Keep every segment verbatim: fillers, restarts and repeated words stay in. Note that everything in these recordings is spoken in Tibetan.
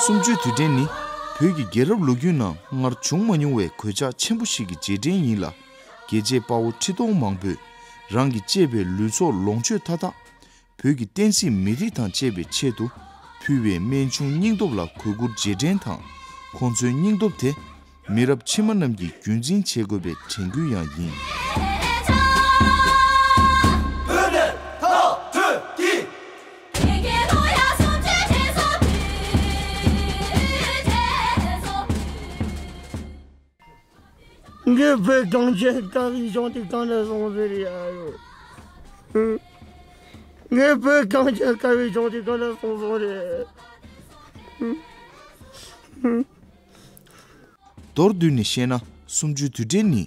གསུམ་བཅུའི་དུས་དྲན་ནི་བོད་ཀྱི་རྒྱལ་རབས་ལོ་རྒྱུས་ནང་སྔར་བྱུང་མ་མྱོང་བའི་གོད་ཆག་ཆེན་པོ་ཞིག་གི་རྗེས་དྲན་ཡིན་ལ། རྒྱལ་གཅེས་དཔའ་བོ་ཁྲི་སྟོང་མང་པོས་རང་གི་གཅེས་པའི་ལུས་སྲོག་ལོངས་སྤྱོད་མཐའ་དག་བོད་ཀྱི་བསྟན་སྲིད་མི་རིགས་དང་བཅས་པའི་ཆེད་དུ་ཕུལ་བའི་རྨད་བྱུང་སྙིང་སྟོབས་ལ་གུས་བཀུར་རྗེས་དྲན་དང་། ཁོང་ཚོའི་སྙིང་སྟོབས་དེ་མི་རབས་ཕྱི་མ་རྣམས་ཀྱིས་རྒྱུན་འཛིན་བྱེད་དགོས་པའི་དྲན་སྐུལ་ཡང་ཡིན། ངའི་བུ་གངས་ཅན་དཀར་པོའི་ལྗོངས་དེ་གང་ལ་སོང་ཟེར་ཡ་ཡོད། ངའི་བུ་གངས་ཅན་དཀར་པོའི་ལྗོངས་དེ་གང་ལ་སོང་སོང་རེད། མདོར་བསྡུས་ནས་བཤད་ན། གསུམ་བཅུའི་དུས་དྲན་ནི་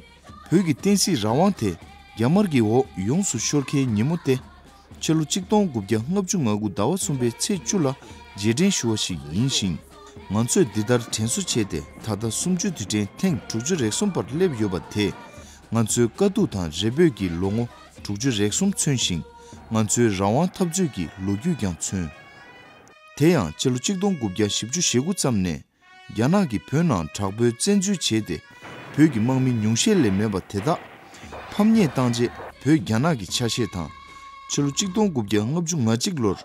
བོད་ཀྱི་བསྟན་སྲིད་རང་དབང་དེ་རྒྱ་དམར་གྱི་འོག་ཡོངས་སུ་ཤོར་མཁན་ཉིན་མོ་སྟེ། ཕྱི་ལོ་གཅིག་སྟོང་དགུ་བརྒྱ་ལྔ་བཅུ་ང་དགུ་ཟླ་བ་གསུམ་པའི་ཚེས་བཅུ་ལ་རྗེས་དྲན་ཞུ་བ་ཞིག་ཡིན་ཞིང་། ང་ཚོས་འདི་ལྟར་དྲན་གསོ་བྱས་ཏེ། ད་ལྟ་གསུམ་བཅུའི་དུས་དྲན་ཐེངས་དྲུག་ཅུ་རེ་གསུམ་པར་སླེབས་ཡོད་པ་དེས། ང་ཚོའི་དཀའ་སྡུག་དང་རེ་འབོད་ཀྱི་ལོ་ངོ་དྲུག་ཅུ་རེ་གསུམ་མཚོན་ཞིང་། ང་ཚོའི་རང་དབང་འཐབ་རྩོད་ཀྱི་ལོ་རྒྱུས་ཀྱང་མཚོན། དེ་ཡང་ཕྱི་ལོ་གཅིག་སྟོང་དགུ་བརྒྱ་བཞི་བཅུ་ཞེ་དགུ་ཙམ་ནས། རྒྱ་ནག་གིས་བོད་ནང་དྲག་པོའི་བཙན་འཛུལ་བྱས་ཏེ། བོད་ཀྱི་དམག་མི་ཉུང་ཤས་ལས་མེད་པ་དེ་དག་ཕམ་ཉེས་བཏང་རྗེས། བོད་རྒྱ་ནག་གི་ཆ་ཤས་དང་། ཕྱི་ལོ་གཅིག་སྟོང་དགུ་བརྒྱ་ལྔ་བཅུ་ང་གཅིག་ལོར།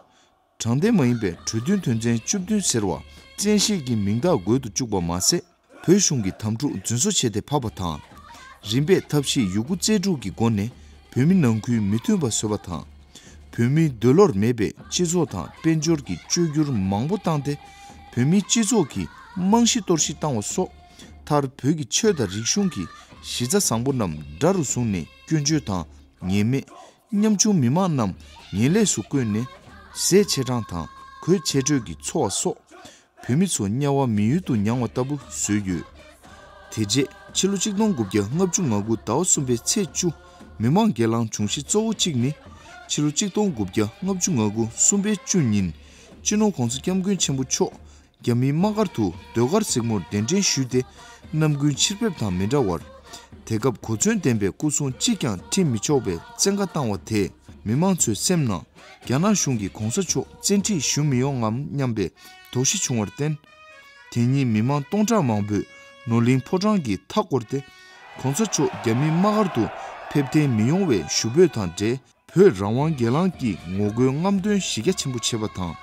དྲང་བདེན་མ་ཡིན་པའི་གྲོས་མཐུན་དོན་ཚན་བཅུ་བདུན་ཟེར་བ་བཙན་ཤེད་ཀྱིས་མིང་རྟགས་འགོད་དུ་བཅུག་པ་མ་ཟད། བོད་གཞུང་གི་དམ་ཕྲུག་རྫུན་བཟོ་བྱས་ཏེ་ཕབ་པ་དང་། རིམ་པས་ཐབས་ཤེས་ཡོད་རྒུ་རྩལ་སྤྲུགས་ཀྱི་སྒོ་ནས་བོད་མི་ནང་ཁུལ་མི་མཐུན་པ་བཟོས་པ་དང་། བོད་མིའི་འདོད་བློར་མེད་པའི་སྤྱི་ཚོགས་དང་དཔལ་འབྱོར་གྱི་བཅོས་བསྒྱུར་མང་པོ་བཏང་སྟེ། བོད་མིའི་སྤྱི་ཚོགས་ཀྱི་རྨང་གཞི་གཏོར་བཤིག་བཏང་བ་སོགས། མཐར་བོད་ཀྱི་ཆོས་དང་རིག་གཞུང་གི་གཞི་རྩ་བཟང་པོ་རྣམས་དགྲ་རུ་བཟུང་ནས་སྐྱོན་བརྗོད་དང་ཉེས་མེད། ཉམ་ཆུང་མི་མང་རྣམས་ངན་ལས་སུ་བཀོད་ནས་ཟས་ཆེ་གྲངས་དང་གོས་ཆེ་སྤྲོད་ཀྱིས་འཚོ་བ་སོགས། བོད་མི་ཚོ་དམྱལ་བ་མི་ཡུལ་དུ་མྱངས་པ་ལྟ་བུ་བཟོས་ཡོད། དེ་རྗེས་ཕྱི་ལོ་གཅིག་སྟོང་དགུ་བརྒྱ་ལྔ་བཅུ་ང་དགུ་ཟླ་བ་གསུམ་པའི་ཚེས་བཅུ། མི་མང་སྒེར་ལངས་བྱུང་གཞི་གཙོ་བོ་གཅིག་ནི། ཕྱི་ལོ་གཅིག་སྟོང་དགུ་བརྒྱ་ལྔ་བཅུ་ང་དགུ་གསུམ་པའི་བཅུ་ཉིན། སྤྱི་ནོར་༧གོང་ས་༧སྐྱབས་མགོན་ཆེན་པོ་མཆོག་རྒྱ་མིའི་དམག་སྒར་དུ་ཟློས་གར་གཟིགས་མོར་གདན་འདྲེན་ཞུས་ཏེ། ནམ་རྒྱུན་ཕྱིར་ཕེབས་དང་མི་འདྲ་བར། དེ་སྐབས་གོ་མཚོན་ལྡན་པའི་སྐུ་སྲུང་གཅིག་ཀྱང་ཁྲིད་མི་ཆོག་པའི་བཙན་བཀའ་བཏང་བ་དེས། མི་མང་ཚོའི་སེམས་ནང་རྒྱ་ནག་གཞུང་གིས་༧གོང་ས་མཆོག་བཙན་ཁྲིད་ཞུ་མི་ཡོང་ངམ་སྙམ་པའི་དོགས་གཞི་བྱུང་བར་བརྟེན། དེ་ཉིན་མི་མང་སྟོང་ཕྲག་མང་པོས་ནོར་གླིང་ཕོ་བྲང་གི་མཐའ་བསྐོར་ཏེ། ༧གོང་ས་མཆོག་རྒྱ་མིའི་དམག་སྒར་དུ་ཕེབས་གཏན་མི་ཡོང་བའི་ཞུ་འབོད་དང་འབྲེལ། བོད་རང་དབང་སྒེར་ལངས་ཀྱི་ངོ་རྒོལ་རྔམ་སྟོན་གཞི་རྒྱ་ཆེན་པོ་བྱས་པ་དང་།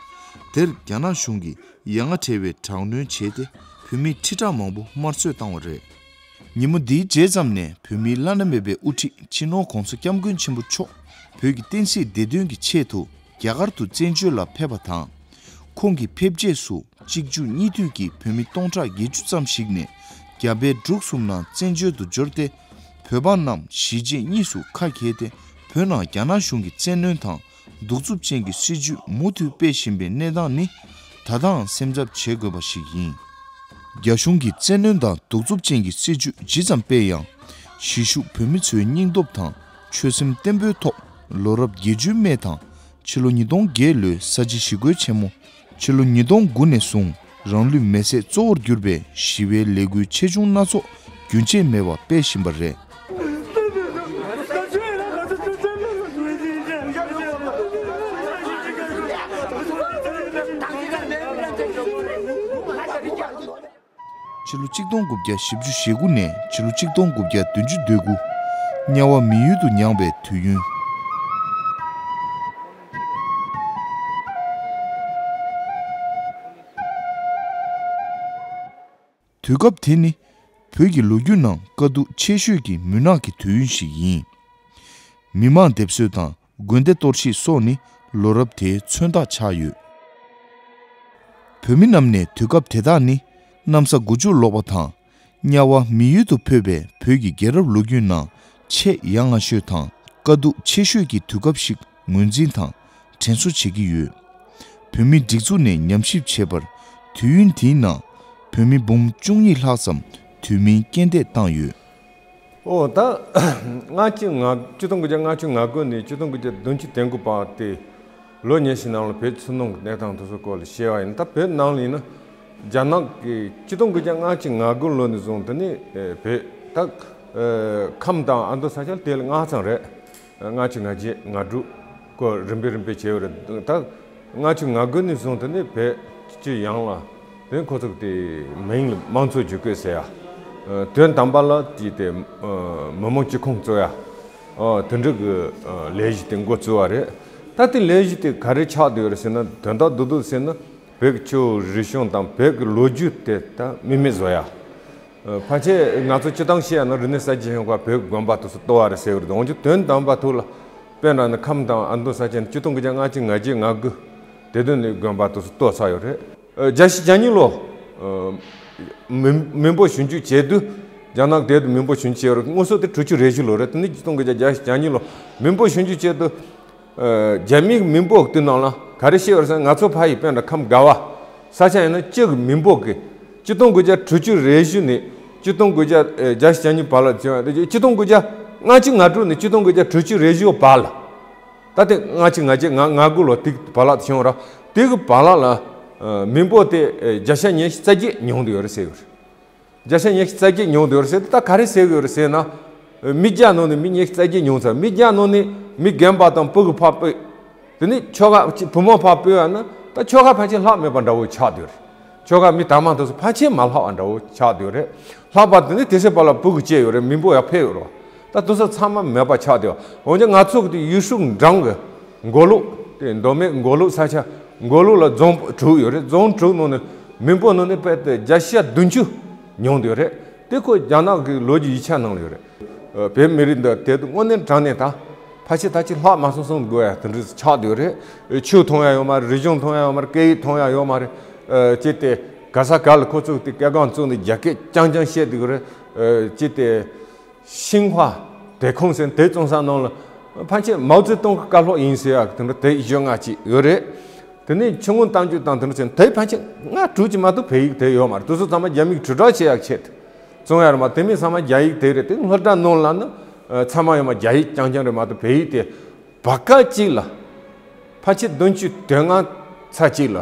དེར་རྒྱ་ནག་གཞུང་གིས་ཡ་ང་བྲལ་བའི་དྲག་གནོན་བྱས་ཏེ། བོད་མི་ཁྲི་ཕྲག་མང་པོ་དམར་གསོད་བཏང་བ་རེད། ཉིན་མོ་འདིའི་རྗེས་ཙམ་ནས་བོད་མིའི་བླ་ན་མེད་པའི་དབུ་ཁྲིད་སྤྱི་ནོར་༧གོང་ས་༧སྐྱབས་མགོན་ཆེན་པོ་མཆོག་བོད་ཀྱི་བསྟན་སྲིད་བདེ་དོན་གྱི་ཆེད་དུ་རྒྱ་གར་དུ་བཙན་བྱོལ་ལ་ཕེབས་པ་དང་། ཁོང་གི་ཕེབས་རྗེས་སུ། གཅིག་མཇུག་གཉིས་མཐུད་ཀྱིས་བོད་མི་སྟོང་ཕྲག་བརྒྱད་ཅུ་ཙམ་ཞིག་ནས་རྒྱ་བལ་འབྲུག་གསུམ་ནང་བཙན་བྱོལ་དུ་འབྱོར་ཏེ། བོད་འབངས་རྣམས་གཞིས་བྱེས་གཉིས་སུ་ཁ་གྱེས་ཏེ། བོད་ནང་རྒྱ་ནག་གཞུང་གིས་བཙན་གནོན་དང་གདུག་རྩུབ་ཅན་གྱི་སྲིད་བྱུས་མུ་མཐུད་སྤེལ་བཞིན་པའི་གནས་སྟངས་ནི། ད་ལྟའང་སེམས་འཚབ་བྱེད་དགོས་པ་ཞིག་ཡིན། རྒྱ་གཞུང་གིས་བཙན་གནོན་དང་གདུག་རྩུབ་ཅན་གྱི་སྲིད་བྱུས་ཇི་ཙམ་སྤེལ་ཡང་། གཞིས་བཞུགས་བོད་མི་ཚོའི་སྙིང་སྟོབས་དང་ཆོད་སེམས་བརྟན་པོའི་ཐོག་ལོ་རབས་བརྒྱད་ཅུའི་སྨད་དང་། ཕྱི་ལོ་ཉིས་སྟོང་བརྒྱད་ལོའི་ས་བྱི་ཞི་རྒོལ་ཆེན་མོ། ཕྱི་ལོ་ཉིས་སྟོང་དགུ་ནས་བཟུང་རང་ལུས་མེར་སྲེག་གཙོ་བོར་གྱུར་པའི་ཞི་བའི་ལས་འགུལ་ཆེ་ཆུང་སྣ་ཚོགས་རྒྱུན་ཆད་མེད་པར་སྤེལ་བཞིན་པ་རེད། ཕྱི་ལོ་གཅིག་སྟོང་དགུ་བརྒྱ་བཞི་བཅུ་ཞེ་དགུ་ནས་ཕྱི་ལོ་གཅིག་སྟོང་དགུ་བརྒྱ་བདུན་ཅུ་དོན་དགུ། དམྱལ་བ་མི་ཡུལ་དུ་མྱངས་པའི་དུས་ཡུན། དུས་སྐབས་དེ་ནི་བོད་ཀྱི་ལོ་རྒྱུས་ནང་དཀའ་སྡུག་ཆེ་ཤོས་ཀྱི་མུན་ནག་གི་དུས་ཡུན་ཞིག་ཡིན། མི་མང་སྡེབ་གསོད་དང་། དགོན་སྡེ་གཏོར་བཤིག་སོགས་ནི་ལོ་རབས་དེའི་མཚོན་རྟགས་ཆགས་ཡོད། བོད་མི་རྣམས་ནས་དུས་སྐབས་དེ་དག་ནི་གནམ་ས་དགུ་བཅུར་ལོག་པ་དང་། དམྱལ་བ་མི་ཡུལ་དུ་འཕོས་པའི་བོད་ཀྱི་རྒྱལ་རབས་ལོ་རྒྱུས་ནང་ཆེས་ཡ་ང་ཤོས་དང་དཀའ་སྡུག་ཆེ་ཤོས་ཀྱི་དུས་སྐབས་ཤིག་ངོས་འཛིན་དང་དྲན་གསོ་བྱེད་ཀྱི་ཡོད། བོད་མིའི་སྒྲིག་འཛུགས་ནས་ཉམས་ཞིབ་བྱས་པར། དུས་ཡུན་དེའི་ནང་བོད་མི་འབུམ་བཅུ་གཉིས་ལྷག་ཙམ་དུས་མིན་རྐྱེན་འདས་བཏང་ཡོད། ཨོ་ད། ལྔ་བཅུ་ང་། ཆིག་སྟོང་དགུ་བརྒྱ་ལྔ་བཅུ་ང་དགུ་ནས་ཆིག་སྟོང་དགུ་བརྒྱ་བདུན་ཅུ་དོན་དགུ་བར་དེ། ལོ་ཉི་ཤུ་ནང་ལ་བོད་ཕྱི་ནང་གི་གནས་སྟངས་དེ་ཚོའི་སྐོར་ལ་བཤད་པ་ཡིན། ད་བོད་ནང་ལ་ཡིན་ན། རྒྱ་ནག་གིས་ཆིག་སྟོང་དགུ་བརྒྱ་ལྔ་བཅུ་ང་དགུ་ལོ་ནས་བཟུང་དེ་ནས་བོད་ད་ཁམས་དང་ཨ་མདོ་ས་ཆ་དེ་ལ་ལྔ་ཙམ་རེད། ལྔ་བཅུ་ང་བརྒྱད་ང་དྲུག་སྐོར་རིམ་པས་རིམ་པས་བྱས་པ་རེད། ད་ལྔ་བཅུ་ང་དགུ་ནས་བཟུང་དེ་ནས་བོད་སྤྱི་ཡོངས་ལ་ དེ་ཁོ་ཚོ་དེ་མིང་ལ་དམངས་གཙོ་བཅོས་བསྐྱར་ཟེར་ཡ། དོན་དམ་པ་ལ་དེ་དེ་མི་དམངས་སྤྱི་ཁོངས་གཙོ་ཡ། དེ་འདྲ་གི་ལས་གཞི་དེ་འགོ་བཙུགས་པ་རེད། ད་དེ་ལས་གཞི་དེ་ག་རེ་ཆགས་བསྡད་ཡོད་རེད་ཟེར་ན། དོན་དག་རྡོག་རྡོག་ཟེར་ན་བོད་ཀྱི་ཆོས་རིག་གཞུང་དང་བོད་ཀྱི་ལོ་རྒྱུས་དེ་ད་མི་མེད་བཟོ་ཡ། ཕལ་ཆེར་ང་ཚོ་སྤྱིར་བཏང་བཤད་ཡ་ན་རིག་གནས་གསར་བརྗེ་བྱུང་བ་བོད་ཀྱི་དགོན་པ་དེ་ཚོ་གཏོར་བ་རེད་ཟེར་གི་རེད། འོན་ཀྱང་དོན་དམ་པ་ཐོག་ལ་དཔེར་ན་ནི་ཁམས་དང་ཨ་མདོ་ས་ཆ་ནས་ཆིག་སྟོང་དགུ་བརྒྱ་ལྔ་བཅུ་ང་བརྒྱད་ང་དགུ་དེ་དུས་ནས་དགོན་པ་དེ་ཚོ་གཏོར་ཚར་ཡོད་རེད། བརྒྱད་ཅུ་གྱ་གཉིས་ལོ། མི་མི་འབོར་ཞིབ་འཇུག་བྱས་དུས། རྒྱ་ནག་དེ་དུས་མི་འབོར་ཞིབ་འཇུག་བྱས་རེད། དངོས་སུ་དེ་དྲུག་ཅུ་རེ་བཞི་ལོ་རེད། དེ་ནི་ཆིག་སྟོང་དགུ་བརྒྱ་བརྒྱད་ཅུ་གྱ་གཉིས་ལོ་མི་འབོར་ཞིབ་འཇུག་བྱས་དུས། རྒྱ་མིའི་མི་འབོར་དེ་ནང་ལ་ག་རེ་བཤད་ཡོད་ཟེར་ན། ང་ཚོ་ཕ་ཡི་དཔེར་ན་ཁམས་དགའ་བ་ས་ཆ་ཡིན་ན་སྤྱི་གི་མི་འབོར་གི་ཆིག་སྟོང་དགུ་བརྒྱ་དྲུག་ཅུ་རེ་བཞི་ནས་ཆིག་སྟོང་དགུ་བརྒྱ་བརྒྱད་ཅུ་གྱ་གཉིས་བར་ལ་བྱུང་བ། ཆིག་སྟོང་དགུ་བརྒྱ་ལྔ་བཅུ་ང་དྲུག་ནས་ཆིག་སྟོང་དགུ་བརྒྱ་དྲུག་ཅུ་རེ་བཞི་བར་ལ། ད་དེ་ལྔ་བཅུ་ང་བརྒྱད་ང་ང་དགུ་ལོ་དེ་བར་ལ་བྱུང་ར། དེ་གི་བར་ལ་ལ་མི་འབོར་དེ་བརྒྱ་ཆ་ཉི་ཤུ་རྩ་བརྒྱད་ཉུང་དུ་ཡོད་རེད་ཟེར་གི་རེད། བརྒྱ་ཆ་ཉི་ཤུ་རྩ་བརྒྱད་ཉུང་དུ་ཡོད་རེད་ཟེར་དུས། ད་ག་རེ་ཟེར་གི་ཡོད་རེད་ཟེར་ན། མི་བརྒྱ་ནང་ནས་མི་ཉི་ཤུ་རྩ་བརྒྱད་ཉུང་ཚར། མི་བརྒྱ་ནང་ནས་མི་རྒན་པ་དང་སྤུ་གུ་ཕར་སྤོས། དེ་ནས་ཆོལ་ཁ་བུ་མོ་ཕར་སྤོས་པ་ན་ད་ཆོལ་ཁ་ཕལ་ཆེར་ལྷག་མེད་པ་འདྲ་བོ་ཆགས་བསྡད་ཡོད་རེད། ཆོལ་ཁ་མི་དར་མ་དེ་ཚོ་ཕལ་ཆེར་མ་ལྷག་པ་འདྲ་བོ་ཆགས་བསྡད་ཡོད་རེད། ལྷག་པ་དེ་ནི་དེ་ཚོའི་བར་ལ་སྤུ་གུ་སྐྱེས་ཡོད་རེད། མི་འབོར་ཡར་འཕེལ་ཡོད་རེད། ད་དེ་ཚོ་ཚང་མ་མེད་པ་ཆགས་བསྡད་ཡོད། འོན་ཀྱང་ང་ཚོ་གི་དེ་ཡུལ་ཤུལ་འགྲམ་གི་མགོ་ལོག་དེ་མདོ་སྨད་མགོ་ལོག་ས་ཆ་མགོ་ལོག་ལ་རྫོང་དྲུག་ཡོད་རེད། རྫོང་དྲུག་ནང་ནས་མི་འབོར་ནང་ནས་དཔེ་དེ་བརྒྱ་ཆ་བདུན་ཅུ་ཉུང་དུ་ཡོད་རེད། དེ་ཁོ་རྒྱ་ནག་གི་ལོ་རྒྱུས་ཡིག་ཆ་ནང་ལ་ཡོད་རེད། བོད་མི་རིགས་འདི་དེ་དུས་དངོས་གནས་དྲང་གནས་ད་ཕལ་ཆེར་ད་ཅིག་ལྷག་མ་སོང་སོང་དགོས་ཡ་དེ་འདྲ་ཆགས་བསྡད་ཡོད་རེད། ཆོས་མཐོང་ཡ་ཡོད་མ་རེད། རིག་གཞུང་མཐོང་ཡ་ཡོད་མ་རེད། སྐད་ཡིག་མཐོང་ཡ་ཡོད་མ་རེད། ཅི་སྟེ་ག་ས་ག་ལ་ཁོ་ཚོས་དེ་སྐད་གདངས་བཙུགས་ནས་རྒྱ་སྐད་རྐྱང་རྐྱང་བཤད་བསྡད་ཀྱི་རེད། ཅི་སྟེ་ཤིན་ཧྭ་དེ་ཁོངས་ཟེར་དེ་བཙོང་ས་ནང་ལ་ཕལ་ཆེར་མའོ་ཙེ་ཏུང་གི་བཀའ་སློབ་ཡིན་ཟེར་ཡ་དེ་འདྲ་དེ་བཞེངས་ཡ་ཅིག་ཡོད་རེད། དེ་ནས་ཆུ་སྔོན་གཏམ་རྒྱུད་དང་དེ་འདྲ་ཟེར་དེ་ཕལ་ཆེར་ལྔ་དྲུག་ཅིག་མ་གཏོགས་བོད་ཡིག་དེ་ཡོད་མ་རེད། དེ་ཚོ་ཚང་མ་རྒྱ་མིས་དྲིལ་བསྒྲགས་བྱེད་ཡག་ཆེད་དུ་བཙོང་ཡ་རེད་མ། དེ་མིན་ཚང་མ་རྒྱ་ཡིག་དེ་རེད། དེ་སློབ་གྲྭ་ནང་ལ་ནི་ཚང་མ་ཡོད་མ་རྒྱ་ཡིག་རྐྱང་རྐྱང་རེད་མ་གཏོགས་བོད་ཡིག་དེ་བར་སྐབས་གཅིག་ལ་ཕལ་ཆེར་བདུན་ཅུ་དོན་ལྔ་ཚར་གཅིག་ལ།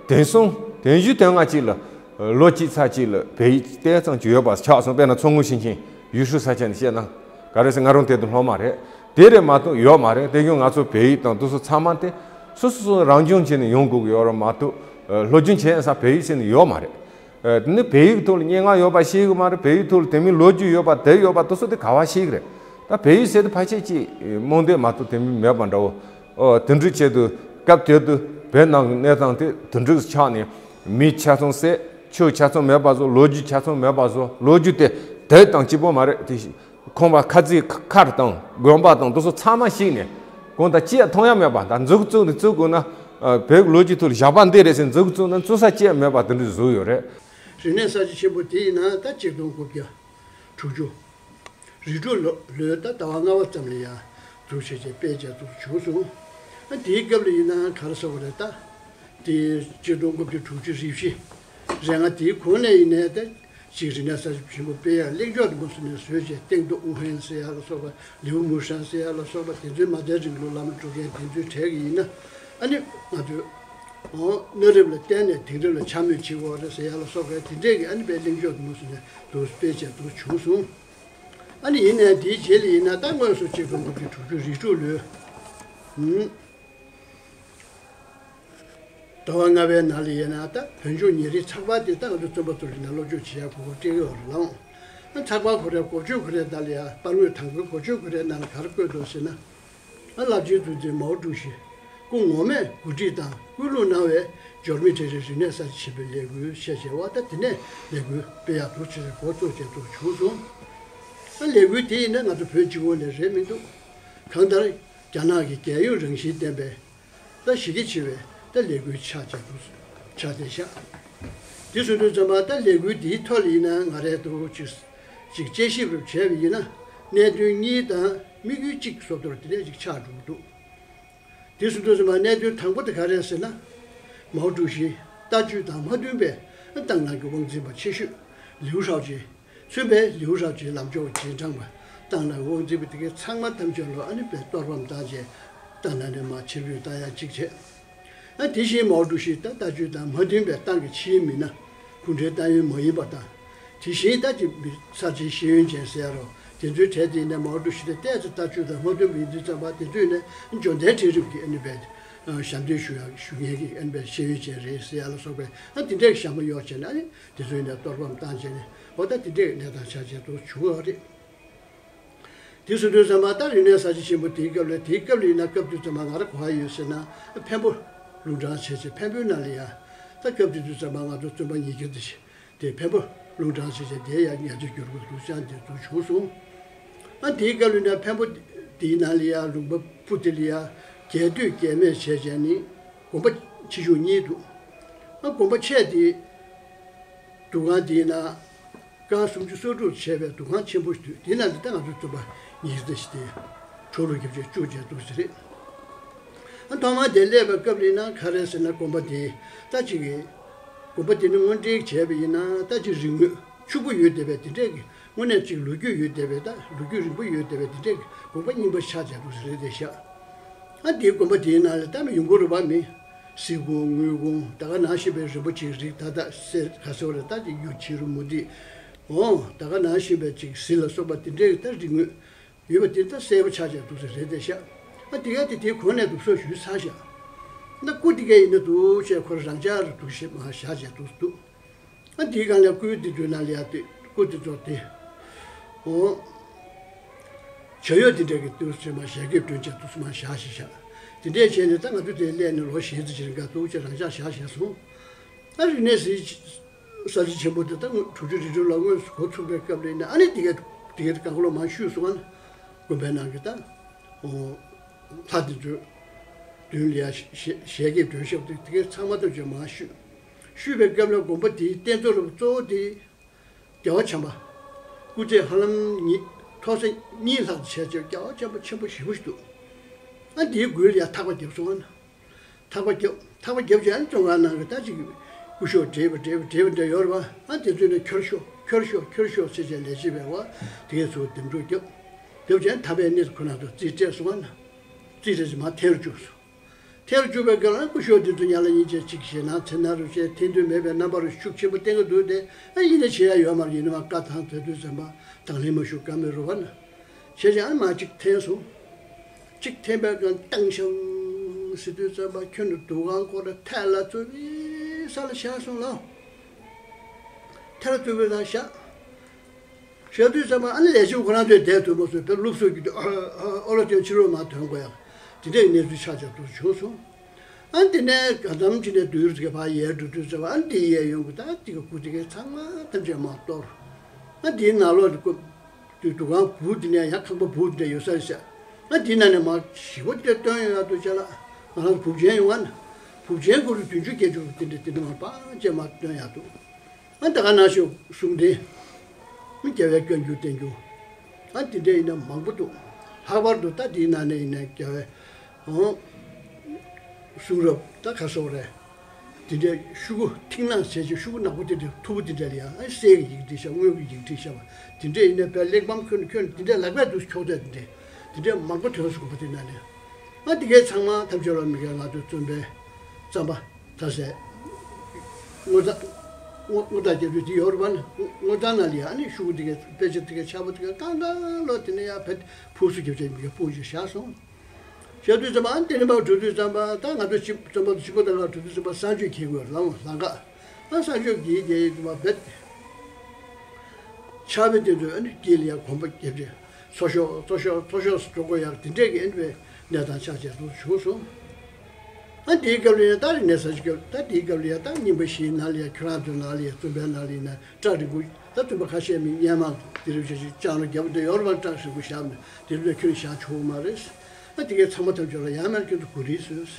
དོན་གསུམ་དོན་བཞི་དོན་ལྔ་གཅིག་ལ། ལོ་གཅིག་ཚར་གཅིག་ལ་བོད་ཡིག་དེ་ཙམ་ཅིག་ཡོད་པ་ཆགས་སོང་། དཔེར་ན་མཚོ་སྔོན་ཞིང་ཆེན་ཡུལ་ཤུལ་ས་ཆ་ནས་བཤད་ན་ག་རེ་ཟེར། ང་རང་དེ་དུས་སློབ་མ་རེད། དེ་རེད་མ་གཏོགས་ཡོད་མ་རེད། དེ་བཞིན་ང་ཚོ་བོད་ཡིག་དང་དེ་ཚོ་ཚང་མ་དེ་སོ་སོ་སོ་རང་སྦྱོང་བྱས་ནས་ཡོང་དགོས་ཀྱི་ཡོད་རེད་མ་གཏོགས། སློབ་སྦྱོང་བྱེད་ས་བོད་ཡིག་ཟེར་ནས་ཡོད་མ་རེད། དེ་ནི་བོད་ཡིག་ཐོག་ལ་སྙན་ངག་ཡོད་པ་ཤེས་གི་མ་རེད། བོད་ཡིག་ཐོག་ལ་དེ་མིན་ལོ་རྒྱུས་ཡོད་པ་དེབ་ཡོད་པ་དེ་ཚོ་དེ་ག་བ་ཤེས་གི་རེད། ད་བོད་ཡིག་ཟེར་དུས་ཕལ་ཆེར་ཅིག་རྨོངས་དད་མ་གཏོགས་དེ་མིན་མེད་པ་འདྲ་བོ། དེ་འདྲ་བྱས་དུས་སྐབས་དེ་དུས་བོད་ནང་གི་གནས་སྟངས་དེ་དེ་འདྲ་ཆགས་ནས་མི་ཆ་ཚང་བསད། ཆོས་ཆ་ཚང་མེད་པ་བཟོ། ལོ་རྒྱུས་ཆ་ཚང་མེད་པ་བཟོ། ལོ་རྒྱུས་དེ་དེབ་དང་གཅིག་པོ་མ་རེད། དེ་ཁང་པ་ཁ་རྩིས་མཁར་དང་དགོན་པ་དང་དེ་ཚོ་ཚང་མ་བཤིག་ནས་གང་ལྟར་ཅི་ཡང་མཐོང་ཡ་མེད་པ། ད་མཛུབ་བཙུགས་ནས་བཙུགས་དགོས་ན་བོད་ཀྱི་ལོ་རྒྱུས་ཐོག་ལ་ཞག་པ་འདི་རེད་ཟེར་མཛུབ་བཙུགས་ན་བཙུགས་ས་ཅི་ཡང་མེད་པ་དེ་འདྲ་བཟོས་ཡོད་རེད། རིག་གནས་གསར་བརྗེ་ཆེན་པོ་དེ་ཡིན་ན་ད་ཆིག་སྟོང་དགུ་བརྒྱ་དྲུག་ཅུ་རེ་དྲུག་ལོ་ལོའི་ད་ཟླ་བ་ལྔ་པ་ཙམ་ལ་ཡང་འཛུགས་བྱས་བྱས་སྤེལ་བྱས་འཛུགས་བྱུང་སོང་། ཨ་དེའི་སྐབས་ལ་ཡིན་ན་ག་རེ་ཟེར་དགོས་རེད། ད་དེ་ཆིག་སྟོང་དགུ་བརྒྱ་དྲུག་ཅུ་རེ་བཞི་རེ་ལྔ་དེའི་གོང་ལ་ཡིན་ནའི་ད་ཅིག་རིག་གནས་གསར་བརྗེ་ཆེན་པོ་སྤེལ་ཡག་གླེང་ཕྱོགས་དེ་མུ་མཐུད་ནས་བཟོས་བྱས་ཏེང་ཏུའུ་ཧུའེ་ཟེར་ཡག་ལ་སོགས་པ། ལིའུ་མུའུ་ཧྲན་ཟེར་ཡག་ལ་སོགས་པ་དེ་ཚོའི་མ་མཐའི་རིང་ལུགས་བླ་མ་དཀྲུག་མཁན་དེ་ཚོའི་གྲས་ཀྱི་ཡིན་ན། ཨ་ནི་ང་ཚོས་ཨོ་གནའ་རབས་ལ་བརྟེན་ནས་དེང་རབས་ལ་འཕྱ་སྨོད་བྱེད་དགོས་རེད་ཟེར་ཡག་ལ་སོགས་པའི་དེ་འདྲས་ཀྱི་ཨ་ནི་དཔེ་གླེང་ཕྱོགས་དེ་མུ་མཐུད་ནས་འདུག་སྤེལ་བྱས་འདུག་བྱུང་སོང་། ཨ་ནི་ཡིན་ནའི་དེའི་རྗེས་ལ་ཡིན་ན་ད་དངོས་སུ་ཆིག་སྟོང་དགུ་བརྒྱ་དྲུག་ཅུ་རེ་དྲུག་ལོའི་ཨུམ། ཟླ་བ་ལྔ་པའི་ནང་ལ་ཡིན་ན་ད་བོད་ལྗོངས་ཉེ་རིང་ཚགས་པར་དེ་ད་ང་ཚོ་བཙོན་པ་ཚོ་རིག་གནས་སློབ་སྦྱོང་བྱེད་ཡག་གོ་སྐབས་སྤྲད་ཀྱི་ཡོད་རེད་ལགས། ཚགས་པར་ཁོ་རའི་འགོ་བརྗོད་ཁོ་རའི་ནང་ལ་ཡ་པར་ངོས་དང་པོའི་འགོ་བརྗོད་ཁོ་རའི་ནང་ལ་ག་རེ་བཀོད་འདུག་ཟེར་ན། ཨ་རླབས་ཆེན་གཙོ་འཛིན་མའོ་ཀྲུའུ་ཞི་སྐུ་ངོ་མས་གོ་སྒྲིག་དང་སྐུལ་སློང་གནང་བའི་འབྱོར་མེད་གྲས་རིག་རིག་གནས་གསར་བརྗེ་པའི་ལས་འགུལ་བཤད་བྱས་པ་ད་དེ་ནས་ལས་འགུལ་སྤེལ་ཡག་འདུག་ཅེས་འགོ་བཙུགས་བྱས་འདུག་བྱུང་སོང་། ཨ་ལས་འགུལ་དེ་ཡིན་ན་ང་ཚོ་བོད་སྤྱི་བོ་ལས་རེད་མི་འདུག་གང་ལྟར། རྒྱ་ནག་གི་རྒྱལ་ཡོངས་རང་བཞིན་ལྡན་པའི་ད་གཞི་རྒྱ་ཆེ་བའི་ད་ལས་འགུལ་ཆགས་བྱས་འདུག་ཆགས་བསྡད་ཤག་དེ་སོང་དུས་ཙམ་པ་ད་ལས་འགུལ་འདིའི་ཐོག་ལ་ཡིན་ན་ང་རའི་ཐུགས་ཅིག་ཅིག་དཔྱད་ཞིབ་རུ་བྱས་པ་ཡིན་ན་གནད་དོན་གཉིས་དང་དམིགས་ཡུལ་གཅིག་བཟོ་འདྲ་དེ་འདྲ་ཅིག་ཆགས་འགྲོ་གི་འདུག་དེ་སོང་དུས་ཙམ་པ་གནད་དོན་དང་པོ་དེ་ག་རེ་རེད་ཟེར་ན། མའོ་ཀྲུའུ་ཞིའི་ལྟ་སྤྱོད་དང་མ་མཐུན་པའི་ཏང་ནང་གི་དབང་འཛིན་པ་ཆེ་ཤོས་ལིའུ་ཧྲའོ་ཅི། མཚོན་པའི་ལིའུ་ཧྲའོ་ཅིའི་ལམ་ཕྱོགས་རྗེས་འབྲང་བ་ཏང་ནང་དབང་འཛིན་པ་དེ་གའི་ཚང་མ་ཐམས་ཅད་ལོ་ཨ་ནི་པའི་གཏོར་ཕམ་བཏང་རྗེས་ཏང་ནང་ནས་མར་ཕྱིར་འབུད་བཏང་ཡ་གཅིག་བྱས། ཨ་དེ་བཞིན་མའོ་ཀྲུའུ་ཞི་ད་ལྟ་ཆོས་དང་མ་མཐུན་པའི་ཏང་གི་ཕྱིའི་མི་སྣ་གུང་ཁྲན་ཏང་ཡོན་མ་ཡིན་པ་དང་། དེ་བཞིན་ད་ཅི་མི་ཚར་ཆེའི་ཤེས་ཡོན་ཅན་ཟེར་ཡ་རོ་དེ་ཚོའི་གྲས་དེ་ནས་མའོ་ཀྲུའུ་ཞི་དེ་ཏོག་ཙམ་ལྟ་ཆོས་དང་མ་མཐུན་པ་ཡིན་དུས་ཙམ་པ་དེ་ཚོས་ནས་འབྱོར་ལྡན་གྲལ་རིམ་གྱི་ཨ་ནི་པའི་ ཞབས་འདེགས་ཞུ་ཡག་ཞུ་མཁན་གྱི་ཨ་ནི་པའི་ཤེས་ཡོན་ཅན་རེད་ཟེར་ཡག་ལ་སོགས་པའི་ཨ་དེ་འདྲའི་ཞྭ་མོ་གཡོགས་བྱས་ནས་ཨ་ནི་དེ་ཚོའི་ནས་གཏོར་ཕམ་བཏང་བྱས་ནས་འོ་ད་དེ་འདྲའི་གནས་སྟངས་ཆགས་བྱས་འདུག་བྱུང་བ་རེད། དེ་སོང་དུས་ཙམ་པ་ད་རིག་གནས་གསར་བརྗེ་ཆེན་པོ་དེའི་སྐབས་ལ་དེའི་སྐབས་ལ་ཡིན་ན་སྐབས་དེ་ཙམ་པ་ང་རང་ག་པར་ཡོད་ཟེར་ན་འཕན་པོ་ལུང་དྲངས་བྱས་བྱས་འཕན་པོའི་ནང་ལ་ཡ་ད་སྐབས་དེ་དུས་ཙམ་པ་ང་ཚོ་བཙོན་པ་ཉིས་བརྒྱ་དེ་བཞིན་དེ་འཕན་པོ་ལུང་དྲངས་བྱས་བྱས་དེ་ཡ་ཉལ་ཐ་གྱུར་པ་འདུག་ཅང་དེ་ཚོ་བྱུང་སོང་། ཨ་དེའི་སྐབས་ལ་ཡིན་ན་འཕན་པོ་དེའི་ནང་ལ་ཡ་ལུང་པ་སྤུ་དེ་ལ་ཡ་རྒྱས་སྡུད་རྒྱས་སྨད་བྱས་བྱས་ནི་དགོན་པ་ཆེ་ཆུང་གཉིས་འདུག་ཨ་དགོན་པ་ཆེ་དེ་འདུ་ཁང་དེའི་ནང་། ཀ་སུམ་ཅུ་སོ་དྲུག་བྱས་པའི་འདུ་ཁང་ཆེན་པོ་ཞིག་འདུག་དེ་ནང་དུ་ད་ང་ཚོ་བཙོན་པ་ཉིས་བརྒྱ་ཞིག་དེ་ཁྲོ་ལོ་བརྒྱབ་བྱས་བཅུག་བྱས་འདུག་ཟེར་རེད། ཨ་ཐོག་མར་དེ་སླེབས་པའི་སྐབས་ལ་ཡིན་ན་ག་རེ་ཟེར་ན་དགོན་པ་དེ་ད་ཅིག་གི་དགོན་པ་དེ་ནི་དངོས་འབྲེལ་བྱས་པ་ཡིན་ན་ད་ཅིག་རིག་དངོས་ཕྱུག་པོ་ཡོད་བསྡད་པའི་དེ་འདྲས་ཀྱི་དངོས་གནས་ཅིག་ལོ་རྒྱུས་ཡོད་བསྡད་པའི་ད་ལོ་རྒྱུས་རིང་པོ་ཡོད་བསྡད་པའི་དེ་འདྲས་ཀྱི་དགོན་པ་རྙིང་པ་ཆགས་བྱས་འདུག་ཟེར་རེད་དེ་ཤག་ཨ་དེའི་དགོན་པ་དེའི་ནང་ལ་ད་ནི་ཡོང་གི་རེད་པ་མི། གཟི་གུང་དངུལ་གུང་ད་ག་ནང་བཞིན་པའི་རིན་པོ་ཆེའི་རིགས་ད་ལྟ་གསེར་ག་ཟེར་བ་རེད་ད་དེ་གཡུ་བྱུ་རུ་མུ་ཏིག་འོང་ད་ག་ནང་བཞིན་པའི་ཅིག་གཟི་ལ་སོགས་པ་དེ་འདྲའི་ད་རིག་དངོས་ཡོད་པ་དེ་ད་གསལ་པོ་ཆགས་བྱས་འདུག་ས་རེད་དེ་ཤག་ཨ་དེ་ག་དེ་དེའི་གོང་ནས་འདུག་སོ་ཞུས་ཚར་ཤག་ན་སྐུ་དེ་ག་ཡིན་ན་འདུག་ཅེས་ཁོ་རང་ཅག་རུ་འདུག་ཞེས་མ་བཞག་བྱས་འདུག་འདུག་ཨ་དེའི་སྒང་ལ་སྐུའི་དེ་དུས་ན་ལ་ཡ་དེ་སྐུ་དེ་ཚོ་དེ། འོ། བྱ་ཡོད་དེ་འདྲ་གི་དུས་ཚོད་མ་ཞལ་ཀེབ་སྒྲོན་བྱས་དུས་ཚོད་མ་བཞག་ཞིག་བཞག་དེ་འདྲས་བྱས་ནས་ད་ང་ཚོ་དེ་སླེབས་ནས་ལོ་བཞི་ཙམ་ཅིག་རིང་ག་འདུག་ཅེས་རང་འཇགས་བཞག་བཞག་སོང་། ཨ་རིག་གནས་གཟི་གསར་བརྗེ་ཆེན་པོ་དེ་ད་དྲུག་ཅུ་རེ་དྲུག་ལ་དངོས་སུ་འགོ་ཚུགས་པའི་སྐབས་ལ་ཡིན་ན་ཨ་ནི་དེ་ག་དེ་ག་གང་ག་ལོ་མང་ཤོས་སོང་ཨ་ན་དགོན་པའི་ནང་གི་ད། འོ། ལྷ་དེ་ཚོའི་མདུན་ལ་ཡ་ཞལ་ཞལ་ཀེབ་སྒྲོན་ཞབས་དེ་དེ་གའི་ཚང་མ་ཐོབ་ཅེས་མ་ཞུས། ཞུས་པའི་སྐབས་ལ་དགོན་པ་དེའི་རྟེན་གཙོ་རུ་གཙོ་བོ་དེ་རྒྱལ་བ་བྱམས་པ། སྐུ་ཚེ་ཧ་ལམ་ཉི་ཐོག་ས་གཉིས་ལྷག་བྱས་ཅེས་རྒྱལ་བ་བྱམས་པ་ཆེན་པོ་ཞེ་པོ་ཞིག་འདུག་ཨ་དེའི་མགུལ་ལ་ཡ་ཐག་པ་བརྒྱབ་སོང་ཨ་ན། ཐག་པ་བརྒྱབ་ཐག་པ་བརྒྱབ་ཅེས་ཨ་ནི་བཙོན་ཁང་ནང་གི་ད་ཅིག་སྐུ་ཞབས་བགྲེས་པ་བགྲེས་པ་བགྲེས་པ་འདྲ་ཡོད་རེད་བ་ཨ་དེ་ཚོས་ནས་ཁྱོར་ཤོག་ཁྱོར་ཤོག་ཁྱོར་ཤོག་ཟེར་བྱས་ལས་བྱེད་པས་བ་དེ་གས་ཚུར་འདེམས་སྒྲུག་བརྒྱབ་བརྒྱབ་ཅེས་ཨ་ནི་ཐག་པའི་སྣེ་ཁོ་ན་ཚོ་རྩིས་སྤྲད་སོང་ཨ་ན། རྩིས་སྤྲད་ཅེས་མར་འཐེན་རུ་བཅུག་སོང་། འཐེན་རུ་བཅུག་པའི་སྐབས་ལ་སྐུ་ཞབས་དེ་ཚོ་ཡར་ལ་ཡིན་ཅེས་ཅིག་ཞེད་སྣང་འཚེར་སྣང་རུ་བྱས་འཐེན་འདུན་མེད་པའི་རྣམ་པ་རུ་ཤུགས་ཆེན་པོ་བསྟན་གྱི་འདུག་སྟེ་ཨ་ཡིན་ན་བྱེད་ཡ་ཡོད་མ་རེད་ཡིན་ན་མ་བཀའ་ཐང་དེ་དུས་ཙམ་པ་དང་ལེན་མ་ཞུ་བཀའ་མོལ་རུ་བ་ན། བྱས་ཀྱང་ཨ་མ་གཅིག་འཐེན་སོང་། གཅིག་འཐེན་པའི་སྒང་བཏང་ཤང་ཟེར་དུས་ཙམ་པ་ཁྱོད་ནི་འདུ་ཁང་སྐོར་ལ་ཐལ་ལ་རྩུབ་པའི་ས་ལ་བཞག་སོང་ལ། ཐལ་ལ་རྩུབ་པའི་ས་བཞག་བཞག་དུས་ཙམ་པ་ཨ་ནི་ལས་བྱེད་ཁོ་རང་ཚོས་བསྡད་ཐུབ་མ་སོང་བས་སློབ་གསོ་རྒྱུ་དུ་ཨོ་ལོ་ཅན་ཕྱི་རོལ་མ་ཐོན་དགོས་ཡག་དེ་འདྲའི་གནས་ཚུལ་ཆགས་ཆགས་འདུག་བྱུང་སོང་། ཨ་ནི་དེ་ནས་ག་ཙམ་ཅིག་ནས་བདུད་རིགས་ཀྱི་ཕར་ཡལ་འགྲོ་དུས་ཙམ་པ་ཨ་ནི་དེ་ཡལ་ཡོང་གི་ད་དེ་ག་སྐུ་དེ་གའི་ཚང་མ་ཐམས་ཅད་མར་གཏོར། ཨ་དེའི་ནང་ལོགས་ལ་སྐུ། དུས་འདུ་ཁང་སྦུག་དེ་ནས་ཡང་ཁང་པ་སྦུག་དེ་འདྲ་ཡོད་ས་རེད་ཟེར། ང་དེའི་ནང་ནས་མར་ཞི་བ་དེ་འདྲ་བཏོན་ཡོང་ཡག་འདུག་ཅེ་ལགས། ང་རང་ཚོ་བུབ་ཆེན་ཡོང་ང་ན། བུབ་ཆེན་སྐོར་ལ་བདུན་ཅུ་བརྒྱད་ཅུ་དེ་འདྲ་དེ་འདྲ་མར་སྤང་བྱས་མར་བཏོན་ཡག་འདུག་ཨ་ད་ག་ནང་བཞིན་གསུང་རྟེན། མི་རྒྱལ་བའི་བཀའ་འགྱུར་བསྟན་འགྱུར། ཨ་དེ་འདྲ་ཡིན་ན་མང་པོ་འདུག་ལྷག་པར་དུ་ད་དེའི་ནང་ནས་ཡིན་ན་རྒྱལ་བའི། ཨོ། གསུང་རབ་ད་ག་སོགས་རེད། དེ་འདྲའི་ཤོག་གུ་མཐིང་ནག་བྱས་ཀྱི་ཤོག་གུ་ནག་པོ་དེ་འདྲའི་མཐུག་པོ་དེ་འདྲ་ལ་ཡང་ཨ་གསེར་གྱི་ཡིག་འབྲི་ཤག་དངུལ་གྱི་ཡིག་འབྲི་ཤག་བ་དེ་འདྲ་ཡིན་ན་བས་གླེགས་བམ་ཁྱོན་ཁྱོན་དེ་འདྲའི་ལག་པས་འདུག་འཁྱོག་བསྡད་དེ་འདྲའི་དེ་འདྲའི་མང་པོ་ཐོན་སོང་བ་དེ་ནང་ནས། ཨ་དེ་གའི་ཚང་མ་ཐམས་ཅད་ལ་མི་དགེ་ང་ཚོའི་བཙོན་པའི་རྩམ་པ་ད་ཟས། དངུལ་རྟགས། དངུལ་དངུལ་རྟགས་རྒྱབ་རྒྱུ་དེ་ཡོད་རེད་པ་ནི་དངུལ་རྟགས་ནང་ལ་ཡང་ཨ་ནི་ཤོག་གུ་དེ་གའི་དཔེ་ཆ་དེ་གའི་ཆག་པ་དེ་གའི་རྐང་ཐང་ལོ་དེ་ནས་ཡང་བེད་ཕུགས་སུ་རྒྱབ་བྱས་མི་དགེ་སྤུངས་ཀྱིས་བཞག་སོང་། བྱས་དུས་ཙམ་པ་ཨ་ནི་དེ་ནས་མར་འགྲོ་དུས་ཙམ་པ་ད་ང་ཚོ་ཆེན་ཙམ་པ་ཆེན་པོ་དང་ལ་འགྲོ་དུས་ཙམ་པ་གསང་སྤྱོད་གྱིས་དགོས་ལམ་ལམ་ཀ་ཨ་གསང་སྤྱོད་ཀྱིས་དེ་ཙམ་པ་རྦད། ཕྱག་དཔེ་དེ་ཚོས་ཨ་ནི་དཀྱིལ་ལ་ཡང་གོམ་པ་བརྒྱབ་རྗེས་འཚོ་ཤོག་འཚོ་ཤོག་འཚོ་ཤོག་ཟེར་འགྲོ་དགོས་ཡག་དེ་འདྲས་ཀྱི་ཨ་ནི་བའི་གནས་སྟངས་ཆགས་བྱས་འདུག་བྱུང་སོང་། ཨ་དེའི་སྐབས་ལ་ཡང་ད་རིག་གནས་གསར་བརྗེ་སྐབས་ད་དེའི་སྐབས་ལ་ཡང་ད་རྙིང་པ་བཞིའི་ནང་ལ་ཡང་ཁྱོད་རང་ཚོའི་ནང་ལ་ཡང་བཙུན་པའི་ནང་ལ་ཡིན་ན་སྐྲ་རིང་པོ་ད་བཙུན་པ་ཁ་ཤས་མི་སྔས་མ་དེ་རིགས་བྱས་ཤིག་ལྕང་ལོ་རྒྱབ་འདི་ཡོད་རེད་པ། སྐྲ་རིང་པོ་བཞག་ནས་དེ་རིགས་ལ་ཁྱོད་བཞག་ཆོག་གི་མ་རེད། ཨ་དེ་གའི་ཚང་མ་ཐམས་ཅད་ལ་ཡང་མེད་ན་ཁྱོད་ཚོ་གོ་རིགས་བཟོས།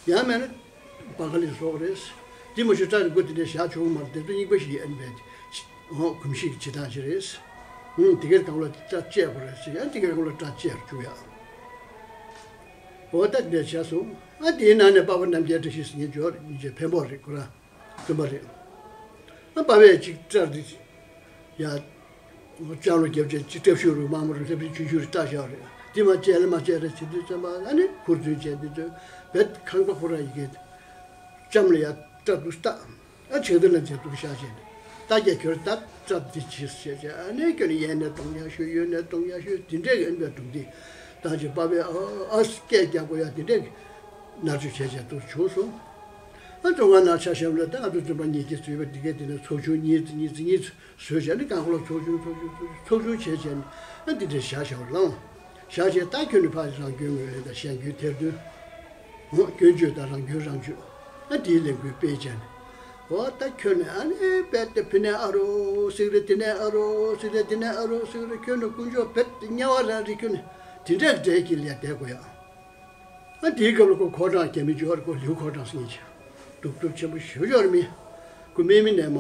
ཡང་མེད་ན། བ་ག་ལི་སོགས་རེད། འདི་མ་ཞུ་སྐྲ་རིང་པོ་དེ་འདྲ་བཞག་ཆོག་གི་མ་རེད། དེ་ཚོ་རྙིང་པ་ཞིག་ཡིན་པས། ཨོ་གོམས་གཤིས་ཀྱི་བྱེད་སྟངས་ཤིག་རེད། ཨང་དེ་གའི་སྒང་ལ་སྐྲ་བཅད་དགོས་རེད་ཟེར་ཡང་དེ་གའི་སྒང་ལ་སྐྲ་བཅད་རུ་བཅུག་ཡ། འོ་ད་འདི་འདྲ་བྱས་སོང་། ཨ་དེའི་ནང་ནས་པ་ཕ་རྣམ་རྒྱལ་བཀྲ་ཤིས་ཟེར་མཁན་འབྱོར་ཉིན་བྱེད་འཕན་པོ་རེད་ཁོ་རང་། སྟོན་པ་རེད། ཨ་པ་ཕས་ཅིག་སྐྲ་འདི་ཡ། ལྕང་ལོ་རྒྱབ་ཅན་ཅིག་སྐྲ་ཤུ་རུ་དམར་མོ་རུ་ལྷབ་རིང་ཆུང་ཆུང་རུ་སྐྲ་བཞག་རེད། དེ་མ་བཅད་ལ་མ་བཅད་རེད་ཟེར་དུས་ཙམ་པ་ཨ་ནི་ཁུར་ཚུན་བཅད་དུས་ཚོད་བེད་ཁང་པ་ཁོ་ར་ཡི་གེ་ལྕམ་ལ་ཡ་སྐྲ་དུ་ལྟ། ཨ་ཆེག་དེ་ལ་མཛད་དུ་བཞག་བྱས་ནས་ལྟ་རྒྱ་ཁྱོད་ལྟ་སྐྲ་འདི་ཅིས་བྱས་བྱས་ཨ་ནི་ཁྱོད་ནི་ཡན་ནས་གཏོང་ཡ་ཤོད་ཡོད་ནས་གཏོང་ཡ་ཤོད་དེ་འདྲས་ཀྱི་ཨ་ནི་པའི་སྒྲུང་འདི་ད་ཅི་པ་ཕས་ཨ་ཨ་སྐད་རྒྱག་དགོས་ཡ་དེ་འདྲས་ཀྱི། མནར་གཅོད་བྱས་བྱས་འདུག་བྱུང་སོང་། ཨ་བཙོན་ཁང་ནང་ཆ་བཞག་ལ་ད་ང་ཚོ་བཙོན་པ་ཉིས་བརྒྱ་ཙམ་ཡོད་པ་འདི་གས་དེ་ནས་ཚོགས་ཆུང་གཉིས་གཉིས་གཉིས་བཟོས་བྱས་ནས་གང་ག་ལ་ཚོགས་ཆུང་ཚོགས་ཆུང་ཚོགས་ཆུང་ཚོགས་ཆུང་བྱས་བྱས་ནས་ཨ་འདི་འདྲས་བཞག་བཞག་པ་ལ། བཞག་བྱས་ད་ཁྱོད་ནི་ཕར་རང་སྐྱོན་ངོས་ལེན་དང་གཞན་སྐྱོན་ཐེར་འདོན། འོ་སྐྱོན་བརྗོད་དང་རང་སྐྱོན་རང་བརྗོད། ཨ་དེའི་ལས་འགུལ་སྤེལ་བྱས་ནས། འོ་ད་ཁྱོད་ནི་ཨ་ནི་རྦད་དེ་ཕི་ནས་ཨ་རོ་ཟིག་རེད། དེ་ནས་ཨ་རོ་ཟིག་རེད། དེ་ནས་ཨ་རོ་ཟིག་རེད། ཁྱོད་ནི་དཀོན་མཆོག་རྦད་དེ་དམྱལ་བ་རང་རེད། ཁྱོད་ནི་དེ་འདྲས་འདྲས་ཀྱི་ལས་བསྡད་དགོས་ཡ། ཨ་དེའི་སྐབས་ལ་ཁོ་ཁོ་རང་རྒྱ་མི་འབྱོར་ཁོ་ལིའུ་ཁོ་རང་སྙིང་རྗེ། སྡུག་སྡུག་ཆེན་པོ་ཞེ་པོ་ཅིག་ཡོད་རེད་མི། ཁོ་སྨན་མི་ནས་མ་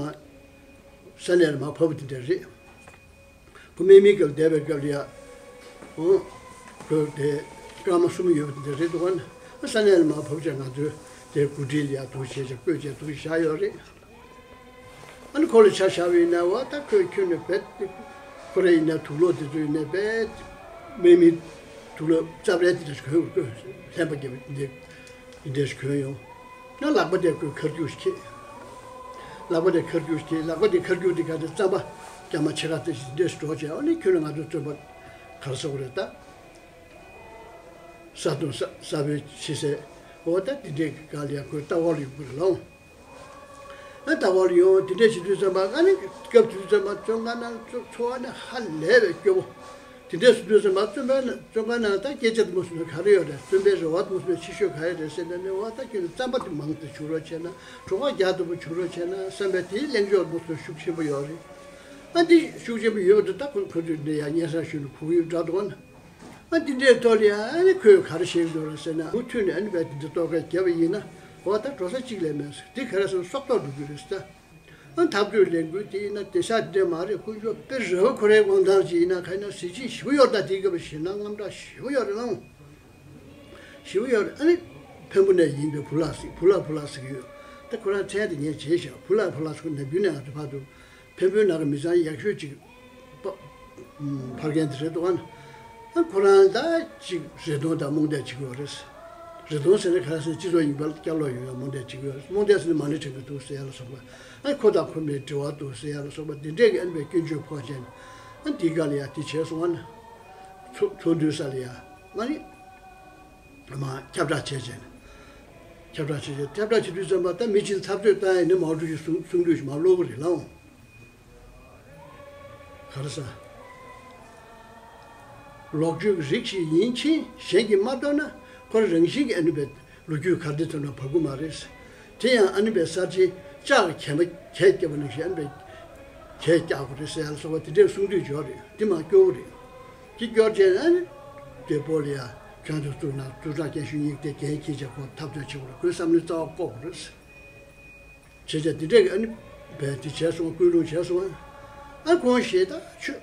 ས་གནས་ལ་མར་བབས་པ་དེ་འདྲ་རེད། ཁོ་སྨན་མི་སྐབས་བསྡད་པའི་སྐབས་ལ་ཡ། ཨོ། ཁོ་དེ་སྐར་མ་གསུམ་ཡོད་པ་དེ་འདྲ་རེད་འདུག་ག་ན། ས་གནས་ལ་མར་བབས་བྱས་ང་ཚོའི་དེ་གོ་སྒྲིག་ལ་ཡ་འདུག་བྱས་བྱས་བསྐོས་བྱས་འདུག་བཞག་ཡོད་རེད། ཨ་ནི་ཁོ་ལ་ཆ་བཞག་པ་ཡིན་ན་བ་ད་ཁོས་ཁྱོན་ནས་རྦད་དེ་ཁོ་རང་ཡིན་ན་དུག་ལོག་དེ་ཚོ་ཡིན་ན་རྦད་དེ་སྨན་མི་དུག་ལོག་རྩབ་རལ་དེ་འདྲ་ཞིག་གོན་དགོས། ལྷན་པ་རྒྱབ་འདི་འདི་འདྲ་ཞིག་གོན་ཡོང་། ཡང་ལག་པ་དེ་ཁོས་ཁར་རྒྱུག་ཞིག་ཁྱེར། ལག་པ་དེ་ཁར་རྒྱུག་ཞིག་ཁྱེར། ལག་པ་དེ་ཁར་རྒྱུག་དེ་ག་དེ་རྩམ་པ་རྒྱ་མ་ཕྱེད་ཀ་དེ་ཞིག་འདི་འདྲ་ཞིག་འགྲོ་བྱས། ཨ་ནི་ཁྱོན་ནས་ང་ཚོ་བཙོན་པ་ག་རེ་ཟེར་དགོས་རེད་ད། ས་དང་ས་ས་བོན་ཕྱི་སའི་འོ་ད་དེ་འདྲའི་སྒང་ལ་ཡང་ཁོས་ལྟ་བ་ལ་ཡོང་གི་རེད་ལགས། ཨ་ལྟ་བ་ལ་ཡོང་དེ་འདྲས་བྱེད་དུས་ཙམ་པ་ཨ་ནི་སྐབས་དུས་ཙམ་པ་བཙོན་ཁང་ནང་འཚོ་བ་ནི་ཧ་ལས་པའི་སྐྱོ་བོ། དེ་འདྲས་སུ་དུས་ཙམ་པ་བཙོན་པའི་ནང་བཙོན་ཁང་ནང་ད་སྐད་ཆ་དེ་མོ་སུ་ནས་ག་རེ་ཡོད་རེད། བཙོན་པའི་རེ་བ་དེ་མོ་སུ་ནས་ཆེ་ཤོས་ག་རེ་རེད་ཟེར་ན་ནི་འོ་ད་ཁྱོད་ནི་རྩམ་པ་དེ་མང་དུ་བྱུག་རོགས་བྱས་ན་གྲོད་ཁོག་རྒྱགས་ཐུབ་པ་བྱུག་རོགས་བྱས་ན་བསམ་པའི་དེའི་གླེང་ཕྱོགས་དེ་མོ་སུ་ཤུགས་ཆེན་པོ་ཡོད་རེད། ཨ་འདི་ཤུགས་ཆེན་པོ་ཡོད་པ་འདི་ད་ཁོ་ཁོ་ཚོས་འདི་ཡང་སྙན་སེང་ཞུས་ནས་ཁུག་ཡུལ་འདྲ་འདུག་ཨ་ནི། ཨ་འདི་འདྲའི་ཐོག་ལ་ཡང་ཨ་ནི་ཁོས་ག་རེ་བཤད་ཀྱི་འདུག་ལ་ཟེར་ན། མུ་མཐུད་ནས་ཨ་ནི་བས་འདི་འདྲ་ཐོག་ཁ་བརྒྱབ་པ་ཡིན་ན་འོ་ད་འགྲོ་ས་གཅིག་ལས་མེད་ཟེར། འདི་ག་རེ་ཟེར་ན་སྲོག་ཐོག་འགྲོ་རྒྱུ་རེད་ཟེར། ཨ་འཐབ་རྩོད་ལས་འགུལ་དེ་ཡིན་ན་བདེ་ས་འདྲ་མ་རེད། དཀོན་མཆོག་དཔེ་རེ་བ་ཁོ་རའི་དབང་ཐང་ཅིག་ཡིན་ན་ག་ཡིན་ན་གཟི་བརྗིད་ཞེ་པོ་ཡོད། ད་དེའི་སྐབས་ལ་ཞེད་སྣང་དངངས་སྐྲག་ཞེ་པོ་ཡོད་རེད་ལགས། ཞེ་པོ་ཡོད་རེད། ཨ་ནི་འཕན་པོ་ནས་ཡིན་པའི་བུ་ལགས་ཟིག་བུ་ལགས་བུ་ལགས་ཟེར་གྱི་ཡོད། ད་ཁོ་རང་མཚན་དེ་ངས་བརྗེད་བཞག་བུ་ལགས་བུ་ལགས་ཟེར་ཁོ་ནམ་རྒྱུན་ནས་ང་ཚོ་ཕར་ཚུར། འཕན་པོའི་ནང་གི་མི་ཚང་ཡག་ཤོས་ཅིག་ཕ་ཕར་རྒན་དེ་རེད་འདུག་ཨ་ནི། ཨ་ཁོ་རང་ད་ཅིག་རེ་སྟོང་དང་རྨོངས་དད་བྱེད་ཀྱི་ཡོད་རེད། རེ་སྟོང་ཟེར་ན་ག་རེ་ཟེར་ན་སྤྱི་ཚོགས་ཡིན་པ་སྐྱབས་ལོག་ཡོང་ཡ་རྨོངས་དད་བྱེད་ཀྱི་ཡོད་རེད། རྨོངས་དད་ཟེར་ན་མ་ཎི་བགྲང་གི་འདུག་ཟེར་ཡ་ལ་སོགས་པ། ཨ་ཁོ་དང་ཁོ་མོའི་འབྲེལ་བ་འདུག་ཟེར་ཡ་ལ་སོགས་པ་འདི་འདྲས་ཀྱི་ཨ་ནི་བའི་སྐྱོན་བརྗོད་ཕོག་བྱས་ནས་ཨ་འདི་ག་ལ་ཡ་དེ་བྱས་སོང་ཨ་ནི། ཚོགས་ཚོགས་འདུའི་ས་ལ་ཡ་ཨ་ནི། མ་ཁྱབ་བསྒྲགས་བྱས་བྱས་ནས། ཁྱབ་བསྒྲགས་བྱས་བྱས་ཁྱབ་བསྒྲགས་བྱེད་དུས་ཙམ་པ་ད་མི་གཅིག་འཐབ་རྩོད་བཏང་ཡས་ནི་མའོ་ཀྲུའུ་ཞི་གསུང་གསུང་དུས་ཤིག་མར་ཀློག་གི་རེད་ལགས། ག་རེ་ཟ། ལོག་སྤྱོད་ཀྱི་རིགས་ཤིག་ཡིན་ཕྱིན་གཞན་གྱིས་མ་རྟོགས་ན་ཁོ་རང་རང་བཞིན་གྱིས་ཨ་ནི་བའི་ལོ་རྒྱུས་གར་སྟེགས་ཐོག་ནས་བབས་ཀྱི་མ་རེད། དེ་ཡང་ཨ་ནི་བའི་གསར་བརྗེའི་ལྕགས་ཀྱི་གྱེན་པ་གྱེས་བརྒྱབ་པ་ནང་བཞིན་ཨ་ནི་བའི་གྱེས་བརྒྱབ་དགོས་རེད་ཟེར་ཡ་ལ་སོགས་པ་དེ་འདྲའི་གསུང་དུས་འབྱོར་རེད། དེ་མ་སྐྱོ་བོ་རེད། དེ་སྐྱོར་བྱས་ཨ་ནི་དེ་པོ་ལ་ཡ་ཁྱོད་ཚོ་གཙུག་ན་གཙུག་སྦྲ་སྐྱེན་ཤུལ་གཉིས་དེ་འགན་འཁྱེར་བྱས་ཁོ་འཐབ་རྩོད་བྱེད་དགོས་རེད། ཁོའི་བསམ་བློའི་རྩ་བ་བཀོག་དགོས་རེད། བྱས་བྱས་དེ་འདྲས་ཀྱི་ཨ་ནི་བས་དེ་བྱས་སོང་། སྐུལ་སློང་བྱས་སོང་། ཨ་ཁོང་ཞེ་ད་ཆོས་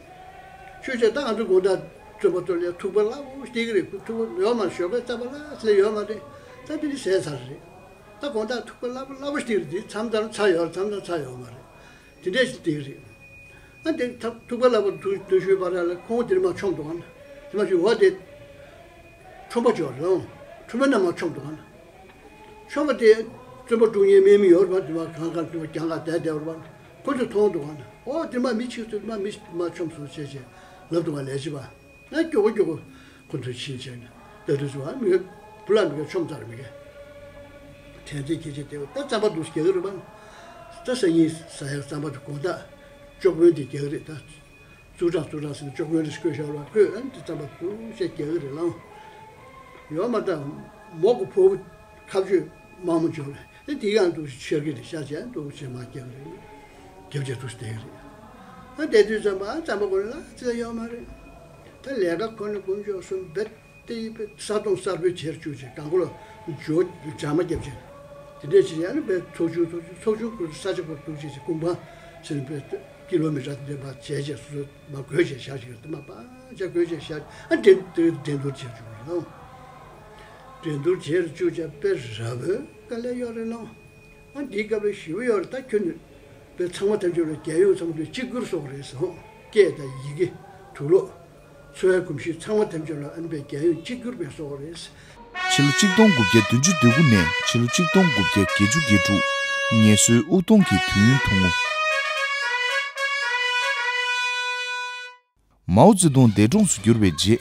ཆོས་བྱས་ད་ང་ཚོ་དགོང་དག་བཙོན་པ་ཚོ་ལ་ཐུག་པ་སླ་པོ་སྟེར་གི་རེད། ཐུག་པ་ཡོད་མ་རེད། ཞོགས་པའི་རྩམ་པ་སླ་སླ་ཡོད་མ་རེད། ད་དེ་འདྲ་ཟས་ཚར་རེད། ད་དགོང་དག་ཐུག་པ་སླ་པོ་སླ་པོ་སྟེར་གི་རེད། མཚམས་ཚར་ཚར་ཡོད་རེད། མཚམས་ཚར་ཚར་ཡོད་མ་རེད། དེ་འདྲས་ཞིག་སྟེར་གི་རེད། ཨ་དེ་ཐབ་ཐུག་པ་སླ་པོ་དུ་དུ་ཞུས་པ་ར་ལ་ཁོང་དེར་མ་མཆོངས་འདུག་ཨ་ན། དེ་མ་ཞུས་འོ་དེ། ཁྲོམ་པ་ཅོག་རེད་ཨང་། ཁྲོམ་པ་རྣམས་མ་མཆོངས་འདུག་ཨ་ན། མཆོངས་པ་དེ། བཙོན་པ་དཀྲུག་མཁན་སྨན་མི་ཡོད་རེད་པ། དེ་མ་གང་གང་དེ་མ་གྱང་ག་བསྡད་བསྡད་རེད་པ། ཁོ་ཚོས་མཐོང་འདུག་ཨ་ན། འོ་དེ་མ་མི་ཆིག་ཚོས་མ་མི་མ་མཆོངས་སོང་བྱས་བྱས་ལབ་འདུག་ཨ། ལས་བྱེད་པ། ང་སྐྱོ་གོ་སྐྱོ་གོ། ཁོ་ཚོས་ཕྱིན་བྱས་ནས་ལྟ་དུས་སུ་ཨ་མི་ག་བུ་ལ་མི་ག་མཆོངས་ཚར་མི་ག་དྲན་རྟེན་སྐྱེ་ཆེ་དེ་ད་རྩམ་པ་འདུག་སྐྱེ་གི་རེད་པ། ད་སང་ཉིན་ཟ་ཡག་རྩམ་པ་དེ་དགོང་དག་ཅོག་པོན་དེ་སྐྱེ་གི་རེད་ད། ཙུའུ་ཀྲང་ཙུའུ་ཀྲང་ཟེར་ནས་ཅོག་པོན་དེ་བསྐོལ་བཞག་ལ་བསྐོལ་ཨ་ནི་དེ་རྩམ་པ་འདུག་བྱས་སྐྱེ་གི་རེད་ལགས། ཡོད་མ་ད་མོག་གི་ཕོ་བོ་ཁ་བཅོས་མང་མོ་འབྱོར་རེད། ཨ་དེ་གང་འདུག་ཤར་གི་རེད། ཤར་བྱས་འདུག་བྱས་མ་སྐྱེ་གི་རེད། རྒྱབ་བྱས་འདུག་བསྡད་གི་རེད། ཨ་བསྡད་དུས་ཙམ་པ་ཨ་རྩམ་པ་ཁོ་ལ་ཙི་ལ་ཡོད་མ་རེད། ད་ལས་ཀ་ཁོ་ནི་དཀོན་མཆོག་གསུམ་རྦད་དེ་ས་དོང་གསར་པའི་བྱེར་བཅུག་བྱས་གང་གོ་ལ་འཇོ་སྦྲང་མ་བརྒྱབ་བྱས། དེ་འདྲས་བྱས་ཨ་ནི་བས་ཚོགས་ཆུང་ཚོགས་ཆུང་ཚོགས་ཆུང་ཁོ་ས་ཆ་ཁོ་འདུག་བྱས་བྱས་ཀུང་པ་ཟེར་ནས་བས་ཀི་ལོ་མི་ཊར་དེ་འདྲས་མ་བྱས་བྱས་སོ་སོ་མ་བགོས་བྱས་བཞག་ཅིག་རེད། དེ་མ་པ་ཆ་བགོས་བྱས་བཞག་ཨ་འགྲན་འགྲན་བསྡུར་བྱེད་བཅུག་རེད་ལ། འགྲན་བསྡུར་བྱེད་བཅུག་བྱས་དཔེ་ར་བོའི་དཀའ་ལས་ཡོད་རེད་ལ། ཨ་འདིའི་སྐབས་ལ་ཞི་བ་ཡོད་རེད། ད་ཁྱོད་ནི་དཔེ་ཚང་མ་ཐམས་ཅད་ལ་རྒྱལ་ཡོངས་ཚང་མ་དུ་གཅིག་གྱུར་སོགས་རེད་ཟེར། སྐད་དང་ཡི་གེ་དུག་ལོག་འཚོ་བའི་གོམས་གཤིས་ཚང་མ་ཐམས་ཅད་ལ་ཨ་ནི་དཔེ་རྒྱལ་ཡོངས་གཅིག་གྱུར་བའི་སོགས་རེད། ཕྱི་ལོ་གཅིག་སྟོང་དགུ་བརྒྱ་བདུན་ཅུ་དོན་དགུ་ནས་ཕྱི་ལོ་གཅིག་སྟོང་དགུ་བརྒྱ་བརྒྱད་ཅུ་གྱ་དྲུག་ངལ་གསོའི་དབུགས་གཏོང་གི་དུས་ཡུན་ཐུང་ངུ། མའོ་ཙེ་ཏུང་འདས་གྲོངས་སུ་གྱུར་བའི་རྗེས།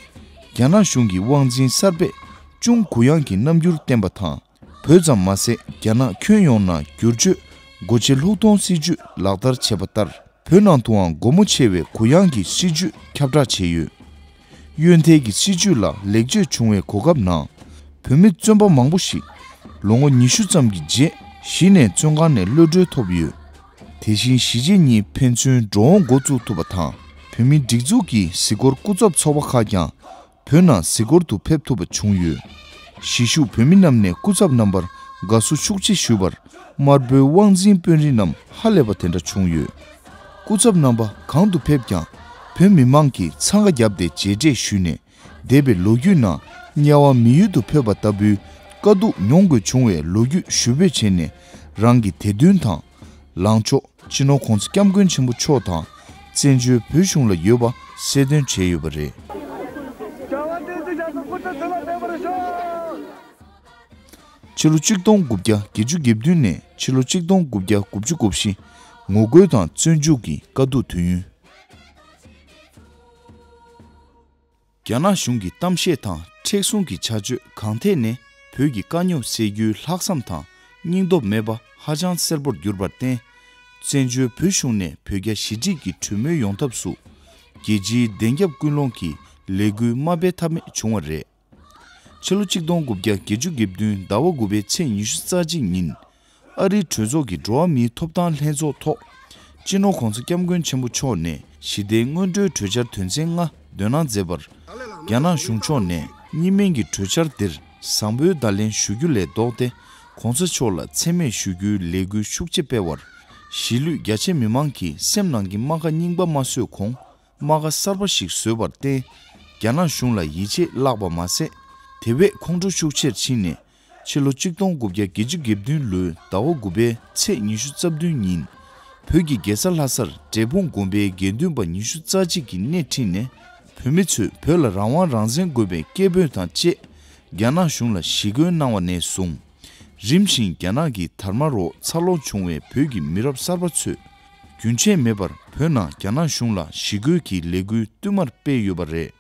རྒྱ་ནག་གཞུང་གི་དབང་འཛིན་གསར་པས་ ཅུང་གུ་ཡངས་ཀྱི་རྣམ་འགྱུར་བསྟན་པ་དང་། བོད་ཙམ་མ་ཟད། རྒྱ་ནག་ཁྱོན་ཡོངས་ནང་བསྒྱུར་བཅོས་སྒོ་འབྱེད་ལྷུག་གཏོང་སྲིད་ཇུས་ལག་བསྟར་བྱས་པ་ལྟར། བོད་ནང་དུའང་སྒོ་མོ་ཕྱེ་བའི་གུ་ཡངས་ཀྱི་སྲིད་ཇུས་ཁྱབ་བསྒྲགས་བྱས་ཡོད། གཡོན་ཐལ་གྱི་སྲིད་ཇུས་ལ་ལེགས་བཅོས་བྱུང་བའི་གོ་སྐབས་ནང་། བོད་མི་བཙོན་པ་མང་པོ་ཞིག་ལོ་ངོ་ཉི་ཤུ་ཙམ་གྱི་རྗེས་གཞི་ནས་བཙོན་ཁང་ནས་གློད་གྲོལ་ཐོབ་ཡོད། དེ་བཞིན་གཞིས་བྱེས་གཉིས་ཕན་ཚུན་འགྲོ་འོང་འགོ་བཙུགས་ཐུབ་པ་དང་། བོད་མིའི་སྒྲིག་འཛུགས་ཀྱི་གཟིགས་སྐོར་སྐུ་ཚབ་ཚོགས་པ་ཁག་ཀྱང་བོད་ནང་གཟིགས་སྐོར་དུ་ཕེབས་ཐུབ་པ་བྱུང་ཡོད། གཞིས་བཞུགས་བོད་མི་རྣམས་ནས་སྐུ་ཚབ་རྣམ་པར་དགའ་བསུ་ཤུགས་ཆེ་ཞུས་པར། དམར་པོའི་དབང་འཛིན་དཔོན་རིགས་རྣམས་ཧ་ལས་པ་དེ་འདྲ་བྱུང་ཡོད། སྐུ་ཚབ་རྣམ་པ་གང་དུ་ཕེབས་ཀྱང་བོད་མི་མང་གིས་འཚང་ཁ་བརྒྱབ་སྟེ་མཇལ་འཕྲད་ཞུས་ནས། འདས་པའི་ལོ་རྒྱུས་ནང་དམྱལ་བ་མི་ཡུལ་དུ་ཕེབས་པ་ལྟ་བུའི་དཀའ་སྡུག་མྱོང་དགོས་བྱུང་བའི་ལོ་རྒྱུས་ཞུ་འབོད་བྱས་ནས། རང་གི་དད་འདུན་དང་། ལངས་ཕྱོགས་སྤྱི་ནོར་༸གོང་ས་༸སྐྱབས་མགོན་ཆེན་པོ་མཆོག་དང་། བཙན་བྱོལ་བོད་གཞུང་ལ་ཡོད་པ་གསལ་སྟོན་བྱས་ཡོད་པ་རེད། ཕྱི་ལོ་གཅིག་སྟོང་དགུ་བརྒྱ་བརྒྱད་ཅུ་གྱ་བདུན་ནས་ཕྱི་ལོ་གཅིག་སྟོང་དགུ་བརྒྱ་དགུ་བཅུ་གོ་བཞི། ངོ་རྒོལ་དང་བཙོན་འཇུག་གི་དཀའ་སྡུག་དུས་ཡུན། རྒྱ་ནག་གཞུང་གི་གཏམ་བཤད་དང་མཁྲེགས་བཟུང་གི་བྱ་སྤྱོད་གང་ཐད་ནས་བོད་ཀྱི་དཀའ་རྙོག་སེལ་རྒྱུའི་ལྷག་བསམ་དང་སྙིང་སྟོབས་མེད་པ་ཧ་ཅང་གསལ་པོར་གྱུར་པར་བརྟེན། བཙན་བྱོལ་བོད་གཞུང་ནས་བོད་རྒྱ་ཞི་འགྲིག་གི་གྲོས་མོལ་ཡོང་ཐབས་སུ། རྒྱལ་སྤྱིའི་བདེན་རྒྱབ་ཀུན་སློང་གི་ལས་འགུལ་མ་སྤེལ་ཐབས་མེད་བྱུང་བ་རེད། ཕྱི་ལོ་གཅིག་སྟོང་དགུ་བརྒྱ་བརྒྱད་ཅུ་གྱ་བདུན་ཟླ་བ་དགུ་པའི་ཚེས་ཉི་ཤུ་རྩ་གཅིག་ཉིན། ཨ་རིའི་གྲོས་ཚོགས་ཀྱི་འགྲོ་བ་མིའི་ཐོབ་ཐང་ལྷན་ཚོགས་ཐོག་སྤྱི་ནོར་༸གོང་ས་༸སྐྱབས་མགོན་ཆེན་པོ་མཆོག་ནས་ཞི་བདེའི་སྔོན་འགྲོའི་གྲོས་འཆར་དོན་ཚན་ལྔ་འདོན་གནང་མཛད་པར། རྒྱ་ནག་གཞུང་ཕྱོགས་ནས་གཉིས་སྨན་གྱི་གྲོས་འཆར་འདིར་བཟང་པོའི་བརྡ་ལན་ཞུ་རྒྱུ་ལས་ལྡོག་སྟེ། ༸གོང་ས་མཆོག་ལ་མཚན་སྨད་ཞུ་རྒྱུའི་ལས་འགུལ་ཤུགས་ཆེ་སྤེལ་བར། གཞིས་ལུས་རྒྱ་ཆེ་མི་མང་གི་སེམས་ནང་གི་རྨ་ཁ་རྙིང་པ་མ་བཟོད་གོང་། རྨ་ཁ་གསར་པ་ཞིག་བཟོས་པར་བརྟེན། རྒྱ་ནག་གཞུང་ལ་ཡིད་ཆེས་བརླག་པ་མ་ཟད། དེ་བས་ཁོང་ཁྲོ་ཤུགས་ཆེར་ཕྱིན་ནས། ཕྱི་ལོ་གཅིག་སྟོང་དགུ་བརྒྱ་བརྒྱད་ཅུ་གྱ་བདུན་ལོའི་ཟླ་བ་དགུ་པའི་ཚེས་ཉི་ཤུ་རྩ་བདུན་ཉིན། བོད་ཀྱི་རྒྱལ་ས་ལྷ་སར་འབྲས་སྤུངས་དགོན་པའི་དགེ་འདུན་པ་ཉི་ཤུ་རྩ་གཅིག་གིས་སྣེ་ཁྲིད་ནས། བོད་མི་ཚོས་བོད་ལ་རང་དབང་རང་བཙན་དགོས་པའི་སྐད་འབོད་དང་བཅས། རྒྱ་ནག་གཞུང་ལ་ཞི་རྒོལ་གནང་བ་ནས་བཟུང་། རིམ་བཞིན་རྒྱ་ནག་གི་དར་དམར་འོག་འཚར་ལོངས་བྱུང་བའི་བོད་ཀྱི་མི་རབས་གསར་པ་ཚོས། རྒྱུན་ཆད་མེད་པར་བོད་ནང་རྒྱ་ནག་གཞུང་ལ་ཞི་རྒོལ་གྱི་ལས་འགུལ་བསྟུད་མར་སྤེལ་ཡོད་པ་རེད།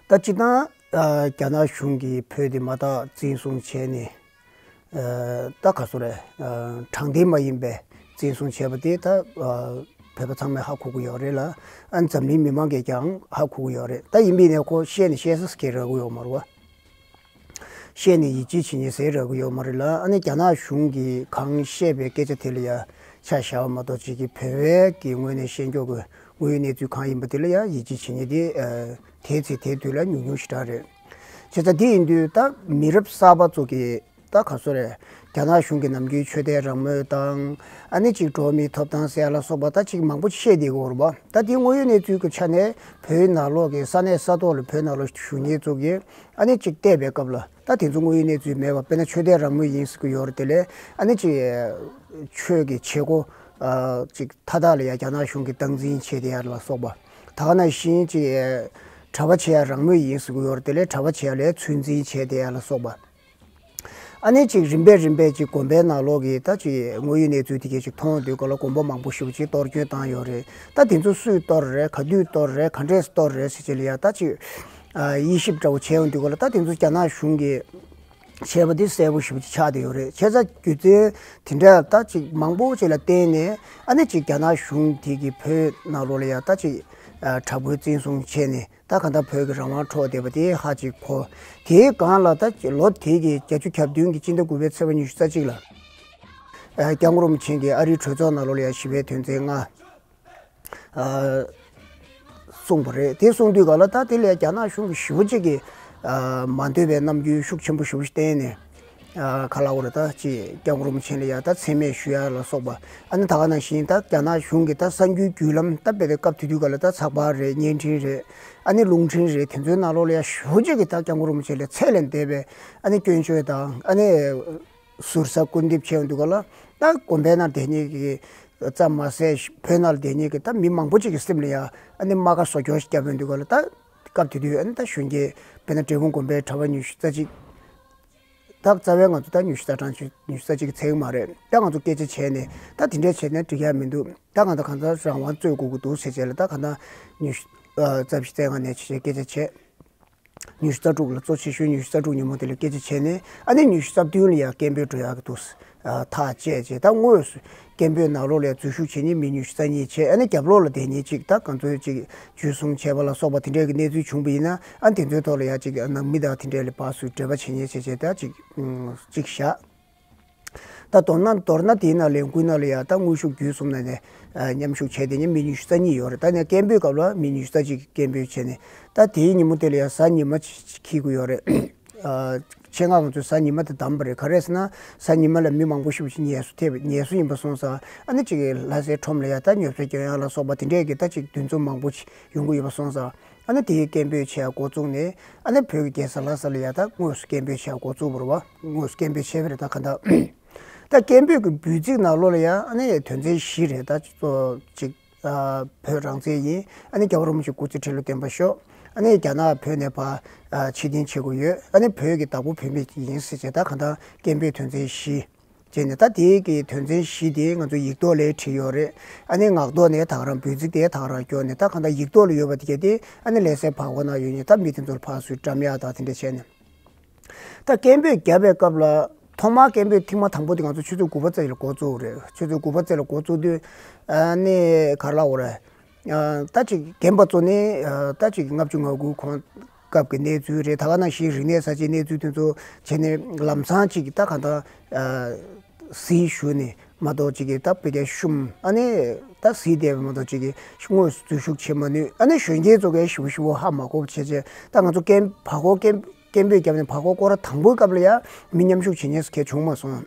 ད་སྤྱིར་བཏང་། ཨ། རྒྱ་ནག་གཞུང་གིས་བོད་དེ་མ་དག་འཛིན་བཟུང་བྱས་ནས། ཨ། ད་ག་སོ་རེད། ཨ། དྲང་བདེན་མ་ཡིན་པའི་འཛིན་བཟུང་བྱས་པ་དེ་ད། ཨ། བོད་པ་ཚང་མས་ཧ་གོ་གི་ཡོད་རེད་ལ། ཨ། འཛམ་གླིང་མི་མང་གིས་ཀྱང་ཧ་གོ་གི་ཡོད་རེད། ད་ཡིན་པས་ན་ཁོ་བཤད་ནས་བཤད་ས་ཟེར་མཁན་རག་གི་ཡོད་མ་རེད་བ། བཤད་ནས་ཡིད་ཆེས་བྱེད་མཁན་ཟེར་རག་གི་ཡོད་མ་རེད་ལ། ཨ་ནི་རྒྱ་ནག་གཞུང་གིས་གང་བཤད་པའི་སྐད་ཆ་དེ་ལ་ཡ་ཆ་བཞག་པ་མ་གཏོགས། ཅིག་གི་བོད་པའི་གི་ངོས་ནས་བཤད་མགྱོགས་ཀྱི་དངོས་ཡོད་གནས་ཚུལ་གང་ཡིན་པ་དེ་ལ་ཡ་ཡིད་ཆེས་བྱེད་མཁན་དེ། ཨ། དེའི་ཚེ་དེའི་དུས་ལ་ཉུང་ཉུང་ཞེ་དྲག་རེད། བྱས་ཙང་དེ་ཡིན་དུས་ད་མི་རབས་གསར་པ་ཚོ་གིས་ད་ག་སོ་རེད། རྒྱ་ནག་གཞུང་གིས་ནམ་རྒྱུན་ཆོས་དད་རང་མོས་དང་། ཨ་ནི་ཅིག་འགྲོ་བ་མིའི་ཐོབ་ཐང་ཟེར་ཡ་ལ་སོགས་པ་ད་ཅིག་མང་པོ་བཤད་བསྡད་ཀྱི་ཡོད་རེད་པ། ད་དེ་དངོས་ཡོད་གནས་ཚུལ་གྱི་ཆ་ནས་བོད་ནང་ལོགས་ཀྱི་ས་གནས་ས་ཐོག་ལ་བོད་ནང་ལོགས་བཞུགས་མཁན་ཚོ་གིས་ཨ་ནི་ཅིག་བལྟས་པའི་སྐབས་ལ། ད་དེ་ཚོ་དངོས་ཡོད་གནས་ཚུལ་མེད་པ། དཔེར་ན་ཆོས་དད་རང་མོས་ཡིན་ཟེར་གྱི་ཡོད་རེད། དེ་ལས་ཨ་ནི་ཅིག་ཆོས་ཀྱི་བྱེད་སྒོ། ཨ། ཅིག་མཐའ་དག་ལ་ཡ་རྒྱ་ནག་གཞུང་གིས་སྟངས་འཛིན་བྱས་བསྡད་ཡ་ལ་སོགས་པ། ད་ག་ནང་བཞིན་ཅིག་གྲྭ་པ་བྱེད་ཡ་རང་མོས་ཡིན་ཟེར་གྱི་ཡོད་རེད། དེ་ལས་གྲྭ་པ་བྱེད་ཡ་ལ་ཚོད་འཛིན་བྱས་བསྡད་ཡ་ལ་སོགས་པ། ཨ་ནི་ཅིག་རིམ་པས་རིམ་པས་ཅིག་དགོན་པའི་ནང་ལོགས་ཀྱི་ད་ཅིག་དངོས་ཡོད་གནས་ཚུལ་དེ་གས་ཅིག་མཐོང་དུས་སྐབས་ལ། དགོན་པ་མང་པོ་ཞེ་པོ་ཅིག་གཏོར་སྐྱོན་བཏང་ཡོད་རེད། ད་དེ་ཚོ་སུས་གཏོར་རེད། ག་དུས་གཏོར་རེད། ག་འདྲས་གཏོར་རེད་ཟེར་བྱས་ལ་ཡ་ད་ཅིག་ཨ། དབྱེ་ཞིབ་འདྲ་བོ་བྱས་ཡོང་དུས་སྐབས་ལ། ད་དེ་ཚོ་རྒྱ་ནག་གཞུང་གིས་བྱས་པ་དེ་གསལ་པོ་ཞེ་པོ་ཅིག་ཆགས་བསྡད་ཡོད་རེད། བྱས་ཙང་རྒྱུ་མཚན་དེ་འདྲ་ད་ཅིག་མང་པོ་ཅིག་ལ་བརྟེན་ནས། ཨ་ནི་ཅིག་རྒྱ་ནག་གཞུང་དེ་གིས་བོད་ནང་ལོགས་ལ་ཡ་ད་ཅིག་ཨ། དྲག་པོའི་བཙན་བཟུང་བྱས་ནས། ད་གང་ལྟར་བོད་ཀྱི་རང་དབང་འཕྲོག་བསྡད་པ་དེ་ཧ་ཅིག་གོ། དེའི་སྒང་ལ་ད་ལོ་དེ་གི་བརྒྱད་ཅུ་གྱ་བདུན་གྱི་སྤྱི་ཟླ་དགུ་པའི་ཚེས་པ་ཉི་ཤུ་རྩ་གཅིག་ལ། ཨ། སྐྱབས་མགོན་རིན་པོ་ཆེ་གིས་ཨ་རིའི་གྲོས་ཚོགས་ནང་ལོགས་ལ་ཡ་ཞི་བའི་དོན་ཚན་ལྔ། ཨ། གསུངས་པ་རེད། དེ་གསུངས་དུས་སྐབས་ལ་ད་དེ་ལ་རྒྱ་ནག་གཞུང་གིས་ཞེ་པོ་ཅིག་གི། ཨ། མ་འདོད་པའི་རྣམ་འགྱུར་ཤུགས་ཆེན་པོ་ཞེ་པོ་ཞིག་བསྟན་ནས། ཨ། ག་ལབ་དགོས་རེད། ད་ཅིག་སྐྱབས་མགོན་རིན་པོ་ཆེ་ལ་ཡ་ད་མཚན་སྨད་ཞུ་ཡ་ལ་སོགས་པ། ཨ་ནི་ད་ག་ནང་བཞིན་ད་རྒྱ་ནག་གཞུང་གིས་ད་གསར་འགྱུར་བརྒྱུད་ལམ། ད་དཔེ་དེ་སྐབས་དེ་དུས་སྐབས་ལ་ད་ཚགས་པར་རེད། བརྙན་འཕྲིན་རེད། ཨ་ནི་རླུང་འཕྲིན་རེད། དེ་ཚོའི་ནང་ལོགས་ལ་ཡ་ཞེ་པོ་ཅིག་གི་ད་སྐྱབས་མགོན་རིན་པོ་ཆེ་ལ་ཚད་ལས་འདས་པའི་ཨ་ནི་སྐྱོན་བརྗོད་དང་། ཨ་ནི་ཟུར་ཟ་སྐུར་འདེབས་བྱས་ཡོང་དུས་སྐབས་ལ། ད་དགོན་པའི་ནང་བསྡད་མཁན་གྱི་ཙམ་མ་ཟད། བོད་ནང་ལ་བསྡད་མཁན་གྱི་ད་མི་མང་པོ་ཅིག་གི་སེམས་ལ་ཡ་ཨ་ནི་རྨ་ཁ་བཟོ་སྐྱོར་ཞིག་བརྒྱབ་ཡོང་དུས་སྐབས་ལ། ད་སྐབས་དེ་དུས་ཨ་ནི་ད་གཞོན་སྐྱེས། དཔེར་ན་འབྲས་སྤུངས་དགོན་པའི་གྲྭ་པ་ཉི་ཤུ་རྩ་གཅིག། ད་རྩ་བའི་ང་ཚོ་ད་ཉི་ཤུ་རྩ་གྲངས་ཅིག་ཉི་ཤུ་རྩ་གཅིག་གི་ཚད་མ་རེད། ད་ང་ཚོ་སྐད་ཆ་བྱས་ནས། ད་དེ་འདྲས་བྱས་ནས་འགྲིག་ཡ་མི་འདུག། ད་ང་ཚོ་གང་ལྟར་རང་དབང་རྩོད་དགོས་ཀྱི་འདུག་ཟེར་བྱས་ལ། ད་གང་ལྟར་ཉི་ཤུ་རྩ་བཞི་རྩ་ལྔ་ནས་བྱས་བྱས་སྐད་ཆ་བྱས། ཉི་ཤུ་རྩ་དྲུག་ལ་གཙོ་ཆེ་ཤོས་ཉི་ཤུ་རྩ་དྲུག་ཉིན་མོ་དེ་ལ་སྐད་ཆ་བྱས་ནས། ཨ་ནི་ཉི་ཤུ་རྩ་བདུན་ལ་ཡང་སྐད་འབོད་འགྲོ་ཡག་གི་འདུག་ཨ། ཐག་བཅད་བྱས། ད་དངོས་སུ་སྐད་འབོད་ནང་ལོགས་ལ་ཡང་འཛུལ་ཞུགས་བྱེད་མཁན་མི་ཉི་ཤུ་རྩ་གཉིས་བྱས། ཨ་ནི་རྒྱབ་ལོགས་ལ་བསྡད་མཁན་གཅིག་ད་ག་ཚོད་ཅིག་འཇུ་བཟུང་བྱས་པ་ལ་སོགས་པ་དེ་འདྲའི་གི་གནས་ཚུལ་བྱུང་བ་ཡིན་ན། ཨ། དེ་ཚོའི་ཐོག་ལ་ཡང་ཅིག་ནང་མི་དང་དེ་འདྲའི་ལ་ཕར་ཚུར་འབྲེལ་བ་བྱེད་མཁན་བྱས་བྱས་ད་ཅིག་ཅིག་བཞག་ད་མདོར་ན་མདོར་ན་དེའི་ནང་ལས་འགུལ་ནང་ལ་ཡང་ད་དངོས་ཤུགས་བརྒྱུད་གསུམ་ནས་ནས་མཉམ་ཞུགས་བྱས་བསྡད་མཁན་མི་ཉི་ཤུ་རྩ་གཉིས་ཡོད་རེད། ད་ནས་སྐད་འབོད་སྐབས་ལ་མི་ཉི་ཤུ་རྩ་གཅིག་གིས་སྐད་འབོད་བྱས་ནས། ད་དེའི་ཉིན་མོ་དེ་ལ་ཡང་གཟའ་ཉི་མ་ཅིག་འཁེལ་གྱི་ཡོད་རེད། ཨ། ཆེད་མངགས་ང་ཚོས་གཟའ་ཉི་མ་དེ་བདམས་པ་རེད། ག་རེ་ཟེར་ན་གཟའ་ཉི་མ་ལ་མི་མང་པོ་ཞེ་པོ་ཅིག་ངལ་གསོ་ཐེབས། ངལ་གསོ་ཡིན་པ་སོང་ཙང་། ཨ་ནི་ཅིག་ལྷ་སའི་ཁྲོམ་ལ་ཡང་ད་ཉོ་ཚོང་སྐྱོན་ཡག་ལ་སོགས་པ་དེ་འདྲས་ཀྱི་ད་ཅིག་འདུ་འཛོམས་མང་པོ་ཅིག་ཡོང་གི་ཡོད་པ་སོང་ཙང་། ཨ་ནི་དེའི་སྐད་འབོད་བྱེད་ཡག་འགོ་བཙུགས་ནས། ཨ་ནི་བོད་ཀྱི་རྒྱལ་ས་ལྷ་ས་ལ་ཡང་ད་དངོས་སུ་སྐད་འབོད་བྱེད་ཡག་འགོ་བཙུགས་པ་རེད་བ། དངོས་སུ་སྐད་འབོད་བྱས་པ་རེད། ད་ག་འདྲ། ད་སྐད་འབོད་ཀྱི་འབོད་ཚིག་ནང་ལོགས་ལ་ཡང་ཨ་ནི་དོན་ཚན་བཞི་རེད། ད་གཙོ་གཅིག་ཨ། བོད་རང་བཙན་ཡིན། ཨ་ནི་རྒྱལ་བ་རིན་པོ་ཆེ་སྐུ་ཚེ་ཁྲི་ལོ་བརྟན་པར་ཤོག་ཨ་ནི་རྒྱ་ནག་བོད་ནས་ཕར། ཨ། ཕྱིར་འཐེན་བྱེད་དགོས་ཡོད། ཨ་ནི་བོད་ཀྱི་བདག་པོ་བོད་མི་ཡིན་ཟེར་བྱས། ད་ག་འདྲ་སྐད་འབོད་དོན་ཚན་བཞི་བྱས་ནས། ད་དེའི་གི་དོན་ཚན་བཞི་དེ་ང་ཚོ་ཡིག་ཐོག་ལ་བྲིས་ཡོད་རེད། ཨ་ནི་ངག་ཐོག་ནས་ད་ག་རང་འབོད་ཚིག་དེ་ད་ག་རང་སྐྱོར་ནས། ད་ག་འདྲ་ཡིག་ཐོག་ལ་ཡོད་པ་དེ་ག་དེ་ཨ་ནི་ལྷ་སའི་བར་སྐོར་ནང་ཡོད་མཁན་ད་མི་དེ་ཚོར་ཕར་ཚུར་བཀྲམ་ཡག་དང་དེ་འདྲ་བྱས་ནས། ད་སྐད་འབོད་བརྒྱབ་པའི་སྐབས་ལ། ཐོག་མར་སྐད་འབོད་ཐེངས་མ་དང་པོ་དེ་ང་ཚོ་ཆུ་ཚོད་དགུ་པ་ཙམ་ལ་འགོ་བཙུགས་རེད། ཆུ་ཚོད་དགུ་པ་ཙམ་ལ་འགོ་བཙུགས་དུས། ཨ་ནི་ག་རེ་ལབ་དགོས་རེད། ཨ། ད་ཅིག་རྒན་པ་ཚོ་ནི། ཨ། ད་ཅིག་ལྔ་བཅུ་ང་དགུ་གོང་སྐབས་ཀྱི་གནས་ཚུལ་རེད། ད་ག་ནང་བཞིན་རིག་གནས་གསར་བརྗེའི་གནས་ཚུལ་དེ་ཚོ་བྱས་ནས་ལམ་སང་ཅིག་ད་ག་འདྲ། ཨ། གཟིགས་ཞུས་ནས་མ་གཏོགས་ཅིག་གིས་ད་ཕ་གིར་བཤུམས། ཨ་ནི་ད་གཟིགས་བསྡད་པ་མ་གཏོགས་ཅིག་གིས་དངོས་སུ་འཛུལ་ཞུགས་བྱེད་མ་ནུས། ཨ་ནི་གཞོན་སྐྱེས་ཚོ་གིས་ཞིབ་པོ་ཞིབ་པོ་ཧ་མ་གོ་བ་བྱས་བྱས། ད་ང་ཚོ་སྐད་བར་སྐོར་སྐད་སྐད་འབོད་བརྒྱབ་ནས་བར་སྐོར་སྐོར་ར་དང་པོའི་སྐབས་ལ་ཡང་མི་མཉམ་ཞུགས་བྱེད་མཁན་སུ་གང་བྱུང་མ་སོང་།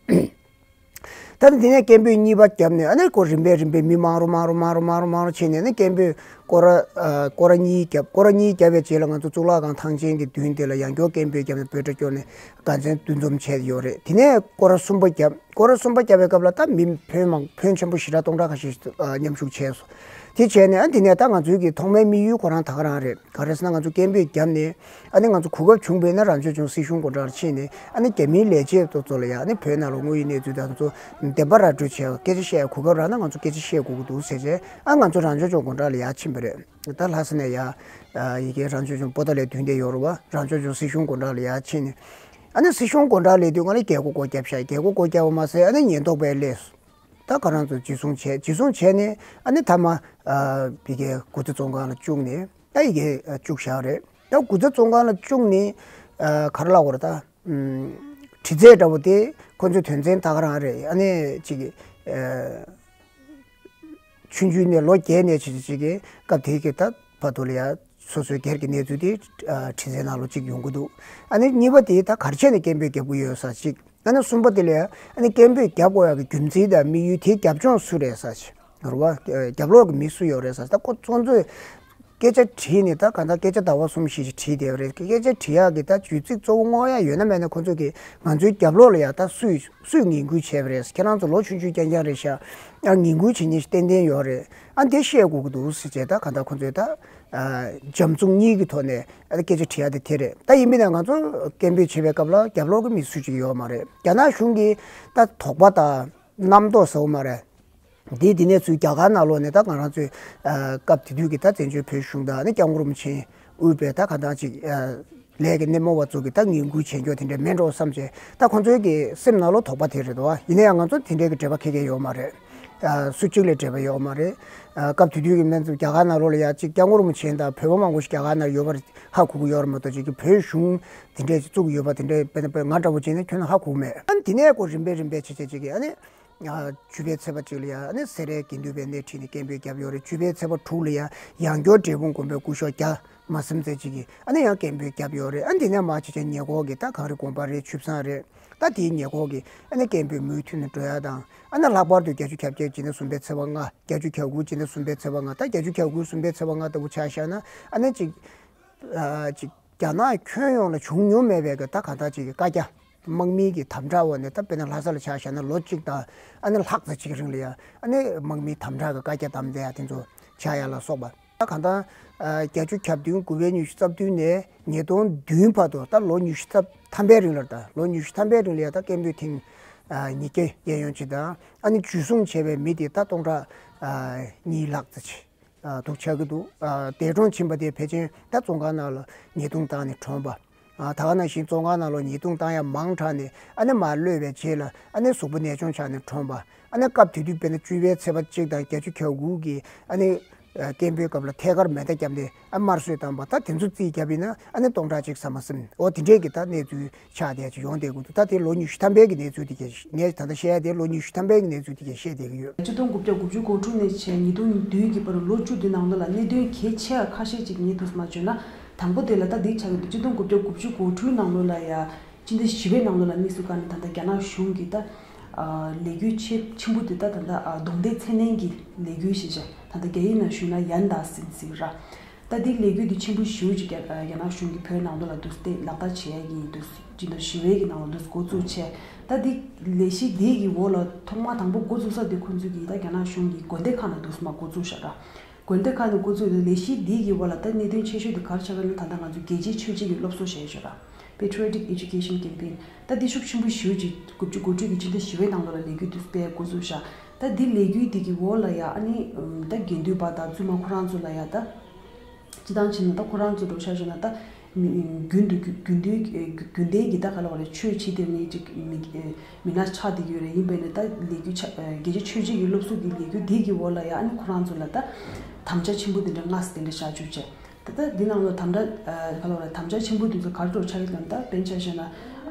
ད་ནི་དེ་ནས་སྐད་འབོད་གཉིས་པ་བརྒྱབ་ནས། ཨ་ནི་ཁོ་རིམ་པས་རིམ་པས་མི་མང་རུ་མང་རུ་མང་རུ་མང་རུ་མང་རུ་བྱས་ནས། ཨ་ནི་སྐད་འབོད་སྐོར་ར། ཨ། སྐོར་ར་གཉིས་བརྒྱབ། སྐོར་ར་གཉིས་བརྒྱབ་པའི་རྗེས་ལ་ང་ཚོ་གཙུག་ལག་ཁང་ཐང་ཆེན་གྱི་མདུན་དེ་ལ་ཡང་བསྐྱར་སྐད་འབོད་བརྒྱབ་ནས་འབོད་སྒྲ་སྐྱོར་ནས་དགའ་མཚན་འདུ་འཛོམས་བྱས་ཡོད་རེད། དེ་ནས་སྐོར་ར་གསུམ་པ་བརྒྱབ། སྐོར་ར་གསུམ་པ་བརྒྱབ་པའི་སྐབས་ལ་ད་མི་ཕོན་མང་ཕོན་ཆེན་པོ་ཞེ་དྲག་སྟོང་ཕྲག་ཁ་ཤས་ཤིག་ཨ། མཉམ་ཞུགས་བྱས་སོང་། དེ་བྱས་ནས། ཨ། དེ་ནས་ད་ང་ཚོའི་གི་ཐོག་མའི་དམིགས་ཡུལ་ཁོ་རང་ད་ག་རང་རེད། ག་རེ་ཟེར་ན་ང་ཚོ་སྐད་འབོད་བརྒྱབ་ནས། ཨ་ནི་ང་ཚོ་གོ་སྐབས་བྱུང་བས་ན་རང་སྐྱོང་ལྗོངས་སྲིད་གཞུང་སྐོར་གྲངས་ལ་ཕྱིན་ནས། ཨ་ནི་རྒྱ་མིའི་ལས་བྱེད་ཚོ་ཚོ་ལ་ཡང་། ཨ་ནི་བོད་ནང་ལ་དངོས་ཡོད་གནས་ཚུལ་དང་དེ་ཚོ་བདེན་པ་ར་སྤྲོད་བྱས་སྐད་ཆ་བཤད་གོ་སྐབས་རག་ན་ང་ཚོ་སྐད་ཆ་བཤད་དགོས་ཀྱི་འདུག་ཟེར་བྱས། ཨ། ང་ཚོ་རང་སྐྱོང་ལྗོངས་སྐོར་གྲངས་ལ་ཡར་ཕྱིན་པ་རེད། ད་ལྷ་ས་ནས་ཡར། ཨ། ཡ་གིའི་རང་སྐྱོང་ལྗོངས་པོ་ཏཱ་ལའི་མདུན་དེ་ཡོད་རེད་བ། རང་སྐྱོང་ལྗོངས་སྲིད་གཞུང་སྐོར་གྲངས་ལ་ཡར་ཕྱིན་ནས། ཨ་ནི་སྲིད་གཞུང་སྐོར་གྲངས་སླེབས་དུས་སྒང་ལ་རྒྱལ་སྒོ་སྒོ་བརྒྱབ་ཤག་རྒྱལ་སྒོ་སྒོ་བརྒྱབ་པ་མ་ཟད། ཨ་ནི་ཉེན་རྟོག་པས་སླེབས་སོང་། ད་ཁོ་རང་ཚོ་འཛིན་བཟུང་བྱས། འཛིན་བཟུང་བྱས་ནས། ཨ་ནི་མཐའ་མ། ཨ། ཕ་གིའི་དགུ་ཚ་བཙོན་ཁང་ལ་བཅུག་ནས། ད་ཡ་གིར་བཅུག་བཞག་རེད། ད་དགུ་ཚ་བཙོན་ཁང་ལ་བཅུག་ནས། ཨ། ག་རེ་ལབ་དགོས་རེད། ད། ཨམ། དྲི་རྩད་འདྲ་པོ་དེ་ཁོ་ཚོས་དོན་ཚན་ད་ག་རང་རེད། ཨ་ནི་ཅིག་ཨ། ཆུང་ཆུང་ནས་ལོ་བརྒྱད་ནས་བྱས་བྱས་ཅིག་གི་སྐབས་དེ་གི་ད་བར་དུ་ལ་ཡ་སོ་སོའི་སྒེར་གྱི་གནས་ཚུལ་དེ། ཨ། དྲི་རྩད་ནང་ལོགས་ཅིག་ཡོང་གི་འདུག་ཨ་ནི་གཉིས་པ་དེ་ད་ག་རེ་བྱས་ནས་སྐད་འབོད་རྒྱག་གི་ཡོད་ས་ཅིག་ཨ་ནི་གསུམ་པ་དེ་ལ་ཡ། ཨ་ནི་སྐད་འབོད་རྒྱག་དགོས་ཡག་གི་རྒྱུ་མཚན་དང་དམིགས་ཡུལ་དེ་རྒྱབ་ལྗོངས་སུ་རེད་ས་ཅིག་རེད་བ། རྒྱབ་ལོགས་ཀྱི་མི་སུ་ཡོད་རེད་ས་ཅིག་ད་ཁོ་ཚོ་ཚོས་སྐད་ཆ་དྲིས་ནས། ད་གང་ལྟར་སྐད་ཆ་ཟླ་བ་གསུམ་བཞི་ཞིག་དྲིས་བསྡད་པ་རེད། སྐད་ཆ་དྲི་ཡག་གི་ད་བརྗོད་ཚིག་གཙོ་བོ་དངོས་ཡ་ཡོད་ན་མེད་ན། ཁོ་ཚོ་གིས་ང་ཚོའི་རྒྱབ་ལོགས་ལ་ཡ་ད་སུས་སུས་ངན་སྐུལ་བྱས་པ་རེད། ཁྱེད་རང་ཚོ་ལོ་ཆུང་ཆུང་རྐྱང་རྐྱང་རེད་ཤག་ཨ། ངན་སྐུལ་བྱེད་མཁན་ཞིག་ཏན་ཏན་ཡོད་རེད། ཨ། འདི་བཤད་དགོས་ཀྱི་འདུག་ཟེར་བྱས། ད་གང་ལྟར་ཁོ་ཚོས་ད། ཨ། འཇམ་རྩུབ་གཉིས་ཀྱི་ཐོག་ནས། ཨ། སྐད་ཆ་དྲི་ཡག་དེ་དེ་རེད། ད་ཡིན་པས་ན་ང་ཚོ་སྐད་འབོད་བྱེད་པའི་སྐབས་ལ་རྒྱབ་ལོགས་ཀྱི་མི་སུ་གཅིག་ཡོད་མ་རེད། རྒྱ་ནག་གཞུང་གིས་ད་དོགས་པ་དང་རྣམ་རྟོག་ཟེར་བ་མ་རེད། འདི་འདི་ནས་ཚུར་རྒྱ་གར་ནང་ལོགས་ནས་ད་ང་རང་ཚོའི། ཨ། སྐབས་དེ་དུས་ཀྱི་ད་བཙན་བྱོལ་བོད་གཞུང་དང་། ཨ་ནི་སྐྱབས་མགོན་རིན་པོ་ཆེ་དབུས་པའི་ད་ག་འདྲ་ཅིག་ཨ། ལས་ཀྱི་སྣེ་མོ་བ་ཚོ་གིས་ད་ངན་སྐུལ་བྱེད་རྒྱུ་དེ་འདྲ་མེད་འགྲོ་བསམ་བྱས། ད་ཁོ་ཚོའི་གི་སེམས་ནང་ལོགས་དོགས་པ་དེ་རེད་དོ། ཡིན་ན་ཡང་ང་ཚོ་དེ་འདྲའི་གི་འབྲེལ་བ་ཁེ་ཁེ་ཡོད་མ་རེད། ཨ། སུ་གཅིག་ལས་འབྲེལ་བ་ཡོད་མ་རེད། ཨ། སྐབས་དེ་དུས་ཀྱི་སྨན་རྒྱ་གར་ནང་ལོགས་ལ་ཡ་ཅིག་སྐྱབས་མགོན་རིན་པོ་ཆེ་དང་བོད་པ་མང་པོ་ཞིག་རྒྱ་གར་ནང་ཡོད་པར་ཧ་གོ་གི་ཡོད་རེད་མ་གཏོགས། ཅིག་གི་བོད་གཞུང་དེ་འདྲས་ཅིག་བཙུགས་ཡོད་པ་དེ་འདྲས། དཔེར་ན་དཔེར་ང་འདྲ་བོ་བྱས་ན་ཁྱོན་ནས་ཧ་གོ་མེད། ཨ་ནི་དེ་ནས་ཁོ་རིམ་པས་རིམ་པས་བྱས་བྱས་ཅིག་གི། ཨ་ནི། ཨ། བཅུ་པའི་ཚེས་པ་གཅིག་ལ་ཡ། ཨ་ནི་སེ་རའི་དགེ་འདུན་པའི་སྣེ་ཁྲིད་ནས་སྐད་འབོད་བརྒྱབ་ཡོད་རེད། བཅུ་པའི་ཚེས་པ་དྲུག་ལ་ཡ་ཡང་བསྐྱར་འབྲས་སྤུངས་དགོན་པའི་སྐུ་ཞབས་བརྒྱ་མ་ཟིན་ཙམ་ཅིག་གིས། ཨ་ནི་ཡང་སྐད་འབོད་བརྒྱབ་ཡོད་རེད། ཨ་ནི་དེ་ནས་མར་བྱས་བྱས་ཉེ་འཁོར་གྱི་ད་གངས་རི་དགོན་པ་རེད། ཆུ་བཟང་རེད། ད་དེའི་ཉེ་འཁོར་གྱི། ཨ་ནི་སྐད་འབོད་མུ་མཐུད་ནས་འགྲོ་ཡ་དང་། ཨ་ནི་ལྷག་པར་དུ་བརྒྱད་ཅུ་གྱ་བརྒྱད་སྤྱི་ཟླ་གསུམ་པའི་ཚེས་པ་ལྔ། བརྒྱད་ཅུ་གྱ་དགུ་སྤྱི་ཟླ་གསུམ་པའི་ཚེས་པ་ལྔ། ད་བརྒྱད་ཅུ་གྱ་དགུ་གསུམ་པའི་ཚེས་པ་ལྔ་ལྟ་བུ་ཆ་བཞག་ན། ཨ་ནི་ཅིག་ཨ། ཅིག་རྒྱ་ནག་ཁྱོན་ཡོངས་ལ་བྱུང་མྱོང་མེད་པའི་གི་ད་གང་ལྟར་ཅིག་གི་བཀའ་རྒྱ། དམག་མིའི་གི་དམ་དྲག་འོག་ནས། ད་དཔེར་ན་ལྷ་ས་ལ་ཆ་བཞག་ན་ལོ་གཅིག་དང་ཨ་ནི་ལྷག་ཙམ་ཅིག་རིང་ལ་ཡ། ཨ་ནི་དམག་མིའི་དམ་དྲག་གི་བཀའ་རྒྱ་བསྡམས་བསྡད་ཡ་དེ་ཚོ་ཆགས་ཡ་ལ་སོགས་པ། ད་གང་ལྟར། ཨ། བརྒྱད་ཅུ་གྱ་བདུན་དགུ་པའི་ཉི་ཤུ་རྩ་བདུན་ནས་ཉིས་སྟོང་བདུན་བར་དུ། ད་ལོ་ཉི་ཤུ་རྩ་ཐམ་པའི་རིང་ལ། ད་ལོ་ཉི་ཤུ་ཐམ་པའི་རིང་ལ་ཡ་ད་སྐད་འབོད་ཐེངས། ཨ། ཉིས་བརྒྱ་གཡས་གཡོན་ཅིག་དང་། ཨ་ནི་འཇུ་བཟུང་བྱས་པའི་མི་དེ་ད་སྟོང་ཕྲག་ཨ། གཉིས་ལྷག་ཙམ་ཅིག་ཨ་འདུག་ཆགས་ཀྱི་འདུག་ཨ་འདས་གྲོངས་ཕྱིན་པ་དེ་ཕལ་ཆེར་ད་བཙོན་ཁང་ནང་ལ་ཉེས་རྡུང་བཏང་ནས་གྲོངས་པ། ཨ་ད་ག་ནང་བཞིན་བཙོན་ཁང་ནང་ལ་ཉེས་རྡུང་བཏང་ཡ་མང་དྲགས་ནས་ཨ་ནི་མར་གློད་པའི་རྗེས་ལ་ཨ་ནི་གཟུགས་པོ་ནད་གཅོང་ཆགས་ནས་གྲོངས་པ། ཨ་ནི་སྐབས་དེ་དུས་དཔེར་ན་བཅུ་པའི་ཚེས་པ་གཅིག་དང་བརྒྱད་ཅུ་གྱ་དགུ་གི་ཨ་ནི་ཨ་སྐད་འབོད་སྐབས་ལ་ཐད་ཀར་མེ་མདའ་བརྒྱབ་ནས་ཨ་དམར་གསོད་བཏང་པ། ད་དེ་ཚོ་རྩིས་བརྒྱབ་ཡིན་ན་ཨ་ནི་སྟོང་ཕྲག་གཅིག་ཙམ་མ་ཟིན། འོ་དེ་འདྲས་ཀྱི་ད་གནས་ཚུལ་ཆགས་བསྡད་ཅིག་ཡོང་བསྡད་ཀྱི་འདུག་ད་དེ་ལོ་ཉི་ཤུ་ཐམ་པའི་གི་གནས་ཚུལ་དེ་གས་ངས་ད་ལྟ་བཤད་ཡ་དེ་ལོ་ཉི་ཤུ་ཐམ་པའི་གི་གནས་ཚུལ་དེ་གས་བཤད་བསྡད་ཀྱི་ཡོད། ཆིག་སྟོང་དགུ་བརྒྱ་དགུ་བཅུ་གོ་དྲུག་ནས་བྱས་ཉིས་སྟོང་བདུན་གྱི་བར་ལོ་བཅུ་དེ་ནང་ལོགས་ལ་གནད་དོན་གལ་ཆེ་བ་ཁ་ཤས་ཅིག་ངས་དུས་མ་བརྗོད་ན། དང་པོ་དེ་ལ་ད་འདི་ཆགས་ཀྱི་འདུག་ཆིག་སྟོང་དགུ་བརྒྱ་དགུ་བཅུ་གོ་དྲུག་ནང་ལོགས་ལ་ཡ་སྤྱི་ཟླ་བཞི་པའི་ནང་ལོགས་ལ་དམིགས་སུ་བཀར་ནས་ད་ལྟ་རྒྱ་ནག་གཞུང་གིས་ད་ལས་འགུལ་ཆེ་ཆེན་པོ་དེ་ད་ད་ལྟ་རྡུང་རྡེག་འཚེར་སྣང་གི་ལས་འགུལ་ཞེས་བྱ་ད་ལྟ་རྒྱ་ཡིག་ནང་ཞུས་ན་ཡན་དཱ་སིན་ཟེར་གྱི་ར། ད་འདི་ལས་འགུལ་འདི་ཆེན་པོ་ཞེ་པོ་ཅིག་རྒྱ་རྒྱ་ནག་གཞུང་གིས་བོད་ནང་ལོགས་ལ་འདུག་སྟེ་ལག་བསྟར་བྱེད་ཡ་གི་འདུག་སྤྱི་ཟླ་བཞི་པའི་གི་ནང་ལ་འདུག་འགོ་བཙུགས་བྱས། ད་འདི་ལས་གཞི་འདི་གི་འོག་ལ་ཐོག་མ་དང་པོ་འགོ་བཙུགས་ས་དེ་ཁོང་ཚོས་གི་ད་རྒྱ་ནག་གཞུང་གི་དགོན་སྡེ་ཁག་ནང་འདུག་མར་འགོ་བཙུགས་བཞག་ར། དགོན་སྡེ་ཁག་ནང་འགོ་བཙུགས་ཏེ་ལས་གཞི་འདི་གི་འོག་ལ་ད་གནད་དོན་ཆེ་ཤོས་དེ་ག་རེ་ཆགས་ཀྱི་ན་ད་ལྟ་ང་ཚོ་རྒྱལ་གཅེས་ཆོས་གཅེས་ཀྱི་སློབ་གསོ་བྱས་ཡོད་ར། Patriotic Education Campaign། ད་འདི་ཤུགས་ཆེན་པོ་ཞེ་པོ་ཅིག་དགུ་བཅུ་གོ་དྲུག་གི་སྤྱི་ཟླ་བཞི་པའི་ནང་ལོགས་ལ་ལས་འགུལ་འདི་སྤེལ་འགོ་བཙུགས་བཞག་ད་འདི་ལས་འགུལ་འདི་གི་འོག་ལ་ཡ་ཨ་ནི་ད་དགེ་འདུན་པ་དང་བཙུན་མ་ཁོ་རང་ཚོ་ལ་ཡ་ད། སྤྱི་བཏང་བྱས་ན་ད་ཁོ་རང་ཚོ་འགྲོ་ཤར་བྱས་ན་ད་མི་རྒྱུན་དུ་རྒྱུན་དུ་རྒྱུན་ལྡན་གྱི་ད་ག་ལ་བ་རེད། ཆོས་བྱེད་དེ་ནི་ཅིག་མི་མི་སྣ་ཆགས་བསྡད་ཀྱི་ཡོད་རེད། ཡིན་པས་ནི་ད་ལས་འགུལ་ཆ་རྒྱལ་སྤྱིའི་ཆོས་བྱེད་ཀྱི་སློབ་གསོ་གི་ལས་འགུལ་འདི་གི་འོག་ལ་ཡ་ཨ་ནི་ཁོ་རང་ཚོ་ལ་ད་དམ་བཅའ་ཆེན་པོ་དེ་འདྲ་ལྔ་ཙམ་དེ་འདྲ་བཞག་བཅུག་བྱས། ད་ལྟ་འདི་ནང་ལ་དམ་བཅའ་ག་ལ་བ་རེད། དམ་བཅའ་ཆེན་པོ་དེ་ཚོ་ག་རེ་འགྲོ་ཆགས་ཀྱི་ལ་ད་དཔེར་ན་ཆ་བཞག་ན་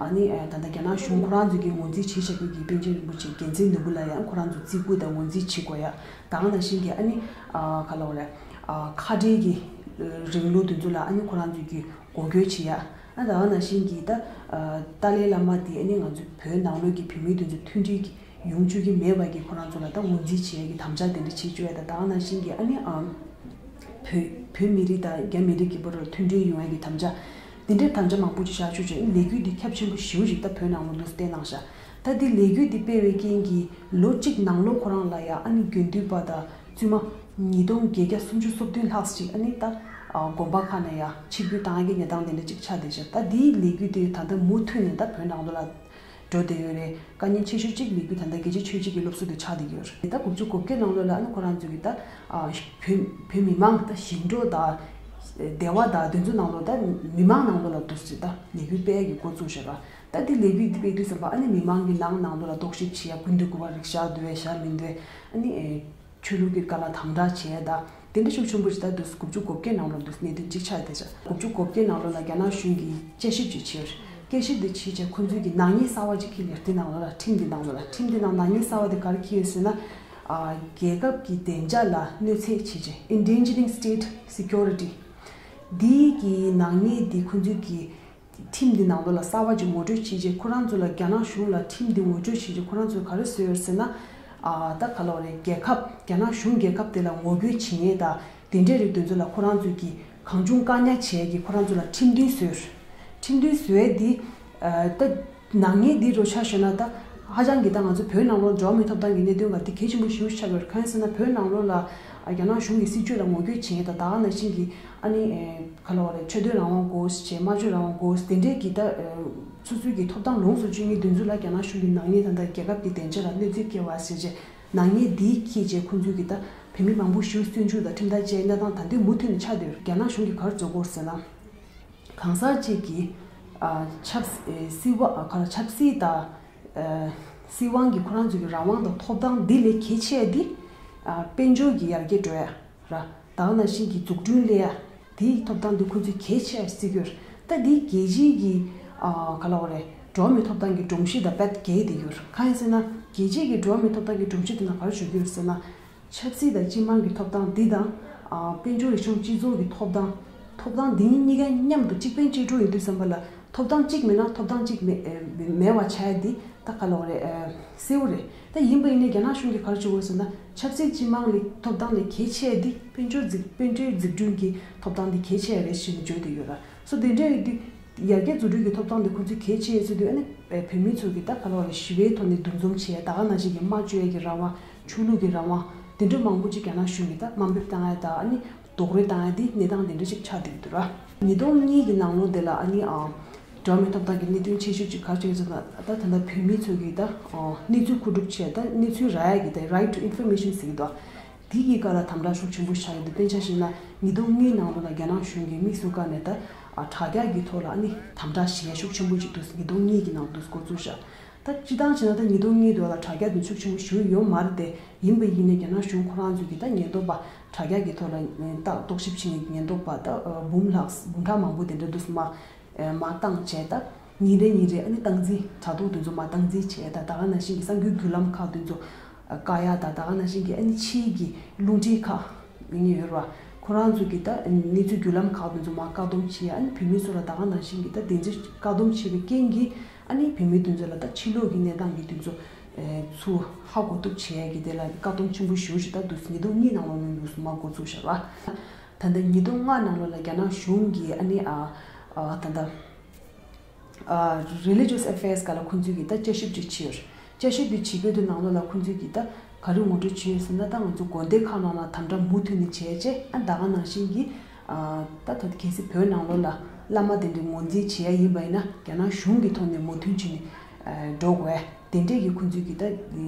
ཨ་ནི་ད་ལྟ་རྒྱ་ནག་གཞུང་ཁོ་རང་ཚོ་གིས་ངོས་འཛིན་བྱེད་བཞག་རྒྱུ་གི་པཎ་ཆེན་རིན་པོ་ཆེ་རྒྱལ་མཚན་ནོར་བུ་ལ་ཡང་ཁོ་རང་ཚོ་བརྩི་བཀུར་དང་ངོས་འཛིན་བྱེད་དགོས་ཡ། ད་ག་ནང་བཞིན་གྱི་ཨ་ནི་ག་ལ་བ་རེད། ཁ་བྲལ་གྱི་རིང་ལུགས་དེ་ཚོ་ལ་ཨ་ནི་ཁོ་རང་ཚོ་གིས་འགོག་རྒོལ་བྱེད་ཡ། ཨ་ད་ག་ནང་བཞིན་གྱི་ད་ཏཱ་ལའི་བླ་མ་དེ་ཨ་ནི་ང་ཚོ་བོད་ནང་ལོགས་ཀྱི་བོད་མི་དེ་ཚོ་མཐུན་སྒྲིལ་གྱི་ཡོང་བཅུག་གི་མེད་པ་གི་ཁོ་རང་ཚོ་ལ་ད་ངོས་འཛིན་བྱེད་ཡ་གི་དམ་བཅའ་དེ་འདྲ་བྱེད་བཅུག་ཡ། ད་ད་ག་ནང་བཞིན་གྱི་ཨ་ནི་བོད་བོད་མི་རིགས་དང་རྒྱ་མི་རིགས་ཀྱི་བར་ལ་མཐུན་སྒྲིལ་ཡོང་ཡ་གི་དམ་བཅའ་དེ་འདྲའི་དམ་བཅའ་མང་པོ་ཅིག་བཞག་བཅུག་བྱས། ཨ་ནི་ལས་འགུལ་འདི་ཁྱབ་ཆེན་པོ་ཞེ་པོ་ཅིག་ད་བོད་ནང་ལོགས་ལ་བསྟན་གནང་ཤག་ད་འདི་ལས་འགུལ་འདི་སྤེལ་བའི་རྐྱེན་གྱིས་ལོ་གཅིག་ནང་ལོགས་ཁོ་རང་ལ་ཡ་ཨ་ནི་དགེ་འདུན་པ་དང་བཙུན་མ་ཉིས་སྟོང་བརྒྱད་བརྒྱ་སུམ་ཅུ་སོ་བདུན་ལྷག་ཅིག་ཨ་ནི་ད་དགོན་པ་ཁག་ནས་ཡ་ཆིབས་བསྒྱུར་བཏང་ཡ་གི་གནས་སྟངས་དེ་འདྲ་ཅིག་ཆགས་བསྡད་ཤག་ད་འདིའི་ལས་འགུལ་དེ་ད་ལྟ་མུ་མཐུད་ནས་ད་བོད་ནང་ལོགས་ལ་འགྲོ་བསྡད་ཡོད་རེད། དཀའ་ཉེན་ཆེ་ཤོས་གཅིག་ལས་འགུལ་ད་ལྟ་རྒྱལ་སྤྱིའི་ཆོས་བརྒྱུད་ཀྱི་སློབ་གསོ་དེ་ཆགས་བསྡད་ཡོད་རེད། ད་དགུ་བཅུ་གོ་བརྒྱད་ནང་ལོགས་ལ་ཨ་ནི་ཁོ་རང་ཚོ་གི་ད་བོད་བོད་མི་མང་ད་ཞིང་འབྲོག་དང་སྡེ་བ་དང་དེ་ཚོ་ནང་ལོགས་ད་མི་མང་ནང་ལོགས་ལ་འདུག་སེ་ད་ལས་འགུལ་སྤེལ་ཡ་གི་འགོ་བཙུགས་བཞག་ར། ད་འདི་ལས་འགུལ་འདི་སྤེལ་དུས་ཙམ་པ་ཨ་ནི་མི་མང་གི་ནང་ནང་ལོགས་ལ་རྟོག་ཞིབ་བྱེད་ཡ་སྐུ་མདུན་སྐུ་པར་རིགས་བཞག་འདུག་བས་བཞག་མི་འདུག་བས་ཨ་ནི་ཆོས་ལུགས་ཀྱི་བཀའ་ལ་དམ་དྲག་བྱས་ད་དེ་འདྲ་ཤུགས་ཆེན་པོ་ཞིག་ད་འདུག་དགུ་བཅུ་གོ་བརྒྱད་ནང་ལོགས་འདུག་གནད་དོན་གཅིག་ཆགས་བསྡད་ཤག་དགུ་བཅུ་གོ་བརྒྱད་ནང་ལོགས་ལ་རྒྱ་ནག་གཞུང་གིས་དཔྱད་ཞིབ་ཅིག་བྱས་ཡོད་རེད། དཔྱད་ཞིབ་དེ་བྱས་རྗེས་ཁོ་ཚོས་ཀྱི་ནག་ཉེས་གསར་བ་ཅིག་འཁྱེར་ཡོད་རེད། དེ་ནང་ལོགས་ལ་ཁྲིམས་དེ་ནང་ལོགས་ལ་ཁྲིམས་དེ་ནང་ནག་ཉེས་གསར་བ་དེ་ག་རེ་འཁྱེར་ཡོད་ཟེར་ན། རྒྱལ་ཁབ་ཀྱི་བདེ་འཇགས་ལ་གནོད་འཚེ་བྱེད་ཅིང་Endangering State Security། འདིའི་གི་ནག་ཉེས་འདི་ཁོ་ཚོས་ཀྱི་ཁྲིམས་འདི་ནང་ལོགས་ལ་གསར་བ་ཅིག་ངོ་སྤྲོད་བྱས་རྗེས་ཁོ་རང་ཚོ་ལ་རྒྱ་ནག་གཞུང་ལ་ཁྲིམས་འདི་ངོ་སྤྲོད་བྱས་རྗེས་ཁོ་རང་ཚོས་ག་རེ་བཟོས་ཡོད་ཟེར་ན། ཨ་ད་ག་ལ་བ་རེད། རྒྱལ་ཁབ་རྒྱ་ནག་གཞུང་རྒྱལ་ཁབ་དེ་ལ་ངོ་རྒོལ་བྱེད་མཁན་དང་དེ་འདྲས་རིགས་དེ་ཚོ་ལ་ཁོ་རང་ཚོས་ཀྱི་གང་བྱུང་བཀག་ཉར་བྱས་ཀྱི་ཁོ་རང་ཚོ་ལ་ཁྲིམས་མཐུན་བཟོས་ཡོད་རེད། ཁྲིམས་མཐུན་བཟོས་འདི་ཨ་ད། ནག་ཉེས་འདི་རུ་ཆ་བཞག་ན་ད་ཧ་ཅང་གི་ད་ང་ཚོ་བོད་ནང་ལོགས་འགྲོ་བ་མིའི་ཐོབ་ཐང་གི་གནད་དོན་འགའ་འདི་གལ་ཆེན་པོ་ཞེ་པོ་ཆགས་ཡོད་རེད། གང་ཡིན་ཟེར་ན་བོད་ནང་ལོགས་ལ་རྒྱ་ནག་གཞུང་གི་སྲིད་བྱུས་ལ་ངོ་རྒོལ་བྱེད་མཁན་དང་ད་ག་ནང་བཞིན་གྱི་ཨ་ནི་ག་ལ་བ་རེད། ཆོས་དོན་རང་དབང་དགོས་བྱས་སྨྲ་བརྗོད་རང་དབང་དགོས་དེ་འདྲས་ཀྱི་ད་སོ་སོའི་གི་ཐོབ་ཐང་ལོངས་སུ་སྤྱོད་མཁན་དེ་ཚོ་ལ་རྒྱ་ནག་གཞུང་གི་ནག་ཉེས་དང་ད་རྒྱལ་ཁབ་ཀྱི་བདེ་འཇགས་ལ་གནོད་འཚེ་སྐྱེལ་བ་ཟེར་བྱས་ནག་ཉེས་འདི་འཁྱེར་བྱས་ཁོང་ཚོས་གི་ད་བོད་མི་མང་པོ་ཞེ་པོ་བཙོན་འཇུག་དང་ཁྲིམས་ཐག་བཅད་གནས་སྟངས་ད་དུང་མུ་མཐུད་ནས་ཆགས་བསྡད་ཡོད་རེད། རྒྱ་ནག་གཞུང་གིས་ག་རེ་བཟོ་གི་ཡོད་ཟེར་ན། གང་ཟག་ཅིག་གི་ཨ་ཆབ་ཨེ་སྲིད་དབང་ཨ་ག་ལ་ཆབ་སྲིད་དང་ཨ་སྲིད་དབང་གི་ཁོ་རང་ཚོ་གི་རང་དབང་དང་ཐོབ་ཐང་འདི་ལས་གལ་ཆེ་འདི་ཨ་དཔལ་འབྱོར་གྱི་ཡར་རྒྱས་འགྲོ་ཡ་ར་ད་ག་ནང་བཞིན་གྱི་འཛུགས་སྐྲུན་སླེབས་ཡ་དེའི་ཐོབ་ཐང་འདི་ཁོ་ཚོས་གལ་ཆེ་བརྩི་གི་ཡོད་རེད། ད་འདི་རྒྱལ་སྤྱིའི་གི་ཨ་ག་ལ་བ་རེད། འགྲོ་བ་མིའི་ཐོབ་ཐང་གི་སྒྲོམ་གཞི་དང་རྦད་འགལ་བསྡད་ཡོད་རེད། གང་ཡིན་ཟེར་ན་རྒྱལ་སྤྱིའི་གི་འགྲོ་བ་མིའི་ཐོབ་ཐང་གི་སྒྲོམ་གཞི་དེ་ནང་ག་རེ་བརྗོད་ཀྱི་ཡོད་ཟེར་ན། ཆབ་སྲིད་དང་སྤྱི་དམངས་ཀྱི་ཐོབ་ཐང་འདི་དང་། ཨ་དཔལ་འབྱོར་རིག་གཞུང་སྤྱི་ཚོགས་ཀྱི་ཐོབ་ཐང་། ཐོབ་ཐང་འདི་གཉིས་གཉིས་ཀ་མཉམ་དུ་གཅིག་ཕན་གཅིག་གྲོགས་ཡིན་དུས་ཙམ་པ་ལ་ཐོབ་ཐང་གཅིག་མེད་ན་ཐོབ་ཐང་གཅིག་མེད་ཨེ་མེད་པ་ཆགས་ཡ་འདི་ད་ག་ལ་བ་རེད་ཨེ་གསལ་བོ་རེད། ད་ཡིན་པ་ཡིན་ནའི་རྒྱ་ནག་གཞུང་གིས་ག་རེ་བྱེད་དགོས་ཟེར་ན་ཆབ་སྲིད་སྤྱི་དམངས་ལས་ཐོབ་ཐང་ལས་གལ་ཆེ་ཡ་འདི་དཔལ་འབྱོར་འཛུགས་དཔལ་འབྱོར་འཛུགས་སྐྲུན་གྱི་ཐོབ་ཐང་འདི་གལ་ཆེ་ཡ་རེད་ཞེས་ནས་བརྗོད་བསྡད་ཡོད་ར། སོ་དེ་འདྲ་ཡོད་དུས། ཡར་རྒྱས་འཛུགས་སྐྲུན་གྱི་ཐོབ་ཐང་དེ་ཁོང་ཚོས་གལ་ཆེ་ཡོད་ཚུལ་དུ་ཨ་ནི་བོད་མི་ཚོ་གིས་ད་ག་ལ་བ་ཞི་བའི་ཐོག་ནས་འདུ་འཛོམས་བྱས་ད་ག་ནང་བཞིན་གྱི་སྨྲ་བརྗོད་ཀྱི་རང་དབང་ཆོས་ལུགས་ཀྱི་རང་དབང་དེ་འདྲ་མང་པོ་ཅིག་རྒྱ་ནག་གཞུང་གིས་ད་དམའ་འབེབས་བཏང་ཡ་ད་ཨ་ནི་རྡོག་རོལ་བཏང་ཡ་དེ་གནས་སྟངས་དེ་འདྲ་ཅིག་ཆགས་བསྡད་ཀྱི་འདུག་ར། ཉིས་སྟོང་གཉིས་ཀྱི་ནང་ལོགས་དེ་ལ་ཨ་ནི་ཨ་འགྲོ་བ་མིའི་ཐོབ་ཐང་གི་གནད་དོན་ཆེ་ཤོས་ཅིག་ག་རེ་བྱུང་ཟེར་ན་ད་ད་ལྟ་བོད་མི་ཚོ་གིས་ད་ཨ་གནས་ཚུལ་མཁོ་སྒྲུབ་བྱས་ད་གནས་ཚུལ་རག་ཡ་གི་ད་Right to Information་ཟེར་གྱི་འདུག་དེ་གི་སྐབས་ལ་དམ་དྲག་ཤུགས་ཆེན་པོ་བྱས་ཡོད་འདུག་དཔེར་ན་ཆ་བཞག་ན་ཉིས་སྟོང་གཉིས་ནང་ལོགས་ལ་རྒྱ་ནག་གཞུང་གིས་དམིགས་སུ་བཀར་ནས་ད་ཨ་དྲ་རྒྱ་གི་ཐོག་ལ་ཨ་ནི་དམ་དྲག་བྱེད་ཡ་ཤུགས་ཆེན་པོ་ཅིག་འདུག་ཉིས་སྟོང་གཉིས་ཀྱི་ནང་འདུག་འགོ་བཙུགས་བཞག་ད་སྤྱིར་བཏང་བྱས་ན་ད་ཉིས་སྟོང་གཉིས་དུས་ལ་དྲ་རྒྱ་དེ་ཤུགས་ཆེན་པོ་ཞུ་ཡོད་མ་རེད་དེ། ཡིན་པ་ཡིན་ནའི་རྒྱ་ནག་གཞུང་ཁོ་རང་ཚོས་ཀྱི་ད་ཉེན་རྟོག་པ་དྲ་རྒྱ་གི་ཐོག་ལ་ད་རྟོག་ཞིབ་བྱེད་མཁན་གྱི་ཉེན་རྟོག་པ་ད་འབུམ་ལྷག་འབུམ་ཕྲག་མང་པོ་དེ་འདྲ་འདུག་མ་མ་བཏང་བྱས་ད། ཉིན་རེ་ཉིན་རེ་ཨ་ནི་སྟངས་འཛིན་དྲ་ཐོག་དེ་ཚོ་མ་སྟངས་འཛིན་བྱས་ད་ད་ག་ནང་བཞིན་གྱི་གསར་འགྱུར་བརྒྱུད་ལམ་ཁག་དེ་ཚོ་བཀག་ཡ་ད་ད་ག་ནང་བཞིན་གྱི་ཨ་ནི་ཕྱིའི་གི་རླུང་འཕྲིན་ཁག་ཡིན་ཡོད་ར། ཁོ་རང་ཚོ་གི་ད་གནས་ཚུལ་བརྒྱུད་ལམ་ཁག་དེ་ཚོ་མ་བཀག་སྡོམ་བྱས་ཡ་ཨ་ནི་བོད་མི་ཚོ་ལ་ད་ག་ནང་བཞིན་གྱི་ད་དེ་ཚོ་བཀག་སྡོམ་བྱས་པའི་རྐྱེན་གྱིས་ཨ་ནི་བོད་མི་དེ་ཚོ་ལ་ད་ཕྱི་ལོགས་ཀྱི་གནས་སྟངས་ཀྱི་དེ་ཚོ་ཚུར་ཧ་གོ་ཐུབ་བྱས་ཡ་གི་དེ་ལ་བཀག་སྡོམ་ཆེན་པོ་ཞེ་པོ་ཞིག་ད་འདུག་ཉིས་སྟོང་གཉིས་ནང་ལོགས་ནས་འདུག་མ་འགོ་ཚུགས་བཞག་ར། ད་ལྟ་ཉིས་སྟོང་ལྔ་ནང་ལོགས་ལ་རྒྱ་ནག་གཞུང་གིས་ཨ་ནི་ཨ་ཨ་ད་ལྟ། ཨ་Religious Affairs སྒང་ལ་ཁོང་ཚོས་ཀྱིས་ད་དཔྱད་ཞིབ་ཅིག་བྱས་ཡོད་རེད། དཔྱད་ཞིབ་དེ་བྱེད་དགོས་དུས་ནང་ལོགས་ལ་ཁོང་ཚོས་ཀྱིས་ད་ག་རེ་ངོ་སྤྲོད་བྱས་ཡོད་ཟེར་ན་ད་ང་ཚོ་དགོན་སྡེ་ཁག་ནང་ལ་དམ་དྲག་མུ་མཐུད་ནས་བྱས་རྗེས་ཨ་ད་ག་ནང་བཞིན་གྱི་ཨ་ད་ད་གལ་སྲིད་བོད་ནང་ལོགས་ལ་བླ་མ་དེ་འདྲའི་ངོས་འཛིན་བྱེད་ཡ་ཡིན་པ་ཡིན་ན་རྒྱ་ནག་གཞུང་གི་ཐོག་ནས་མོས་མཐུན་བྱས་ནས་ཨ་འགྲོ་དགོས་ཡ་དེ་འདྲས་ཀྱི་ཁོང་ཚོས་ཀྱིས་ད་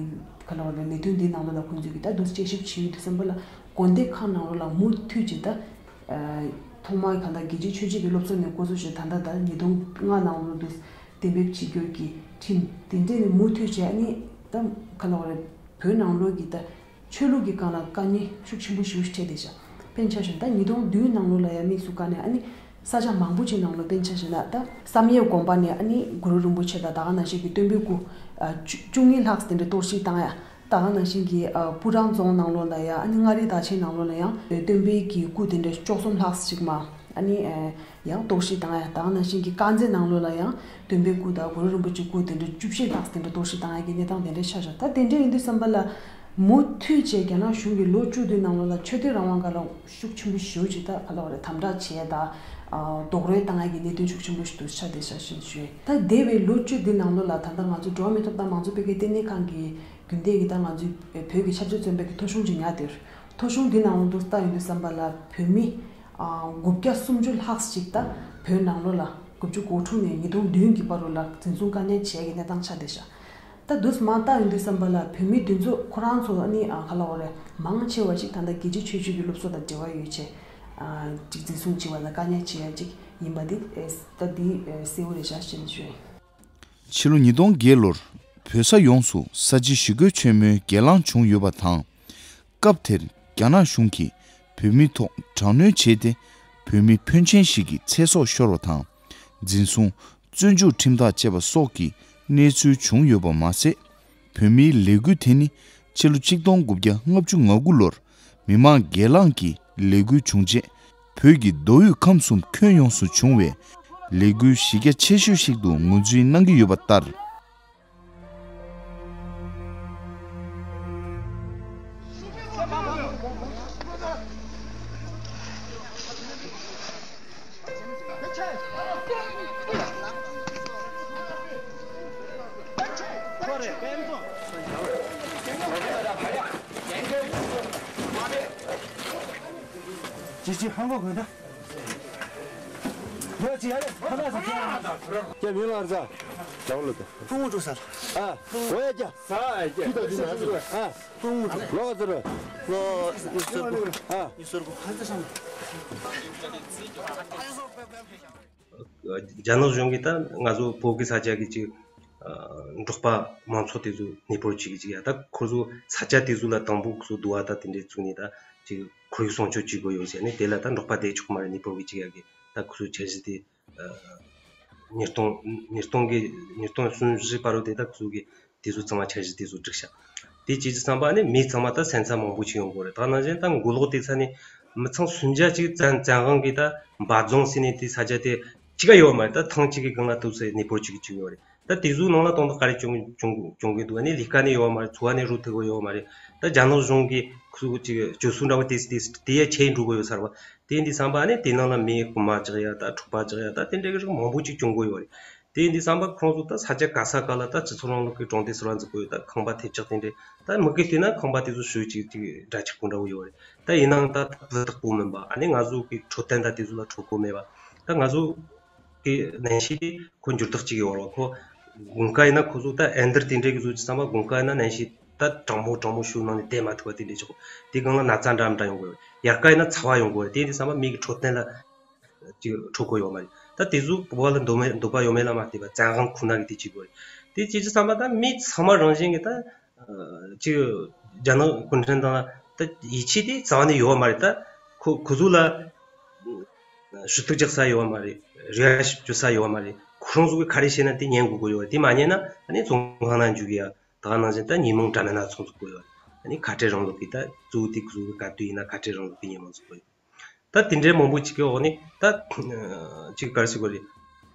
ག་ལ་བ་ལ་ལས་དོན་འདིའི་ནང་ལོགས་ལ་ཁོང་ཚོས་ཀྱིས་ད་དུ་དཔྱད་ཞིབ་བྱས་ཡོད་དུས་ཙམ་པ་ལ་དགོན་སྡེ་ཁག་ནང་ལོགས་ལ་མུ་མཐུད་ཀྱིས་ད། ཐོག་མར་གང་ལྟར་རྒྱལ་སྤྱིའི་ཆོས་བརྒྱུད་ཀྱི་སློབ་གསོ་ནས་འགོ་ཚུགས་བྱས་ད་ལྟ་ད་ཉིས་སྟོང་ལྔ་ནང་ལོགས་དུ་གཏན་འབེབས་བྱེད་རྒྱུ་གི་ཁྲིམས་དེ་འདྲས་ནས་མུ་མཐུད་བྱས་ཨ་ནི་ད་ག་ལ་བ་རེད་བོད་ནང་ལོགས་ཀྱི་ད་ཆོས་ལུགས་ཀྱི་སྒང་ལ་དཀའ་ངལ་ཤུགས་ཆེན་པོ་ཞེ་པོ་ཞིག་འཕྲད་བསྡད་ཤག་དཔེར་ན་ཆ་བཞག་ན་ད་ཉིས་སྟོང་བདུན་ནང་ལོགས་ལ་ཡང་དམིགས་སུ་བཀར་ནས་ཨ་ནི་ས་ཆ་མང་པོ་ཅིག་ནང་ལོགས་དཔེར་ན་ཆ་བཞག་ན་ད་བསམ་ཡས་དགོན་པ་ནས་ཨ་ནི་གུ་རུ་རིན་པོ་ཆེ་དང་ད་ག་ནང་བཞིན་གྱི་སྟོན་པའི་སྐུ་བཅུ་གཉིས་ལྷག་དེ་འདྲ་གཏོར་བཤིག་བཏང་ཡ། ད་ག་ནང་བཞིན་གྱི་ཨ་སྤུ་ཧྲེང་རྫོང་ནང་ལོགས་ལ་ཡང་ཨ་ནི་མངའ་རིས་བདག་ཆེན་ནང་ལོགས་ལ་ཡང་སྟོན་པའི་གི་སྐུ་དེ་འདྲ་བཅུ་གསུམ་ལྷག་ཅིག་མ་ཨ་ནི་ཨ་ཡང་གཏོར་བཤིག་བཏང་ཡ། ད་ག་ནང་བཞིན་གྱི་དཀར་མཛེས་ནང་ལོགས་ལ་ཡང་སྟོན་པའི་སྐུ་དང་གུ་རུ་རིན་པོ་ཆེའི་སྐུ་དེ་འདྲ་བཅུ་བཞི་ལྷག་དེ་འདྲ་གཏོར་བཤིག་བཏང་ཡ་གི་གནས་སྟངས་དེ་འདྲ་ཆགས་བཞག་ད་དེ་འདྲ་ཡིན་དུས་ཙམ་པ་ལ་མུ་མཐུད་བྱས་རྒྱ་ནག་གཞུང་གིས་ལོ་བཅུ་དེའི་ནང་ལོགས་ལ་ཆོས་དད་རང་དབང་སྒང་ལ་ཤུགས་ཆེན་པོ་ཞེ་པོ་ཅིག་ད་ག་ལ་བ་རེད་དམ་དྲག་བྱས་ད་རྡོག་རོལ་བཏང་ཡ་གི་གནད་དོན་ཤུགས་ཆེན་པོ་ཞིག་ཏུ་ཆགས་བསྡད་ཤག་ཞེས་ཞུས། ད་འདས་པའི་ལོ་བཅུ་འདི་ནང་ལོགས་ལ་ད་ལྟ་ང་ཚོ་འགྲོ་བ་མིའི་ཐོབ་ཐང་མང་གཙོ་སྤེལ་མཁན་ལྟེ་གནས་ཁང་གི་རྒྱུན་ལྡན་གྱི་ད་ང་ཚོའི་བོད་ཀྱི་ཆབ་སྲིད་བཙོན་པའི་གི་ཐོ་གཞུང་ཅིག་ཉར་བསྡད་ཡོད། ཐོ་གཞུང་འདི་ནང་ལོགས་ལྟ་ཡོང་དུས་ཙམ་པ་ལ་བོད་མི་དགུ་བརྒྱ་སུམ་ཅུ་ལྷག་ཅིག་ད་བོད་ནང་ལོགས་ལ་དགུ་བཅུ་གོ་དྲུག་ནས་ཉིས་སྟོང་བདུན་གྱི་བར་དུ་ལ་འཛིན་བཟུང་བཀག་ཉར་བྱས་ཀྱི་གནས་སྟངས་ཆགས་བསྡད་ཤག་ད་དུས་མ་བཏང་ཡོང་དུས་ཙམ་པ་ལ་བོད་མི་དེ་ཚོ་ཁོ་རང་ཚོ་ཨ་ནི་ཨ་ག་ལ་འོ་རེད་མང་ཆེ་བ་ཞིག་ད་ལྟ་རྒྱལ་སྤྱིའི་ཆོས་བརྒྱུད་ཀྱི་སློབ་གསོ་དང་འབྲེལ་བ་ཡོད་ཆེ་ཨ་ཅིག་འཛིན་བཟུང་བྱས་པ་དང་བཀག་ཉར་བྱས་ཡ་ཅིག་ཡིན་པ་འདི་ཨེ་ད་འདི་ཨེ་གསལ་བོ་རེད་ཤག་ཞེས་ཞུ། ཕྱི་ལོ་ཉིས་སྟོང་བརྒྱད་ལོར་བོད་ས་ཡོངས་སུ་ས་བྱི་ཞི་རྒོལ་ཆེན་མོའི་སྒེར་ལངས་བྱུང་ཡོད་པ་དང་། སྐབས་དེར་རྒྱ་ནག་གཞུང་གིས་བོད་མིའི་ཐོག་དྲག་གནོན་བྱས་ཏེ་བོད་མི་ཕོན་ཆེན་ཞིག་གི་ཚེ་སྲོག་ཤོར་བ་དང་། འཛིན་བཟུང་། བཙོན་འཇུག་ཁྲིམས་ཐག་བཅད་པ་སོགས་ཀྱི་གནས་ཚུལ་བྱུང་ཡོད་པ་མ་ཟད། བོད་མིའི་ལས་འགུལ་དེ་ནི་ཕྱི་ལོ་ཆིག་སྟོང་དགུ་བརྒྱ་ལྔ་བཅུ་ང་དགུ་ལོར་མི་མང་སྒེར་ལངས་ཀྱི་ལས་འགུལ་བྱུང་རྗེས། བོད་ཀྱི་མདོ་དབུས་ཁམས་གསུམ་ཁྱོན་ཡོངས་སུ་བྱུང་བའི་ལས་འགུལ་གཞི་རྒྱ་ཆེ་ཤོས་ཤིག་ཏུ་ངོས་འཛིན་གནང་གི་ཡོད་པ་ལྟར། ཅི་ཅི་ཧང་གོ་གོ་ད། ཡོ་ཅི་ཡ་རེ་ཁ་ལག་ཟ་ཁྱེད་མིང་ལ་ར་ཟ། ལའོ་ལོ་དེ། ཕུང་བོ་འགྲོ་ས་ལ། ཨ། འོ་ཡ་ཀྱ། ས་ཨ་ཀྱ། ཨ། ཕུང་བོ་འགྲོ། ལོ་ཟེར། ལོ་ཉི་ཤུ་རྩ་དགུ། ཨ། ཉི་ཤུ་རྩ་དགུ། ཧ་ཅང་སང་། རྒྱ་ནག་གཞུང་གིས་ད་ང་ཚོ་བོད་ཀྱི་ས་ཆ་གི་ཅིག་འབྲོག་པ་མང་ཚོགས་དེ་ཚོ་གནས་སྤོར་བྱེད་ཀྱི་ཅིག་ཡ་ད་ཁོ་ཚོ་ས་ཆ་དེ་ཚོ་ལ་དང་པོ་ཁོ་ཚོ་འདུལ་བ་ད་དེ་འདྲས་བཙུགས་ནས་ད་ཅིག་ཁོར་ཡུག་སྲུང་སྐྱོབ་བྱེད་དགོས་ཡོད་ཟེར་ནས་དེ་ལ་ད་འབྲོག་པ་བསྡད་ཆོག་མ་རེད་གནས་སྤོར་གྱི་ཅིག་ཡ་གི་ད་ཁོ་ཚོ་འཆར་གཞི་དེ་ཉིས་སྟོང་ཉིས་སྟོང་གི་ཉིས་སྟོང་གསུམ་བཞི་བར་དུ་དེ་ད་ཁོ་ཚོ་གི་དེ་ཚོ་ཚང་མ་འཆར་གཞི་དེ་ཚོ་བསྒྲིགས་ཤག་དེ་བྱེད་ཀྱི་བསམ་པ་ནི་མི་ཚང་མ་ད་སེམས་འཚབ་མང་པོ་ཅིག་ཡོང་གི་རེད། ད་ནང་བཞིན་ད་མགོ་ལོག་དེ་ཚ་ནས་མི་ཚང་སུམ་བརྒྱ་ཅིག་བཙན་བཙན་དབང་གིས་ད་འབའ་རྫོང་ཟེར་ནས་དེ་ས་ཆ་དེ་གཅིག་ཀ་ཡོད་མ་རེད། ད་ཐེངས་གཅིག་གི་སྒང་ལ་ཐུག་སའི་གནས་སྤོར་བྱེད་ཀྱི་ཅིག་ཡོད་རེད། ད་དེ་ཚོའི་ནང་ལ་དོན་དག་ག་རེ་བྱུང་བྱུང་བྱུང་གི་འདུག་ཨ་ནི་ལས་ཀ་ནི་ཡོད་མ་རེད། འཚོ་བ་ནི་རོལ་ཐུབ་ཀྱི་ཡོད་མ་རེད། ད་རྒྱ་ནག་གཞུང་གིས་ཁོ་ཚོ་ཅིག་བཅོལ་གསོ་འདྲ་བོ་དེ་དེ་དེ་ཡ་ཆད་འགྲོ་གི་ཡོད་ས་རེད་བ། དེ་འདི་བསམ་པ་ནི་དེ་ནང་ལ་མི་རྐུ་མ་བཅག་ཡ་ད་འཁྲུག་པ་བཅག་ཡ་ད་དེ་འདྲ་གི་རིགས་མང་པོ་ཅིག་བྱུང་གི་ཡོད་རེད། དེ་འདི་བསམ་པ་ཁོང་ཚོ་ད་ས་ཆ་ག་ས་ག་ལ་ད་སྤྱི་ཚོགས་རིང་ལུགས་ཀྱི་གྲོང་སྡེ་ཟེར་བ་འཛུགས་གི་ཡོད། ད་ཁང་པ་ཐེབས་ཆག་དེ་འདྲས་ད་མི་གི་བལྟས་ན་ཁང་པ་དེ་ཚོ་ཞོལ་གཅིག་ཅིག་འདྲ་ཆགས་པོ་འདྲ་བོ་ཡོད་རེད། ད་ཡིན་ནའང་ད་བུ་དག་པོ་མིན་པ་ཨ་ནི་ང་ཚོ་གི་འཕྲོད་བསྟེན་ད་དེ་ཚོ་ལ་འཕྲོད་གོ་མེད་པ། ད་ང་ཚོ་གི་ནན་ཤི་དེ་ཁོ་འགྱུར་ལྡོག་ཅིག་ཡོད་རེད། ཁོ་དགུན་ཁ་ཡིན་ན་ཁོ་ཚོ་ད་ཨེ་འདིར་དེ་འདྲས་གི་བཟོ་ཅིག་བསམ་པ་དགུན་ཁ་ཡིན་ན་ནན་ཤི་ད། ད་གྲང་མོ་གྲང་མོ་ཞིག་ནང་ནས་བསྡད་མ་ཐུབ་པ་དེ་འདྲ་ཆགས་གོ། དེ་སྒང་ལ་ན་ཚ་འདྲ་མི་འདྲ་ཡོང་གི་ཡོད་རེད། དབྱར་ཁ་ཡིན་ན་ཚ་བ་ཡོང་གི་ཡོད་རེད། དེ་འདྲ་ཚང་མ་མི་གི་འཕྲོད་བསྟེན་ལ་ཅིག་འཕྲོད་གོ་ཡོད་མ་རེད། ད་དེ་ཚོ་བོད་ལ་འདོད་མེད་འདོད་པ་ཡོད་མེད་ལ་མ་ལྟོས་པ་བཙན་དབང་ཁོ་ན་གི་དེ་བྱེད་དགོས་རེད། དེ་བྱེད་རྒྱུ་ཚང་མ་ད་མི་ཚང་མ་རང་བཞིན་གྱི་ད་ཅིག་རྒྱ་ནག་གུང་ཁྲན་ཏང་ད་ཡིད་ཆེས་དེ་རྩ་བ་ནས་ཡོད་མ་རེད། ད་ཁོ་ཁོ་ཚོ་ལ་ཞུ་གཏུག་རྒྱག་ས་ཡོད་མ་རེད། རེ་བ་ཞུ་ས་ཡོད་མ་རེད། ཁོ་རང་ཚོ་གི་ག་རེ་བཤད་ན་དེ་ཉན་དགོས་ཀྱི་ཡོད་རེད། དེ་མ་ཉན་ན་ཨ་ནི་བཙོན་ཁང་ནང་འཇུག་གི་ཡ། ད་ག་ནང་བཞིན་ད་ཉེས་མིང་འདྲ་མིན་སྣ་ཚོགས་འཛུགས་དགོས་ཡོད་རེད། ཨ་ནི་ཁ་བྲལ་རིང་ལུགས་ཀྱི་ད་གཙོ་བོ་དེ་ཁོ་ཚོ་གི་ག་དུས་ཡིན་ན་ཁ་བྲལ་རིང་ལུགས་ཀྱི་ཉེས་མིང་འཛུགས་དགོས་ཡོད། ད་དེ་འདྲའི་མང་པོ་ཅིག་གི་འོག་ནས་ད་ཅིག་ག་རེ་ཟེར་དགོས་རེད།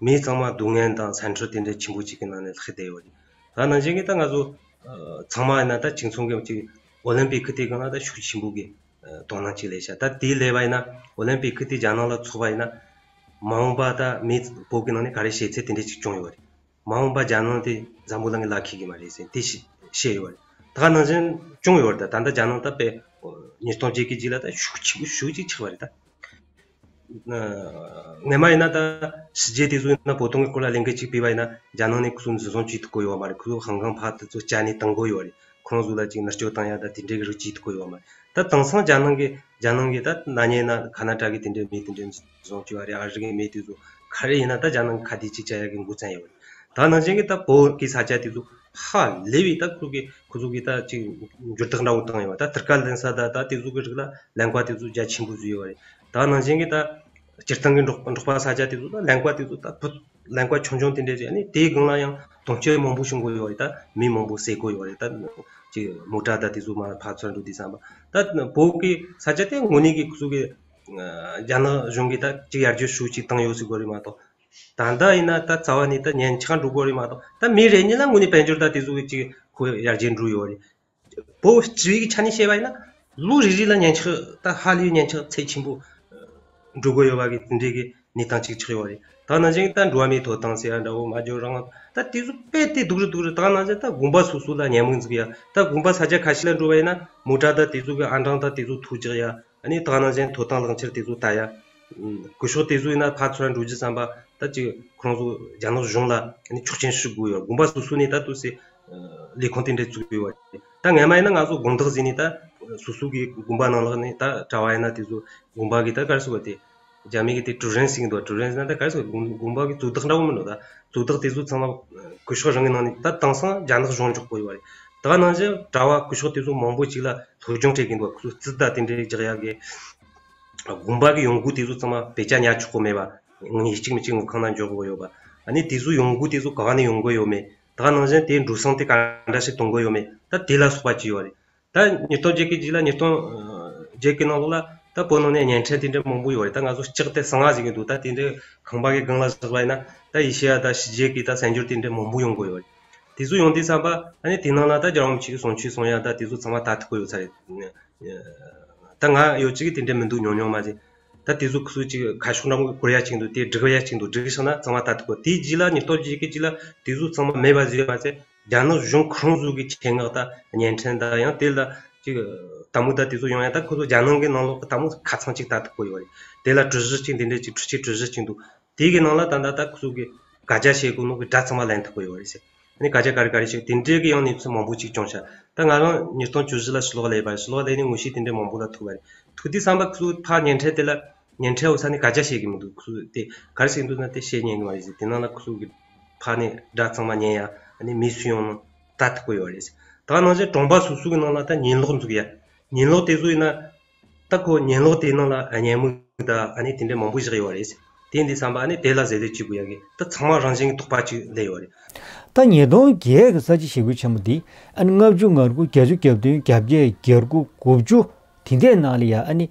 མི་ཚང་མ་སྡུག་བསྔལ་དང་སེམས་ཁྲལ་དེ་འདྲའི་ཆེན་པོ་ཅིག་གི་ནང་ནས་ལྷག་བསྡད་ཡོད་རེད། ད་ནང་བཞིན་གྱི་ད་ང་ཚོ་ཚང་མ་ཡིན་ན་ད་ཁྱིམ་ཚང་གི་ཅིག་ཨོ་ལིམ་པིག་གི་དེ་གང་ལ་ད་ཤུགས་ཆེན་པོ་གི་དོ་སྣང་ཅིག་ལས་བྱ། ད་དེ་ལས་པ་ཡིན་ན་ཨོ་ལིམ་པིག་གི་དེ་རྒྱ་ནག་ལ་ཚོགས་པ་ཡིན་ན་མ་འོངས་པ་ད་མི་བོད་གི་ནང་ནས་ག་རེ་བྱེད་ཚད་དེ་འདྲ་ཅིག་བྱུང་ཡོད་རེད། མ་འོངས་པ་རྒྱ་ནག་དེ་འཛམ་བུ་གླིང་གི་ལ་ཁེལ་གི་མ་རེད་ཟེར་དེ་བཤད་བཤད་ཡོད་རེད། ད་ག་ནང་བཞིན་བྱུང་ཡོད་རེད། ད་ད་ལྟ་རྒྱ་ནག་ད་དཔེ་ཉིས་སྟོང་བརྒྱད་ཀྱི་རྗེས་ལ་ད་ཤུགས་ཆེ་ཤུགས་ཅིག་ཆགས་པ་རེད་ད། སྔ་མ་ཡིན་ན་ད་ཕྱི་རྒྱལ་དེ་ཚོ་ཡིན་ན་བོད་དོན་གྱི་སྐོར་ལ་ལས་འགུལ་ཅིག་སྤེལ་བ་ཡིན་ན་རྒྱ་ནག་ནས་ཁོ་ཚོ་འཛིན་བཟུང་བྱེད་ཐུབ་ཀྱི་ཡོད་མ་རེད། ཁོ་ཚོ་ཧང་ཀང་ཕར་དེ་ཚོ་བསྐྱལ་ནས་བཏང་གི་ཡོད་རེད། ཁོ་རང་ཚོ་ལ་ཅིག་མནར་གཅོད་བཏང་ཡ་ད་དེ་འདྲའི་རིགས་བྱེད་ཐུབ་ཀྱི་ཡོད་མ་རེད། ད་དེང་སང་རྒྱ་ནག་གི་རྒྱ་ནག་གི་ད་ན་ནིང་ན་ཁ་ན་ཌ་གི་དེ་འདྲའི་མི་དེ་འདྲའི་འཛིན་བཟུང་བྱས་པ་རེད། ཨ་རི་གི་མི་དེ་ཚོ་ག་རེ་ཡིན་ན་ད་རྒྱ་ནག་གི་ཁ་གཏད་ཅིག་བཅག་ཡ་གི་འགོ་བརྩམས་ཡོད་རེད། ད་ནང་བཞིན་གྱི་ད་བོད་ཀྱི་ས་ཆ་དེ་ཚོ་ཧ་ལས་པའི་ད་ཁོ་གི་ཁོ་ཚོ་གི་ད་ཅིག་འགྱུར་ལྡོག་འདྲ་བོ་བཏང་ཡོད་པ། ད་དུར་ཁ་ལེན་ས་ད་ད་དེ་ཚོ་གི་རིགས་ལ་ལན་ཀ་དེ་ཚོ་རྒྱ་ཆེན་པོ་བཟོས་ཡོད་པ་རེད། ད་ནང་བཞིན་གྱི་ད་སྤྱིར་བཏང་གི་འབྲོག་འབྲོག་པ་ས་ཆ་དེ་ཚོ་ད་ལན་ཀ་དེ་ཚོ་ད་བུ་ལན་ཀ་ཆུང་ཆུང་དེ་འདྲས་ཅིག་ཨ་ནི་དེའི་སྒང་ལ་ཡང་དོན་རྐྱེན་མང་པོ་བྱུང་གི་ཡོད་རེད། ད་མི་མང་པོ་བསད་གི་ཡོད་རེད། ད་ཅིག་མོ་ཊ་ད་དེ་ཚོ་མར་ཕར་ཚུར་འགྲོ་དུས་ཙམ་པ་ད་བོད་ཀྱི་ས་ཆ་དེ་དངོས་གནས་ཀྱི་ཁོ་ཚོ་གི་རྒྱ་ནག་གཞུང་གིས་ད་ཅིག་ཡར་རྒྱས་ཤུགས་ཅིག་བཏང་ཡོད་ཟེར་དགོས་རེད་མ་གཏོགས། ད་ལྟ་ཡིན་ན་ད་རྩ་བ་ནས་ད་ཉམས་ཆག་འགྲོ་གི་རེད་མ་གཏོགས། ད་མི་རེ་གཉིས་ལ་དངོས་གནས་དཔལ་འབྱོར་ད་དེ་ཚོ་གི་ཅིག་ཁོ་ཡར་རྒྱས་འགྲོ་ཡོད་རེད། བོད་སྤྱི་པའི་གི་ཆ་ནས་བཤད་པ་ཡིན་ན་ལོ་རེ་རེ་ལ་ཉམས་ཆག་ད་ཧ་ལས་ཉམས་ཆག་ཚད་ཆེན་པོ་འགྲོ་གི་ཡོད་པ་གི་དེ་འདྲའི་གི་གནས་སྟངས་ཅིག་ཆགས་ཡོད་རེད། ད་ནང་བཞིན་ད་འགྲོ་བ་མིའི་ཐོབ་ཐང་ཟེར་ཡ་འདྲ་བོ་མ་འཇོན་རང་ད་དེ་ཚོ་དཔེ་དེ་སྡུག་རུ་སྡུག་རུ། ད་ནང་བཞིན་ད་དགོན་པ་སོ་སོ་ལ་ཉམས་མྱོང་འཛུགས་ཡ། ད་དགོན་པ་ས་ཆ་ཁ་ཤས་ལ་འགྲོ་བ་ཡིན་ན་མོ་ཊ་ད་དེ་ཚོ་གི་ཨང་གྲངས་ད་དེ་ཚོ་ཐོ་རྒྱག་ཡ། ཨ་ནི་ད་ག་ནང་བཞིན་ཐོབ་ཐང་ལག་འཁྱེར་དེ་ཚོ་ལྟ་ཡ། ཨུམ། སྐུ་ཞབས་དེ་ཚོ་ཡིན་ན་ཕར་ཚུར་འགྲོ་རྒྱུ་བསམ་པ་ད་ཅིག་ཁོ་རང་ཚོ་རྒྱ་ནག་གཞུང་ལ་ཨ་ནི་ཆོག་མཆན་ཞུ་དགོས་ཡོད། དགོན་པ་སོ་སོ་ནས་ད་དུ་སེ་ལས་ཁུངས་དེ་འདྲ་བཙུགས་ཡོད་རེད། ད་སྔ་མ་ཡིན་ན་ང་ཚོ་དགོན་བདག་ཟེར་ནས་ད་སོ་སོ་གི་དགོན་པ་ནང་ལོགས་ནས་ད་གྲྭ་བ་ཡིན་ན་དེ་ཚོ་དགོན་པ་གི་ད་ག་རེ་ཟེར་བ་དེ་རྒྱ་མི་གི་དེ་ཀྲུའུ་རེན་ཟེར་གི་འདུག་ཀྲུའུ་རེན་ཟེར་ན་ད་ག་རེ་ཟེར་བ་དགོན་དགོན་པ་གི་གཙོ་བདག་འདྲ་བོ་མིན་འགྲོ། ད་གཙོ་བདག་དེ་ཚོ་ཚང་མ་སྐུ་ཞབས་རང་གི་ནང་ནས་ད་དེང་སང་རྒྱ་ནག་གཞུང་འཇོག་གི་ཡོད་རེད། ད་ག་ནང་བཞིན་གྲྭ་བ་སྐུ་ཞབས་དེ་ཚོ་མང་པོ་ཅིག་ལ་སློབ་སྦྱོང་སྤྲད་གི་འདུག་ཁོ་ཚོ་རྩིས་ད་དེ་འདྲའི་རྒྱག་ཡག་གི། དགོན་པ་གི་ཡོང་སྒོ་དེ་ཚོ་ཚང་མ་བེད་སྤྱད་ཉར་ཆོག་གི་མེད་པ། ངེས་གཅིག་མིན་གཅིག་དངུལ་ཁང་ནང་འཇོག་དགོས་ཡོད་པ། ཨ་ནི་དེ་ཚོ་ཡོང་སྒོ་དེ་ཚོ་ག་བ་ནས་ཡོང་གི་ཡོད་མེད། ད་ག་ནང་བཞིན་དེ་འགྲོ་སོང་དེ་ག་འདྲ་ཞིག་གཏོང་གི་ཡོད་མེད། ད་དེ་ལ་སོགས་པ་ཅིག་ཡོད་རེད། ད་ཉིས་སྟོང་བརྒྱད་ཀྱི་རྗེས་ལ་ཉིས་སྟོང་བརྒྱད་ཀྱི་ནང་ལོགས་ལ་ད་བོད་ནང་ནས་བརྙན་འཕྲིན་དེ་འདྲ་མང་པོ་ཡོད་རེད། ད་ང་ཚོ་ལྕགས་དེ་གསང་བ་ཟིག་གི་འདུག་ད་དེ་འདྲ་ཁང་པ་གི་སྒང་ལ་བཞག་པ་ཡིན་ན་ད་ཨེ་ཤེ་ཡ་ད་ཕྱི་རྒྱལ་གྱི་ད་གསར་འགྱུར་དེ་འདྲ་མང་པོ་ཡོང་གི་ཡོད་རེད། དེ་ཚོ་ཡོང་དུས་ཙམ་པ་ཨ་ནི་དེ་ནང་ལ་ད་རྒྱལ་བ་རིན་པོ་ཆེ་གི་གསུང་ཆོས་གསུང་ཡ་ད་དེ་ཚོ་ཚང་མ་ལྟ་ཐུབ་ཀྱི་ཡོད་ས་རེད། ད་ང་ཡོད་ཅིག་གི་དེ་འདྲ་མི་འདུག་ཉུང་ཉུང་མ་ཟད། ད་དེ་ཚོ་ཁུ་ཚོ་ཅིག་ཁ་ཕྱོགས་འདྲ་མོ་བསྐོར་ཡ་ཅིག་འདུག་དེ་སྒྲིག་ཡ་ཅིག་འདུག་སྒྲིག་བཞག་ན་གཙང་མ་ལྟ་ཐུབ་གོ། དེའི་རྗེས་ལ་ཉིས་སྟོང་བརྒྱད་ཀྱི་རྗེས་ལ་དེ་ཚོ་ཚང་མ་མེད་པ་བཟོས་པ་ཚེ་རྒྱ་ནག་གཞུང་ཁོ་རང་ཚོ་གི་ཆེད་མངགས་ད་བརྙན་འཕྲིན་ད་ཡང་དེ་ལ་ཅིག་དལ་མོ་ད་དེ་ཚོ་ཡོང་ཡ་ད་ཁོ་ཚོ་རྒྱ་ནག་གི་ནང་ལོགས་ཀྱི་དལ་མོ་ཁ་ཚང་ཅིག་ལྟ་ཐུབ་གོ་ཡོད་རེད། དེ་ལ་གྲུ་གཞི་ཅིག་འདི་འདྲས་ཅིག་འཕྲུལ་ཆས་གྲུ་གཞི་ཅིག་འདུག་དེ་གི་ནང་ལ་ད་ད་ད་ཁོ་ཚོ་གི་ག་རྒྱ་བྱེད་དགོས་ནོ་གི་སྒྲ་ཚང་མ་ལེན་ཐུབ་གོ་ཡོད་རེད་ཟེར། ཨ་ནི་སྐད་ཆ་ག་རེ་ག་རེ་བཤད་དེ་འདྲའི་གི་ཡང་གནས་ཚུལ་མང་པོ་ཅིག་བྱུང་ཤག་ད་ང་རང་ཉིས་སྟོང་བཅུ་བཞི་ལ་ཕྱི་ལོགས་ལ་ཡོད་པ་རེད། ཕྱི་ལོགས་ལ་ཡོད་ནས་ངོ་ཤེས་དེ་འདྲའི་མང་པོ་ལ་ཐུག་པ་རེད། ཐུག་དུས་ཙམ་པ་ཁོ་ཚོ་ཕར་བརྙན་འཕྲིན་དེ་ལ་བརྙན་འཕྲིན་འོ་ས་ནས་སྐད་ཆ་བཤད་གི་མི་འདུག་ཁོ་ཚོ་དེ་ག་རེ་བཤད་འདུག་ན་དེ་བཤད་ཉན་གི་མ་རེད་ཟེར། དེ་ནང་ལ་ཁོ་ཚོ་གི་ཕར་ནས་སྒྲ་ཚང་མ་ཉན་ཡ་ཨ་ནི་མི་སུ་ཡོང་ནོ་ལྟ་ཐུབ་གི་ཡོད་རེད་ཟེར། ད་ནང་བཞིན་གྲོང་པ་སོ་སོ་གི་ནང་ལ་ད་ཉན་ལོག་འཛུགས་ཡ། ཉན་ལོག་དེ་ཚོ་ཡིན་ན། ད་ཁོ་ཉན་ལོག་དེའི་ནང་ལ་ཨ་ཉན་མོ་ད་ཨ་ནི་དེ་འདྲ་མང་པོ་བཞག་ཡོད་རེད། དེ་འདི་བསམ་པ་ཨ་ནི་དེ་ལ་ཟེར་ལས་བྱེད་དགོས་ཡ་གི་ད་ཚང་མ་རང་བཞིན་གྱི་རྟོག་པ་ཅིག་སླེབས་ཡོད་རེད། ད་ཉིས་སྟོང་བརྒྱད་ཀྱི་ས་བྱི་ཞི་རྒོལ་ཆེན་མོ་འདི་ཨ་ནི་ལྔ་བཅུ་ང་དགུ་བརྒྱད་ཅུ་གྱ་བདུན་གྱ་བརྒྱད་གྱ་དགུ་དགུ་བཅུ་དེ་འདྲའི་ནང་ལ་ཡ་ཨ་ནི་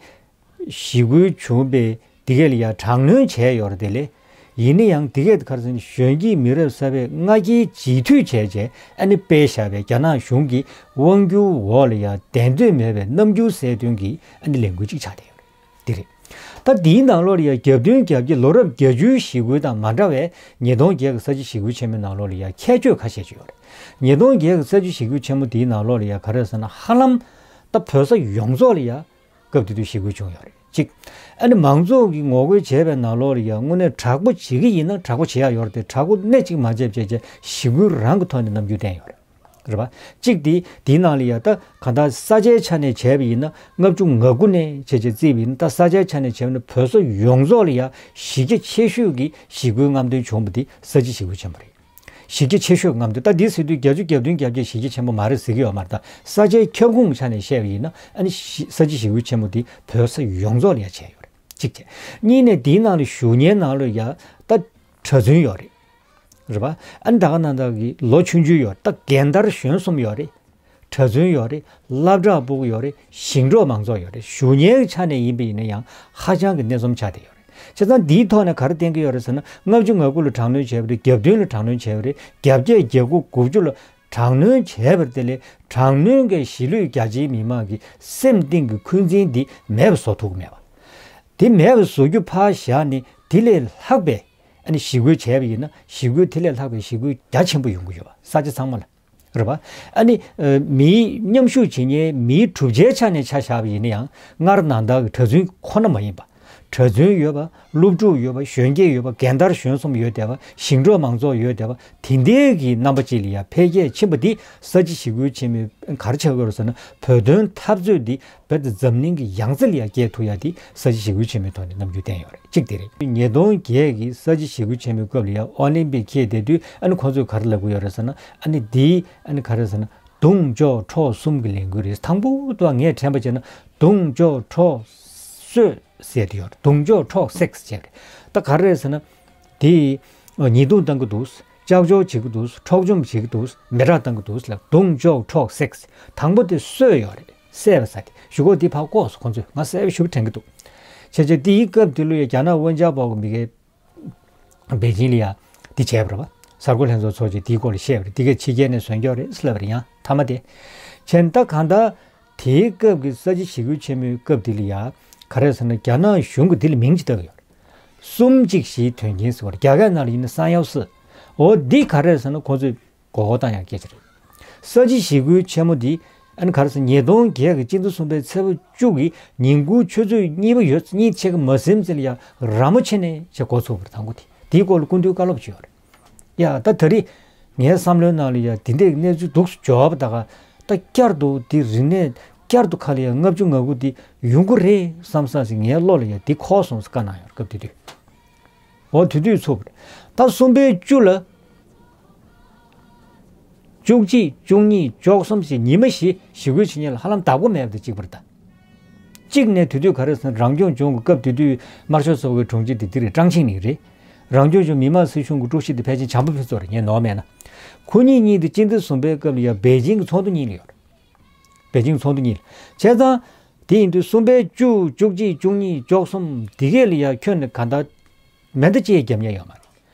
ཞི་རྒོལ་བྱུང་བའི་དེ་གས་ལ་ཡ་དྲག་གནོན་བྱས་ཡོད་རེད། དེ་ལས་ཡིན་ན་ཡང་དེ་གས་ག་རེ་ཟེར་ན་གཞོན་སྐྱེས་མི་རབས་གསར་པས་མངའ་སྐྱེལ་རྗེས་མཐུད་བྱས་རྗེས་ཨ་ནི་སྤེལ་བཞག་པའི་རྒྱ་ནག་གཞུང་གི་དབང་སྒྱུར་འོག་ལ་ཡ་བདེན་དོན་མེད་པའི་རྣམ་འགྱུར་གསལ་སྟོན་གྱི་ཨ་ནི་ལས་འགུལ་ཅིག་ཆགས་བསྡད་ཡོད་རེད། འདི་རེད། ད་འདིའི་ནང་ལོགས་ལ་ཡ་གྱ་བདུན་གྱ་བརྒྱད་ལོ་རབས་བརྒྱད་ཅུའི་ཞི་རྒོལ་དང་མ་འདྲ་བའི་ཉིས་སྟོང་བརྒྱད་ཀྱི་ས་བྱི་ཞི་རྒོལ་ཆེན་མོའི་ནང་ལོགས་ལ་ཡ་ཁྱད་ཆོས་ཁ་ཤས་ཅིག་ཡོད་རེད། ཉིས་སྟོང་བརྒྱད་ཀྱི་ས་བྱི་ཞི་རྒོལ་ཆེན་མོ་འདིའི་ནང་ལོགས་ལ་ཡ་ག་རེ་ཟེར་ན་ཧ་ལམ་ད་བོད་ས་ཡོངས་རྫོགས་ལ་ཡ་སྐབས་དེ་དུས་ཞི་རྒོལ་བྱུང་ཡོད་རེད། གཅིག་ཨ་ནི་མང་ཚོགས་ཀྱིས་ངོ་རྒོལ་བྱས་པའི་ནང་ལོགས་ལ་ཡ་དངོས་གནས་དྲག་པོ་བྱེད་ཀྱི་ཡིན་ན་དྲག་པོ་བྱེད་ཡ་ཡོད་རེད་དེ་དྲག་པོ་སྣེ་གཅིག་མ་བྱས་བྱས་བྱས་ཞི་རྒོལ་རང་གི་ཐོག་ནས་རྣམ་འགྱུར་བསྟན་ཡོད་རེད། རེད་པ། གཅིག་དེ་དེའི་ནང་ལ་ཡ་ད་གང་ལྟར་ས་ཆའི་ཆ་ནས་བྱས་པ་ཡིན་ན་ལྔ་བཅུ་ང་དགུ་ནས་བྱས་བྱས་བརྩིས་པ་ཡིན་ན་ད་ས་ཆའི་ཆ་ནས་བྱས་པ་ན་བོད་ས་ཡོངས་རྫོགས་ལ་ཡ་གཞི་རྒྱ་ཆེ་ཤོས་ཀྱི་ཞི་རྒོལ་རྔམ་སྟོན་བྱུང་བ་དེ་ས་བྱི་ཞི་རྒོལ་ཆེན་པོ་རེད། གཞི་རྒྱ་ཆེ་ཤོས་རྔམ་སྟོན་ད་འདི་ཟེར་དུས་བརྒྱད་ཅུ་གྱ་བདུན་གྱ་བརྒྱད་གཞི་རྒྱ་ཆེན་པོ་མ་རེད་ཟེར་གྱི་ཡོད་མ་རེད། ད་ས་ཆའི་ཁྱབ་ཁོངས་ཆ་ནས་བཤད་པ་ཡིན་ན་ཨ་ནི་ས་བྱི་ཞི་རྒོལ་ཆེན་མོ་དེ་བོད་ས་ཡོངས་རྫོགས་ལ་ཡ་བྱས་ཡོད་རེད། གཅིག་བྱས། གཉིས་ནས་དེའི་ནང་ལ་ཞུགས་མཁན་ནང་ལ་ཡ་ད་གྲྭ་བཙུན་ཡོད་རེད། རེད་པ། ཨ་ནི་ད་ག་ནང་ད་གི་ལོ་ཆུང་ཆུང་ཡོད་རེད། ད་རྒན་དར་གཞོན་གསུམ་ཡོད་རེད། གྲྭ་བཙུན་ཡོད་རེད། སློབ་གྲྭ་ཕྲུ་གུ་ཡོད་རེད། ཞིང་འབྲོག་མང་ཚོགས་ཡོད་རེད། ཞུགས་མཁན་གྱི་ཆ་ནས་ཡིན་པ་ཡིན་ན་ཡང་ཧ་ཅང་གི་གནས་ཚུལ་ཆགས་བསྡད་ཡོད་རེད། བྱས་ཙང་འདིའི་ཐོག་ནས་ག་རེ་བསྟན་གྱི་ཡོད་རེད་ཟེར་ན་ལྔ་བཅུ་ང་དགུ་ལ་དྲག་གནོན་བྱས་པ་རེད། གྱ་བདུན་ལ་དྲག་གནོན་བྱས་པ་རེད། གྱ་བརྒྱད་གྱ་དགུ་དགུ་བཅུ་ལ་དྲག་གནོན་བྱས་པ་དེ་ལས་དྲག་གནོན་གྱི་གཞིས་ལུས་རྒྱ་ཆེའི་མི་མང་གི་སེམས་གཏིང་གི་འཁོན་འཛིན་འདི་མེད་པ་བཟོ་ཐུབ་ཀྱི་མེད་པ། དེ་མེད་པ་བཟོ་རྒྱུ་ཕར་བཞག་ནས་དེ་ལས་ལྷག་པའི་ཨ་ནི་ཞི་རྒོལ་བྱས་པ་ཡིན་ན་ཞི་རྒོལ་དེ་ལས་ལྷག་པའི་ཞི་རྒོལ་རྒྱ་ཆེན་པོ་ཡོང་གི་ཡོད་པ་ས་ཆ་ཚང་མ་ལ། རེད་པ། ཨ་ནི་ཨ་མིའི་མཉམ་ཞུགས་བྱེད་མཁན་མིའི་གྲུབ་ཆའི་ཆ་ནས་ཆ་བཞག་པ་ཡིན་ན་ཡང་སྔར་ནང་ལྟར་གྱི་གྲྭ་བཙུན་ཁོ་ན་མ་ཡིན་པ། གྲྭ་བཙུན་ཡོད་པ། སློབ་ཕྲུག་ཡོད་པ། གཞོན་སྐྱེས་ཡོད་པ། རྒན་དར་གཞོན་གསུམ་ཡོད་བསྡད་པ། ཞིང་འབྲོག་མང་ཚོགས་ཡོད་བསྡད་པ། དེ་འདྲའི་གི་རྣམ་པ་ཅིག་ལ་ཡང་འཕེལ་རྒྱས་ཕྱིན་པ་འདི་ས་བྱི་ཞི་རྒོལ་ཆེན་མོས་ག་རེ་བྱེད་དགོས་རེད་ཟེར་ན་བོད་དོན་འཐབ་རྩོད་འདི་བོད་དང་འཛམ་གླིང་གི་ཡང་རྩེ་ལ་ཡང་སྐྱེལ་ཐུབ་ཡ་འདི་ས་བྱི་ཞི་རྒོལ་ཆེན་མོའི་ཐོག་ནས་རྣམ་འགྱུར་བསྟན་ཡོད་རེད། གཅིག་དེ་རེད། ཉིས་སྟོང་བརྒྱད་ཀྱི་ས་བྱི་ཞི་རྒོལ་ཆེན་མོའི་སྐབས་ལ་ཡང་ཨོ་ལིམ་པིག་འཁེལ་བསྡད་དུས་ཨ་ནི་ཁོང་ཚོས་ག་རེ་ལབ་ཀྱི་ཡོད་རེད་ཟེར་ན་ཨ་ནི་འདི་ཨ་ནི་ག་རེ་ཟེར་ན་རྡུང་གཅོག་འཕྲོག་གསུམ་གྱི་ལས་འགུལ་རེད། དང་པོ་དུ་ངས་དྲན་པ་བྱས་ན་རྡུང་གཅོག་འཕྲོག་གསོད་ཟེར་དུ་ཡོད་རེད། རྡུང་གཅོག་འཕྲོག་སེག་ཟེར་རེད། ད་ག་རེ་རེད་ཟེར་ན། དེ་ཉེས་རྡུང་བཏང་གི་འདུག་ལྕགས་སྦྱོར་བྱེད་ཀྱི་འདུག་འཕྲོག་བཅོམ་བྱེད་ཀྱི་འདུག་མེ་སྲེག་བཏང་གི་འདུག་ལ་རྡུང་གཅོག་འཕྲོག་སེག་དང་པོ་དེ་གསོད་ཡོད་རེད། བསད་པ་ཟེར་དེ་གཞུག་གུ་དེ་ཕར་བཀོག་སོང་། ཁོང་ཚོས་ང་བསད་པ་ཞུ་བ་དྲན་གྱི་འདུག་བྱས་བྱས་དེའི་སྐབས་དེ་ལོ་ཡ་རྒྱ་ནག་དབང་ཆ་འབག་གི་མི་གས་པེ་ཅིང་ལ་ཡ་དེ་བྱས་པ་རེད་པ། གསར་འགོད་ལྷན་ཚོགས་ཚོགས་བྱས་དེའི་སྐོར་ལ་བཤད་པ་རེད། དེ་གས་ཕྱི་རྒྱལ་ནས་བཟོས་ཀྱོག་རེད་ལབ་པ་རེད། ཡང་མཐའ་མ་དེ་བྱས་ད་གང་ལྟར། དེའི་སྐབས་ཀྱི་ས་བྱི་ཞི་རྒོལ་ཆེན་མོའི་སྐབས་དེ་ལ་ཡ། ག་རེ་ཟེར་ན་རྒྱ་ནག་གཞུང་གིས་དེ་ལ་མིང་ཅིག་བཏགས་ཡོད། གསུམ་གཅིག་བཞིའི་དོན་རྐྱེན་ཟེར་བ་རྒྱ་སྐད་ནང་ལ་ཡིན་ན་三幺四། འོ་འདི་ག་རེ་ཟེར་ན་ཁོང་ཚོས་མགོ་སྐོར་བཏང་ཡག་སྐད་ཆ་རེད། ས་བྱི་ཞི་རྒོལ་ཆེན་མོ་འདི་ཨ་ནི་ག་རེ་ཟེར་ཉིས་སྟོང་བརྒྱད་ཀྱི་སྤྱི་ཟླ་གསུམ་པའི་ཚེས་པ་བཅུ་གི་ཉིན་གུང་ཆུ་ཚོད་གཉིས་པ་ཡོད་གཉིས་ཕྱེད་ཀ་མ་ཟིན་ཙམ་ལ་ཡ་ར་མོ་ཆེ་ནས་བྱས་འགོ་ཚུགས་པ་རེད། དང་པོ་དེ་དེའི་སྐོར་ལ་སྐུ་མདུན་བཀའ་སློབ་བྱས་ཡོད་རེད། ཡ་ད་ད་རེས་ངའི་བསམ་བློའི་ནང་ལ་ཡ་དེ་འདྲའི་གནས་ཚུལ་འདུག་སེ་འབྱོར་བ་ད་ག་ད་བསྐྱར་དུ་དེ་རིག་གནས་བསྐྱར་དུ་ཁ་ལ་ཡ་ལྔ་བཅུ་ང་དགུ་དེ་ཡོང་གི་རེད་བསམ་བསམ་ཞིག་ངའི་བློ་ལ་ཡ་དེ་འཁོར་སོང་ཟེར་བཀའ་གནང་ཡོད་རེད། སྐབས་དེ་དུས་འོ་དེ་དུས་ཚུགས་པ་རེད། ད་གསུམ་པའི་བཅུ་ལ་བཅུ་གཅིག་བཅུ་གཉིས་བཅུ་གསུམ་ཞེས་ཉི་མ་བཞི་ཞི་རྒོལ་བྱེད་མཁན་ལ་ཧ་ལམ་བདག་པོ་མེད་པ་དང་གཅིག་པ་རེད་ད། གཅིག་ནས་དེ་དུས་ག་རེ་ཟེར་ན་རང་སྐྱོང་ལྗོངས་ཀྱི་སྐབས་དེ་དུས་དམར་ཤོག་ཚོགས་པའི་དྲུང་ཆེ་དེ་དེ་རེད། ཀྲང་ཆིང་ལིང་རེད། རང་སྐྱོང་ལྗོངས་མི་དམངས་སྲིད་གཞུང་གི་ཀྲུའུ་ཞི་དེ་ཕལ་ཆེར་བྱམས་པ་ཕུན་ཚོགས་རེད། ངས་ནོར་མེད་ན། ཁོ་གཉིས་གཉིས་དེ་སྤྱི་ཟླ་གསུམ་པའི་སྐབས་ལ་ཡ་པེ་ཅིང་གི་ཚོགས་འདུ་གཉིས་ལ་ཡོད་རེད། པེ་ཅིང་ཚོགས་འདུ་གཉིས་ལ་བྱས་ཙང་། དེ་ཡིན་དུས་གསུམ་པའི་བཅུ་བཅུ་གཅིག་བཅུ་གཉིས་བཅུ་གསུམ་དེ་གས་ལ་ཡ་ཁྱོན་ནས་ག་འདྲ་མེ་མདའ་གཅིག་བརྒྱབ་མཁན་ཡོད་མ་རེད།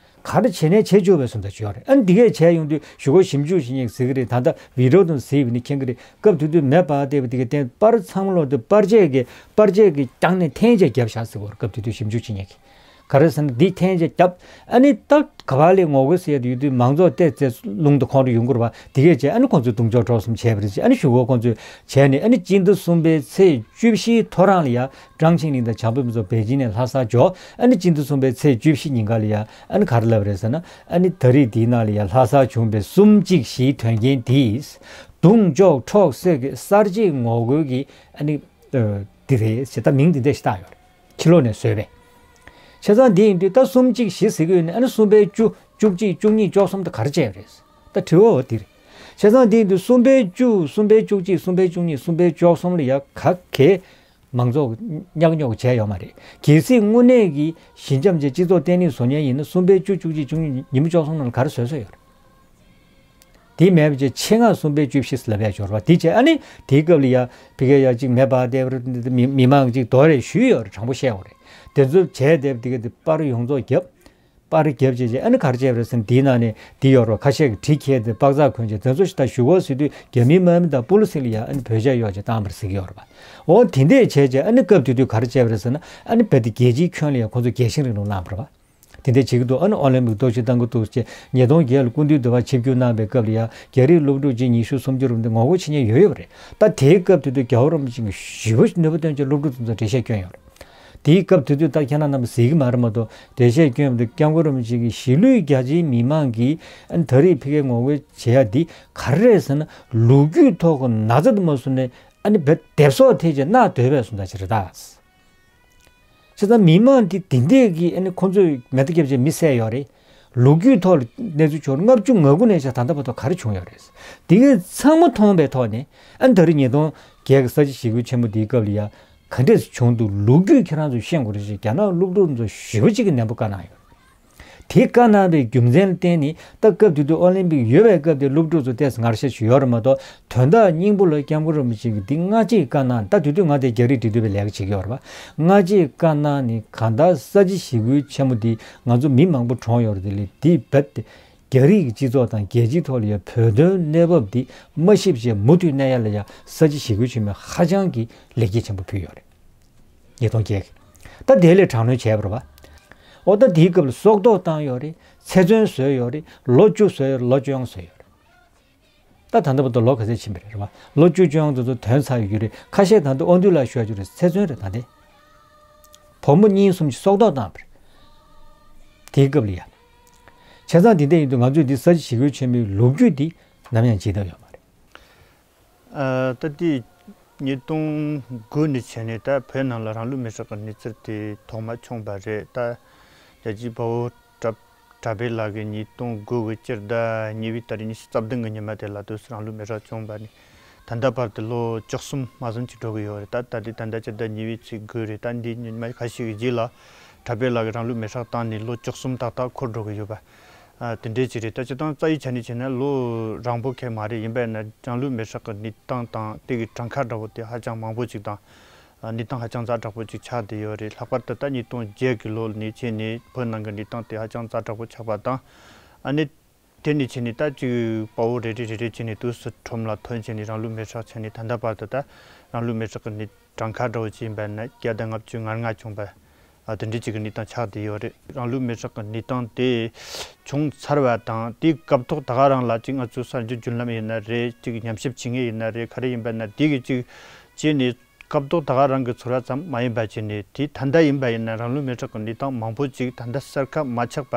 ག་རེ་བྱས་ནས་བྱེད་བཅུག་པའི་སོང་ཙང་བྱོས་རེད། ཨ་ནི་འདི་གས་བྱས་ཡོང་དུས་གཞུག་གུ་ཞིབ་འཇུག་བྱེད་མཁན་ཟེར་གི་རེད། ད་ལྟ་བི་ཌི་ཡོ་དང་གཟིགས་པ་ནི་མཁྱེན་གི་རེད། སྐབས་དེ་དུས་མེ་འབར་བསྡད་པ་དེ་གས་བརྟེན་པར་ཚང་མ་ལོག་དུས་པར་ཆས་ཀྱི་པར་ཆས་ཀྱི་རྐྱང་ནས་འཐེན་བྱས་བརྒྱབ་བཞག་ཟེར་གོ་རེད། སྐབས་དེ་དུས་ཞིབ་འཇུག་བྱེད་མཁན་གྱིས་ག་རེ་ཟེར་ན་འདི་འཐེན་བྱས་བརྒྱབ། ཨ་ནི་ད་ག་བ་ལས་ངོ་རྒོལ་ཟེར་ཡ་དེ་ཡོད་དུས་མང་ཚོགས་བལྟས་ཚེ་རླུང་དུ་ཁོང་ཁྲོ་ཡོང་གི་རེད་པ། དེ་གས་བྱས་ཨ་ནི་ཁོང་ཚོས་རྡུང་གཅོག་འཕྲོག་གསུམ་བྱས་པ་རེད་ཅེས་ཨ་ནི་གཞུག་གུ་ཁོང་ཚོས་བྱས་ནས་ཨ་ནི་སྤྱི་ཟླ་གསུམ་པའི་ཚེས་བཅུ་བཞིའི་ཐོ་རངས་ལ་ཡ། ཀྲང་ཆིང་ལིང་དང་བྱམས་པ་ཕུན་ཚོགས་པེ་ཅིང་ནས་ལྷ་སར་འབྱོར། ཨ་ནི་སྤྱི་ཟླ་གསུམ་པའི་ཚེས་བཅུ་བཞི་ཉིན་ཀ་ལ་ཡ་ཨ་ནི་ག་རེ་ལབ་རེད་ཟེར་ན། ཨ་ནི་ད་རེས་འདིའི་ནང་ལ་ཡ་ལྷ་སར་བྱུང་བའི་གསུམ་གཅིག་བཞིའི་དོན་རྐྱེན་འདིས་རྡུང་གཅོག་འཕྲོག་གསོད་ཀྱི་གསར་བརྗེའི་ངོ་རྒོལ་གྱི་ཨ་ནི་འདི་རེད་ཟེར་ད་མིང་འདི་འདྲ་ཞིག་བཏགས་ཡོད་རེད། ཕྱི་ལོགས་ནས་བཟོས་པས། བྱས་ཙང་འདི་ཡིན་དུས་ད་གསུམ་གཅིག་བཞི་ཟེར་གི་ཡོད་ནས་ཨ་ནི་གསུམ་པའི་བཅུ་བཅུ་གཅིག་བཅུ་གཉིས་བཅུ་གསུམ་དུ་ག་རེ་བྱས་པ་རེད། ད་དྲི་བ་འོ་འདི་རེད། བྱས་ཙང་འདི་ཡིན་དུས་གསུམ་པའི་བཅུ་གསུམ་པའི་བཅུ་གཅིག་གསུམ་པའི་བཅུ་གཉིས་གསུམ་པའི་བཅུ་གསུམ་ལ་ཡ་ག་གེ་མང་ཚོགས་ཉག་ཉོག་བྱས་ཡོད་མ་རེད། གལ་སྲིད་དངོས་གནས་ཀྱི་ཞི་འཇམ་བྱས་སྤྱི་ཚོགས་བརྟན་ལྷིང་བཟོ་མཁན་ཡིན་ན་གསུམ་པའི་བཅུ་བཅུ་གཅིག་བཅུ་གཉིས་ཉིན་མོ་བཅུ་གསུམ་ནང་ལ་ག་རེ་བཟོས་བཟོས་ཡོད་རེད། དེ་མེད་པ་བྱས་ཆེད་མངགས་གསུམ་པའི་བཅུ་བཞི་ལབ་ཡ་འབྱོར་བ་དེ་བྱས་ཨ་ནི་དེའི་སྐབས་ལ་ཡ་ཕི་གེ་ཡ་གཅིག་མེ་འབར་བསྡད་པ་རེད། མི་མི་མང་གཅིག་དོ་རེད་ཞུས་ཡོད་རེད། དྲང་པོ་བཤད་ཡོད་རེད། དེ་ཚོ་བྱས་བསྡད་པ་དེ་ག་དེ་པར་ཡོངས་རྫོགས་བརྒྱབ། པར་བརྒྱབ་བྱས་བྱས་ཨ་ནི་ག་རེ་བྱས་པ་རེད་ཟེར་ན་དེའི་ནང་ནས་དེ་ཡོད་རེད་ཁ་ཤས་ཀྱི་གྲི་ཁྱེར་ཏེ་པགས་ཚག་གོན་བྱས་དེ་ཚོ་ཞིག་ད་ཞུ་གོ་ཟེར་དུས་རྒྱ་མི་དམག་མི་དང་པུ་ལི་སི་ལ་ཡ་ཨ་ནི་བོད་ཇ་གཡོག་བྱས་བཏང་བ་རེད་ཟེར་གྱི་ཡོད་རེད་པ། འོ་དེ་འདྲས་བྱས་བྱས་ཨ་ནི་སྐབས་དེ་དུས་ག་རེ་བྱས་པ་རེད་ཟེར་ན་ཨ་ནི་བོད་དེ་རྒྱལ་སྤྱིའི་ཁྱོན་ལ་ཡ་ཁོང་ཚོ་རྒྱལ་ཞེན་རིང་ལུགས་བླངས་པ་རེད་པ། དེ་འདྲ་བྱེད་ཀྱི་འདུག་ཨ་ནི་ཨོ་ལིམ་པིག་རྟོག་ཞིབ་བཏང་གི་འདུག་ཅེས་ཉིས་སྟོང་བརྒྱད་ལ་སྐུ་མདུན་འདི་བར་ཆིབས་བསྒྱུར་གནང་བའི་སྐབས་ལ་ཡང་རྒྱ་རིགས་སློབ་ཕྲུག་ཅིག་ཉི་ཤུ་སུམ་ཅུ་རུ་འདི་ངོ་རྒོལ་བྱེད་མཁན་ཡོད་ཡོད་པ་རེད། ད་དེའི་སྐབས་དེ་དུས་རྒྱལ་བ་རིན་པོ་ཆེ་གིས་ཞེ་པོ་ནུས་པ་བཏོན་བྱས་སློབ་ཕྲུག་དེ་ཚོར་འགྲེལ་བཤད་བསྐྱོན་ཡོད་རེད། དེའི་སྐབས་དེ་དུས་ད་ཁྱེད་རང་རྣམས་གཟིགས་ཀྱི་མ་རེད་མ་གཏོགས། འགྲེལ་བཤད་སྐྱོན་པ་འདི་སྐྱབས་མགོན་རིན་པོ་ཆེ་གིས་གཞིས་ལུས་རྒྱ་ཆེའི་མི་མང་གིས་ཨ་ནི་ད་རེས་ཕ་གིར་ངོ་རྒོལ་བྱེད་ཡ་འདི་ག་རེ་རེད་ཟེར་ན། ལོ་རྒྱུས་ཐོག་གི་ན་ཚ་དུ་མ་བཟུང་ནས་ཨ་ནི་བེད་སྡེབ་གསོག་ཐེབས་བྱས་མནར་སྡོད་པའི་བཟོ་ལྟ་ཅིག་རེད་ད། བྱས་ཙང་མི་མང་འདི་འདི་འདྲས་ཀྱིས་ཨ་ནི་ཁོང་ཚོས་མེ་མདའ་བརྒྱབ་བྱས་མི་བསད་ཡོད་རེད། ལོ་རྒྱུས་ཐོག་ལ་གནས་ཚུལ་བྱུང་ལྔ་བཅུ་ང་དགུ་ནས་བྱས་ད་ལྟ་བར་དུ་ག་རེ་བྱུང་ཡོད་རེད། འདི་གའི་ཚང་མ་མཐོང་བའི་ཐོག་ནས་ཨ་ནི་ད་རེས་ཉིས་སྟོང་བརྒྱད་ཀྱི་ས་བྱི་ཞི་རྒོལ་ཆེན་མོ་འདིའི་སྐབས་ལ་ཡ་ག་འདྲས་བྱུང་འདུག་ལོ་རྒྱུས་ཁྱེད་རང་ཚོས་ཤེས་དགོས་རེད་ཅེས་རྒྱ་ནག་སློབ་ཕྲུག་ཚོ་ཞེ་པོ་ཅིག་གིས་ནན་པོ་བཀའ་གནང་ཡོད། དེ་བཀའ་གནང་བའི་རྒྱུ་མཚན་ལ་བརྟེན་ནས་ད་སྐབས་དེ་དུས་ཨོ་ལིམ་པིག་ཡོད་པའི་སྐབས་དེ་སློབ་ཕྲུག་ཚོ་ཏོག་ཙམ་ངར་ཤ་ཅིག་ཡོད་རེད་མ་གཏོགས། དོན་དག་སྙིང་པོ་ལ་སྐྱབས་མགོན་རིན་པོ་ཆེ་གིས་འདི་སྔ་རྗེས་བཀའ་གནང་། ད་དེ་དུས་ང་དེ་རྒྱ་རིགས་འབྲེལ་མཐུད་པའི་ལས་ཀ་བྱེད་ཀྱི་ཡོད་རེད་པ། སྔ་རྗེས་བཀའ་གནང་ནས་གང་ལྟར་ས་བྱི་ཞི་རྒོལ་ཆེན་མོ་འདི་ང་ཚོ་མི་མང་པོ་གྲོངས་ཡོད་རེད། དེ་ལས་འདི་རྦད་དེ་རྒྱ་རིགས་ཀྱི་སྤྱི་ཚོགས་དང་རྒྱལ་སྤྱིའི་ཐོག་ལ་ཡང་བོད་དོན་གནས་བབ་འདི་མ་ཤེས་བྱས་མུ་མཐུད་གནས་ཡ་ལ་ཡང་ས་བྱི་ཞི་རྒོལ་ཆེན་མོས་ཧ་ཅང་གི་ལེགས་སྐྱེས་ཆེན་པོ་ཕུལ་ཡོད་རེད། ཉིས་སྟོང་བརྒྱད་ཀྱི། ད་དེ་ལས་དྲག་གནོན་བྱས་པ་རེད་པ། འོ་ད་དེའི་སྐབས་ལ་སྲོག་ཐོག་བཏང་ཡོད་རེད། ཚེ་བཙོན་བཟོས་ཡོད་རེད། ལོ་བཅུ་བཟོས་ཡོད་རེད། ལོ་བཅུ་ཡང་བཟོས་ཡོད་རེད། ད་ད་ལྟ་བར་དུ་ལོ་ག་ཚོད་ཕྱིན་པ་རེད་རེད་པ། ལོ་བཅུ་བཅོ་ལྔ་དེ་ཚོ་དོན་ཚར་ཡོད་རྒྱུ་རེད། ཁ་ཤས་ད་ལྟ་དབང་སྡུད་ལ་ཤོར་རྒྱུ་རེད། ཚེ་བཙོན་རེད་ད་ལྟ། བུ་མོ་གཉིས་གསུམ་ཞིག་སྲོག་ཐོག་བཏང་བ་རེད། དེའི་སྐབས་ལ་ཡ། བྱས་ཙང་དེ་འདྲ་ཡིན་དུས་ང་ཚོས་འདི་ས་བྱི་ཞི་རྒོལ་ཆེན་མོའི་ལོ་རྒྱུས་འདི་ནམ་ཡང་བརྗེད་ཐབས་ཡོད་མ་རེད། ཨ། ད་ལྟའི་ཉིས་སྟོང་དགུ་ནས་བྱས་ནས་ད་བོད་ནང་ལ་རང་ལུས་མེར་སྲེག་གི་གནས་ཚུལ་དེ་ཐོག་མ་བྱུང་བ་རེད། ད་རྒྱལ་གཅེས་དཔའ་བོ་གྲགས་གྲགས་པའི་ལགས་ཀྱིས་ཉིས་སྟོང་དགུ་གི་སྤྱི་ཟླ་གཉིས་པའི་ཏ་རིག་ཉི་ཤུ་རྩ་བདུན་གི་ཉི་མ་དེ་ལ་དུས་སུ་རང་ལུས་མེར་སྲེག་བྱུང་བ་ནས། ད་ལྟ་བར་དུ་ལོ་བཅུ་གསུམ་མ་ཟིན་ཅིག་འགྲོ་གི་ཡོད་རེད། ད་ད་ལྟའི་ད་ལྟ་སྤྱི་ཟླ་གཉིས་པའི་ཚེས་དགུ་རེད། ད་འདི་ཉི་མ་ཁ་ཤས་ཀྱི་རྗེས་ལ་གྲགས་པའི་ལགས་ཀྱིས་རང་ལུས་མེར་སྲེག་བཏང་ནས་ལོ་བཅུ་གསུམ་ཏག་ཏག་འཁོར་འགྲོ་གི་ཡོད་པ། ཨ། དེ་འདྲའི་ཅིག་རེད། ད་སྤྱིར་བཏང་རྩ་བའི་ཆ་ནས་བྱས་ན་ལོ་རིང་པོ་ཁེལ་མ་རེད། ཡིན་པས་ན་རང་ལུས་མེར་སྲེག་གི་གནས་སྟངས་དང་དེ་གི་གྲངས་ཀ་འདྲ་བོ་དེ་ཧ་ཅང་མང་པོ་ཅིག་དང་། ཨ། གནས་སྟངས་ཧ་ཅང་ཛ་དྲག་པོ་ཅིག་ཆགས་བསྡད་ཡོད་རེད། ལྷག་པར་དུ་ད་ཉིས་སྟོང་བརྒྱད་ཀྱི་ལོ་ནས་བྱས་ནས་བོད་ནང་གི་གནས་སྟངས་དེ་ཧ་ཅང་ཛ་དྲག་པོ་ཆགས་པ་དང་། ཨ་ནི་དེ་ནས་བྱས་ནས་ད་ཅིག་དཔའ་བོ་རེ་རེ་རེ་རེ་བྱས་ནས་དུས་སུ་ཁྲོམ་ལ་ཐོན་བྱས་ནས་རང་ལུས་མེར་སྲེག་བྱས་ནས་ད་ལྟ་བར་དུ་ད་རང་ལུས་མེར་སྲེག་གི་གནས་གྲངས་ཀ་འདྲ་བོ་ཅིག་ཡིན་པ་ན་བརྒྱ་དང་ལྔ་བཅུ་ང་ལྔ་བྱུང་བ། ཨ། དེ་འདྲའི་ཅིག་གི་གནས་སྟངས་ཆགས་བསྡད་ཡོད་རེད། རང་ལུས་མེར་སྲེག་གི་གནས་སྟངས་དེ་བྱུང་ཚར་བ་དང་དེའི་སྐབས་ཐོག་ད་ག་རང་ལ་ཅིག་ང་ཚོའི་གསར་འགྱུར་བརྒྱུད་ལམ་ཡིན་ན་རེད། ཅིག་ཉམས་ཞིབ་བྱེད་མཁན་ཡིན་ན་རེད། ག་རེ་ཡིན་པ་ན་དེ་གི་ཅིག་བྱས་ནས་སྐབས་ཐོག་ད་ག་རང་གི་ཚོར་བ་ཙམ་མ་ཡིན་པ་བྱས་ནས་དེ་ད་ལྟ་ཡིན་པ་ཡིན་ན་རང་ལུས་མེར་སྲེག་གི་གནས་སྟངས་མང་པོ་ཅིག་ད་ལྟ་གསལ་ཁ་མ་ཆགས་པ་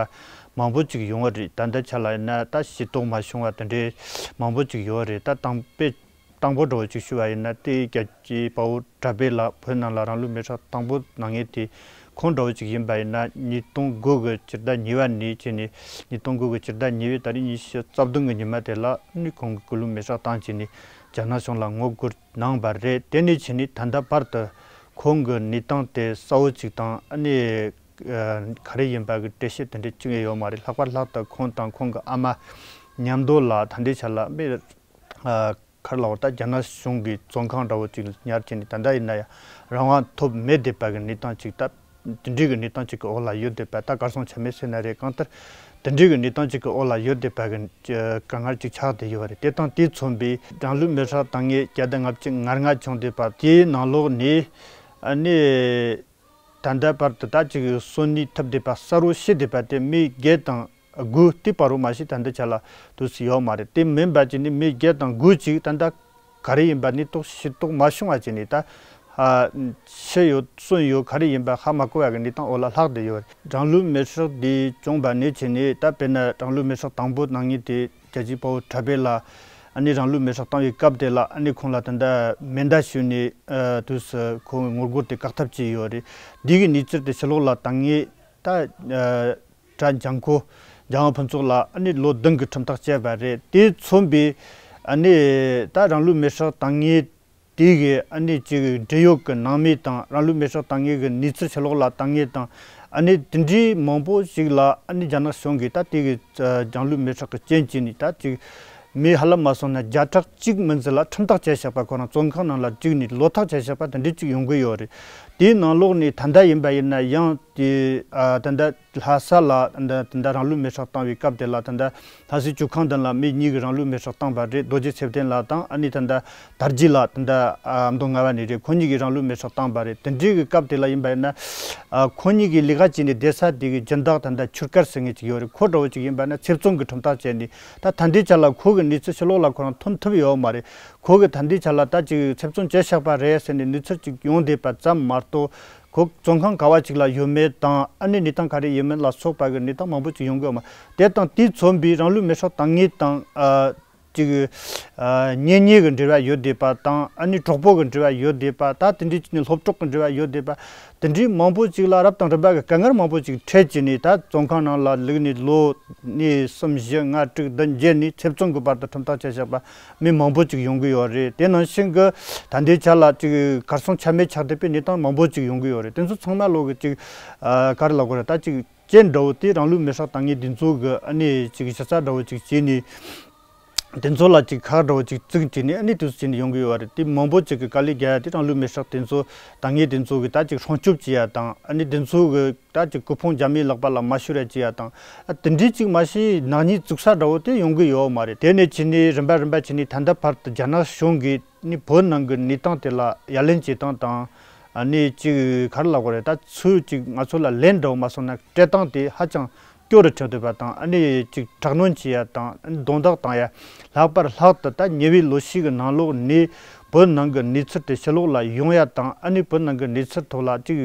མང་པོ་ཅིག་ཡོང་བ་རེད། ད་ལྟ་ཆ་ལ་ཡིན་ན་ད་ཤེས་རྟོགས་མ་བྱུང་བ་དེ་འདྲའི་མང་པོ་ཅིག་ཡོད་རེད། ད་དང་པོ་དང་པོ་འདྲ་བོ་ཅིག་ཞུ་བ་ཡིན་ན་དེ་རྒྱལ་གཅེས་དཔའ་བོ་གྲགས་པའི་ལགས་བོད་ནང་ལ་རང་ལུས་མེར་སྲེག་དང་པོ་གནང་མཁན་དེ་ཁོང་འདྲ་བོ་ཅིག་ཡིན་པ་ཡིན་ན་ཉིས་སྟོང་དགུ་གི་སྤྱི་ཟླ་གཉིས་པ་ནས་བྱས་ནས་ཉིས་སྟོང་དགུ་གི་སྤྱི་ཟླ་གཉིས་པའི་ཏ་རིག་ཉི་ཤུ་རྩ་བདུན་གི་ཉི་མ་དེ་ལ་ནི་ཁོང་གི་སྐུ་ལུས་མེར་སྲེག་བཏང་བྱས་ནས་རྒྱ་ནག་གཞུང་ལ་ངོ་རྒོལ་གནང་བ་རེད། དེ་ནས་བྱས་ནས་ད་ལྟ་བར་དུ་ཁོང་གི་གནས་སྟངས་དེ་གསལ་བོ་ཅིག་དང་ཨ་ནི་ག་རེ་ཡིན་པ་གི་འགྲེལ་བཤད་དེ་འདྲ་བྱུང་ཡོད་མ་རེད། ལྷག་པར་ལྷག་ཏུ་ཁོང་དང་ཁོང་གི་ཨ་མ་མཉམ་དུ་ལ་ད་ལྟའི་ཆ་ལ་མི། ཨ། ག་རེ་ལབ་དགོས། ད་རྒྱ་ནག་གཞུང་གི་བཙོན་ཁང་འདྲ་བོ་ཅིག་ཉར་བྱས་ནས་ད་ལྟ་ཡིན་ན་ཡང་རང་དབང་ཐོབ་མེད་བསྡད་པ་གི་གནས་སྟངས་ཅིག་ད་དེ་འདྲའི་གི་གནས་སྟངས་ཅིག་གི་འོག་ལ་ཡོད་བསྡད་པ། ད་གར་སོང་ཆ་མེད་ཟེར་ན་རེད། གང་ལྟར་དེ་འདྲའི་གི་གནས་སྟངས་ཅིག་གི་འོག་ལ་ཡོད་བསྡད་པ་གི་དཀའ་ངལ་ཅིག་ཆགས་བསྡད་ཡོད་རེད། དེ་དང་དེས་མཚོན་པའི་རང་ལུས་མེར་སྲེག་བཏང་མཁན་བརྒྱ་དང་ལྔ་བཅུ་ང་ལྔ་བྱུང་བསྡད་པ་དེའི་ནང་ལོགས་ནས་ཨ་ནི། ད་ལྟ་བར་དུ་ད་ཅིག་གསོན་ནས་ཐུབ་བསྡད་པ་གསར་བུ་ཤི་བསྡད་པ་དེ་མི་བརྒྱད་དང་དགུ་དེ་བར་རུ་མ་ཤི་ད་ལྟ་ཆ་ལ་དུས་སུ་ཡོད་མ་རེད། དེ་མིན་པ་ཅིག་ནི་མི་བརྒྱད་དང་དགུ་ཅིག་ད་ལྟ་ག་རེ་ཡིན་པ་ནི་རྟོགས་ཤེས་རྟོགས་མ་བྱུང་བ་ཅིག་ནི་ད་ཤི་ཡོད་གསོན་ཡོད་ག་རེ་ཡིན་པ་ཧ་མ་གོ་བ་གི་གནས་སྟངས་འོག་ལ་ལྷག་བསྡད་ཡོད་རེད། རང་ལུས་མེར་སྲེག་འདི་བྱུང་བ་ནས་བྱས་ནས་ད་དཔེར་ན་རང་ལུས་མེར་སྲེག་དང་པོ་གནང་མཁན་དེ། རྒྱལ་གཅེས་དཔའ་བོ་གྲགས་པའི་ལགས་ཨ་ནི་རང་ལུས་མེར་སྲེག་བཏང་བའི་སྐབས་དེ་ལ་ཨ་ནི་ཁོང་ལ་ད་ལྟ་མེ་མདའ་གཞུས་ནས་ཨ་དུས་སུ་ཁོང་ངོ་རྒོལ་དེ་བཀག་ཐབས་བྱས་ཡོད་རེད། འདི་གི་གནས་ཚུལ་དེ་ཕྱི་ལོགས་ལ་བཏང་ངེས་ད་ཨ་གྲྭ་འཇང་ཁོ་འཇང་དབང་ཕུན་ཚོགས་ལགས་ཨ་ནི་ལོ་བདུན་གྱི་ཁྲིམས་ཐག་བཅད་པ་རེད། དེས་མཚོན་པའི་ཨ་ནི་ད་རང་ལུས་མེར་སྲེག་བཏང་ངེས། དེ་གི་ཨ་ནི་ཅིག་འབྲེལ་ཡོད་ཀྱི་ནང་མི་དང་རང་ལུས་མེར་སྲེག་བཏང་མཁན་གྱི་གནས་ཚུལ་ཕྱི་ལོགས་ལ་བཏང་མཁན་དང་ཨ་ནི་དེ་འདྲའི་མང་པོ་ཞིག་ལ་ཨ་ནི་རྒྱ་ནག་གཞུང་གིས་ད་དེ་གི་རྒྱང་ལུས་མེར་སྲེག་གི་རྐྱེན་གྱིས་ནི་ད་ཅིག་མི་ཧ་ལམ་མ་སོང་ན་བརྒྱ་ཕྲག་གཅིག་མིན་ཙམ་ལ་ཁྲིམས་ཐག་བཅད་བཞག་པ། ཁོ་རང་བཙོན་ཁང་ནང་ལ་བཅུག་ནས་ལོ་ཐག་བཅད་བཞག་པ་དེ་འདྲའི་ཅིག་ཡོང་གི་ཡོད་རེད། དེའི་ནང་ལོགས་ནས་ད་ལྟ་ཡིན་པ་ཡིན་ན་ཡང་དེ་ཨ་ད་ལྟ། ལྷ་ས་ལ་ད་ད་ལྟ་རང་ལུས་མེར་སྲེག་བཏང་བའི་སྐབས་དེ་ལ་ད་ལྟ་ལྷ་སའི་བཅུ་ཁང་མདུན་ལ་མི་གཉིས་ཀྱིས་རང་ལུས་མེར་སྲེག་བཏང་པ་རེད། རྡོ་རྗེ་ཚེ་བརྟན་ལགས་དང་ཨ་ནི་ད་ལྟ་དར་རྒྱས་ལགས་ད་ལྟ་ཨ་མདོ་སྔ་བ་ནས་རེད། ཁོ་གཉིས་ཀྱིས་རང་ལུས་མེར་སྲེག་བཏང་པ་རེད། དེ་འདྲའི་གི་སྐབས་དེ་ལ་ཡིན་པ་ཡིན་ན་ཨ་ཁོ་གཉིས་ཀྱིས་ལས་ཀ་བྱས་ནས་བསྡད་ས་དེ་གི་སྦྱིན་བདག་ད་ལྟ་ཆུར་དཀར་ཟེར་མཁན་ཅིག་ཡོད་རེད། ཁོ་འདྲ་བོ་ཅིག་ཡིན་པ་ན་ཚེ་བཙོན་གྱི་ཁྲིམས་ཐག་བཅད་ནས་ད་ད་ལྟའི་ཆ་ལ་ཁོ་གི་གནས་ཚུལ་ཕྱི་ལོགས་ལ་ཁོ་རང་ཐོན་ཐུབ་ཡོད་མ་རེད། ཁོ་གི་ད་ལྟའི་ཆ་ལ་ད་ཅིག་ཚེ་བཙོན་བཅད་བཞག་པ་རེད་ཟེར་ནས་གནས་ཚུལ་ཅིག་ཡོང་བསྡད་པ་ཙམ་མ་གཏོགས། བོད་བཙོན་ཁང་ག་བ་ཅིག་ལ་ཡོད་མེད་དང་། ཨ་ནི་གནས་སྟངས་ག་རེ་ཡིན་མིན་ལ་སོགས་པ་གི་གནས་སྟངས་མང་པོ་ཅིག་ཡོང་གི་ཡོད་མ་རེད། དེ་དང་དེས་མཚོན་པའི་རང་ལུས་མེར་སྲེག་བཏང་མཁན་དང་། ཨ་ཅིག་ཨ་གཉེན་ཉེ་གི་འབྲེལ་བ་ཡོད་བསྡད་པ་དང་། ཨ་ནི་གྲོགས་པོ་གི་འབྲེལ་བ་ཡོད་བསྡད་པ། ད་དེ་འདྲའི་ཅིག་ནས་སློབ་གྲོགས་ཀྱི་འབྲེལ་བ་ཡོད་བསྡད་པ། དེ་འདྲའི་མང་པོ་ཅིག་ལ་རབ་དང་རིམ་པ་གི་དཀའ་ངལ་མང་པོ་ཅིག་འཕྲད་བྱས་ནས། ད་བཙོན་ཁང་ནང་ལ་བླུགས་ནས་ལོ་ནས་གསུམ་བཞི་ལྔ་དྲུག་བདུན་བརྒྱད་ནས་ཚེ་བཙོན་གྱི་བར་དུ་ཁྲིམས་ཐག་བཅད་བཞག་པ་མི་མང་པོ་ཅིག་ཡོང་གི་ཡོད་རེད། དེ་ནང་བཞིན་གྱི་ད་ལྟའི་ཆ་ལ་ཅིག་གར་སོང་ཆ་མེད་ཆགས་བསྡད་པའི་གནས་སྟངས་མང་པོ་ཅིག་ཡོང་གི་ཡོད་རེད། དེ་ཚོ་ཚང་མ་ལོག་གི་ཅིག་ཨ་ག་རེ་ལབ་དགོས་རེད། ད་ཅིག་རྐྱེན་འདྲ་བོ་དེ་རང་ལུས་མེར་སྲེག་བཏང་མཁན་དེ་ཚོ་གི་ཨ་ནི་ཅིག་ཞེ་ས་འདྲ་བོ་ཅིག་བྱས་ནས། དེ་ཚོ་ལ་ཅིག་ཁག་འདྲ་བོ་ཅིག་བཙུགས་བྱས་ནས། ཨ་ནི་དུས་སུ་བྱས་ནས་ཡོང་གི་ཡོད་རེད། དེ་མང་པོ་ཅིག་གི་དཀའ་ལས་རྒྱག་ཡ་དེ་རང་ལུས་མེར་སྲེག་དེ་ཚོ་བཏང་མཁན་དེ་ཚོ་གི་ད་ཅིག་སྲུང་སྐྱོབ་བྱེད་ཡ་དང་། ཨ་ནི་དེ་ཚོ་གི་ད་ཅིག་སྐུ་ཕུང་རྒྱ་མིའི་ལག་པ་ལ་མ་ཤོར་ཡ་བྱེད་ཡ་དང་། ཨ་དེ་འདྲའི་ཅིག་མ་གཞི་ནག་ཉེས་བཙུགས་ས་འདྲ་བོ་དེ་ཡོང་གི་ཡོད་མ་རེད། དེ་ནས་བྱས་ནས་རིམ་པ་རིམ་པ་བྱས་ནས་ད་ལྟ་བར་དུ་རྒྱ་ནག་གཞུང་གིས་ནི་བོད་ནང་གི་གནས་སྟངས་དེ་ལ་ཡ་ལན་བྱེད་སྟངས་དང་། ཨ་ནི་ཅིག་ག་རེ་ལབ་དགོས་རེད། ད་ཚུར་ཅིག་ང་ཚོ་ལ་ལན་འདྲ་བོ་མ་སོང་ན་སྤྲད་སྟངས་དེ་ཧ་ཅང་སྐྱོ་རུ་ཁྲིད་བསྡད་པ་དང་། ཨ་ནི་ཅིག་དྲག་གནོན་བྱེད་ཡ་དང་། ཨ་ནི་རྡུང་རྡེག་བཏང་ཡ། ལྷག་པར་ལྷག་ཏུ་ད་ཉེ་བའི་ལོ་ཤས་ཀྱི་ནང་ལོགས་ནས་བོད་ནང་གི་གནས་ཚུལ་དེ་ཕྱི་ལོགས་ལ་ཡོང་ཡ་དང་། ཨ་ནི་བོད་ནང་གི་གནས་ཚུལ་ཐོག་ལ་ཅིག་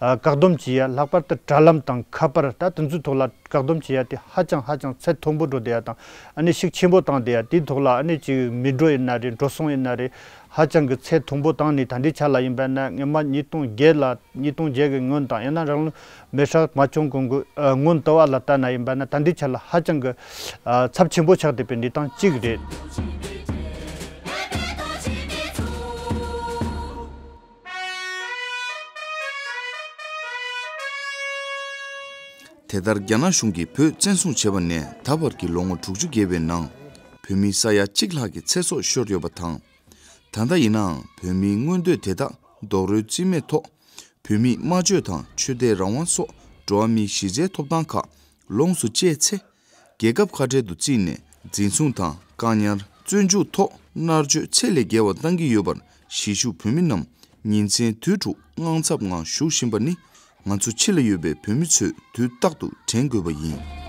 ཨ་བཀག་སྡོམ་བྱེད་ཡ། ལྷག་པར་དུ་དྲ་ལམ་དང་ཁ་པར། ད་དེ་ཚོའི་ཐོག་ལ་བཀག་སྡོམ་བྱེད་ཡ་དེ་ཧ་ཅང་ཧ་ཅང་ཚད་མཐོན་པོ་འགྲོ་བསྡད་ཡ་དང་། ཨ་ནི་ཤུགས་ཆེན་པོ་བཏང་བསྡད་ཡ། དེའི་ཐོག་ལ་ཨ་ནི་ཅིག་མི་འགྲོ་ཡིན་ན་རེད། འགྲོ་སོང་ཡིན་ན་རེད། ཧ་ཅང་གི་ཚད་མཐོན་པོ་བཏང་ནས། ད་ལྟའི་ཆ་ལ་ཡིན་པ་ན་སྔོན་མ་ཉིས་སྟོང་བརྒྱད་ལ། ཉིས་སྟོང་བརྒྱད་ཀྱི་སྔོན་དང་། ཡང་ན་རང་ལུས་མེར་སྲེག་མ་བྱུང་གོང་གི་ཨ་སྔོན་དུ་བ་ལ་ལྟ་ན་ཡིན་པ་ན། ད་ལྟའི་ཆ་ལ་ཧ་ཅང་གི་ཨ་ཚབས་ཆེན་པོ་ཆགས་བསྡད་པའི་གནས་སྟངས་གཅིག་རེད། དེ་ལྟར་རྒྱ་ནག་གཞུང་གིས་བོད་བཙན་བཟུང་བྱས་པ་ནས་ད་བར་གྱི་ལོ་ངོ་དྲུག་ཅུ་བརྒལ་བའི་ནང་། བོད་མི་ས་ཡ་གཅིག་ལྷག་གི་ཚེ་སྲོག་ཤོར་ཡོད་པ་དང་། ད་ལྟ་ཡིན་ནའང་བོད་མིའི་མངོན་འདོད་དེ་དག་རྡོག་རོལ་རྩིས་མེད་ཐོག་བོད་མིས་སྨྲ་བརྗོད་དང་ཆོས་དད་རང་དབང་སོགས་འགྲོ་བ་མིའི་གཞི་རྩའི་ཐོབ་ཐང་ཁག་ལོངས་སུ་སྤྱད་ཚེ། རྒྱལ་ཁབ་ཁ་བྲལ་དུ་བརྩིས་ནས་འཛིན་བཟུང་དང་བཀག་ཉར། བཙོན་འཇུག་ཐོག་མནར་གཅོད་ཚད་ལས་བརྒལ་བ་བཏང་གི་ཡོད་པར། གཞིས་བཞུགས་བོད་མི་རྣམས་ཉིན་མཚན་དུས་དྲུག་དངངས་འཚབ་ངང་བཞུགས་བཞིན་པ་ནི། ང་ཚོ་ཕྱི་ལ་ཡོད་པའི་བོད་མི་ཚོས་དུས་རྟག་ཏུ་དྲན་དགོས་པ་ཡིན།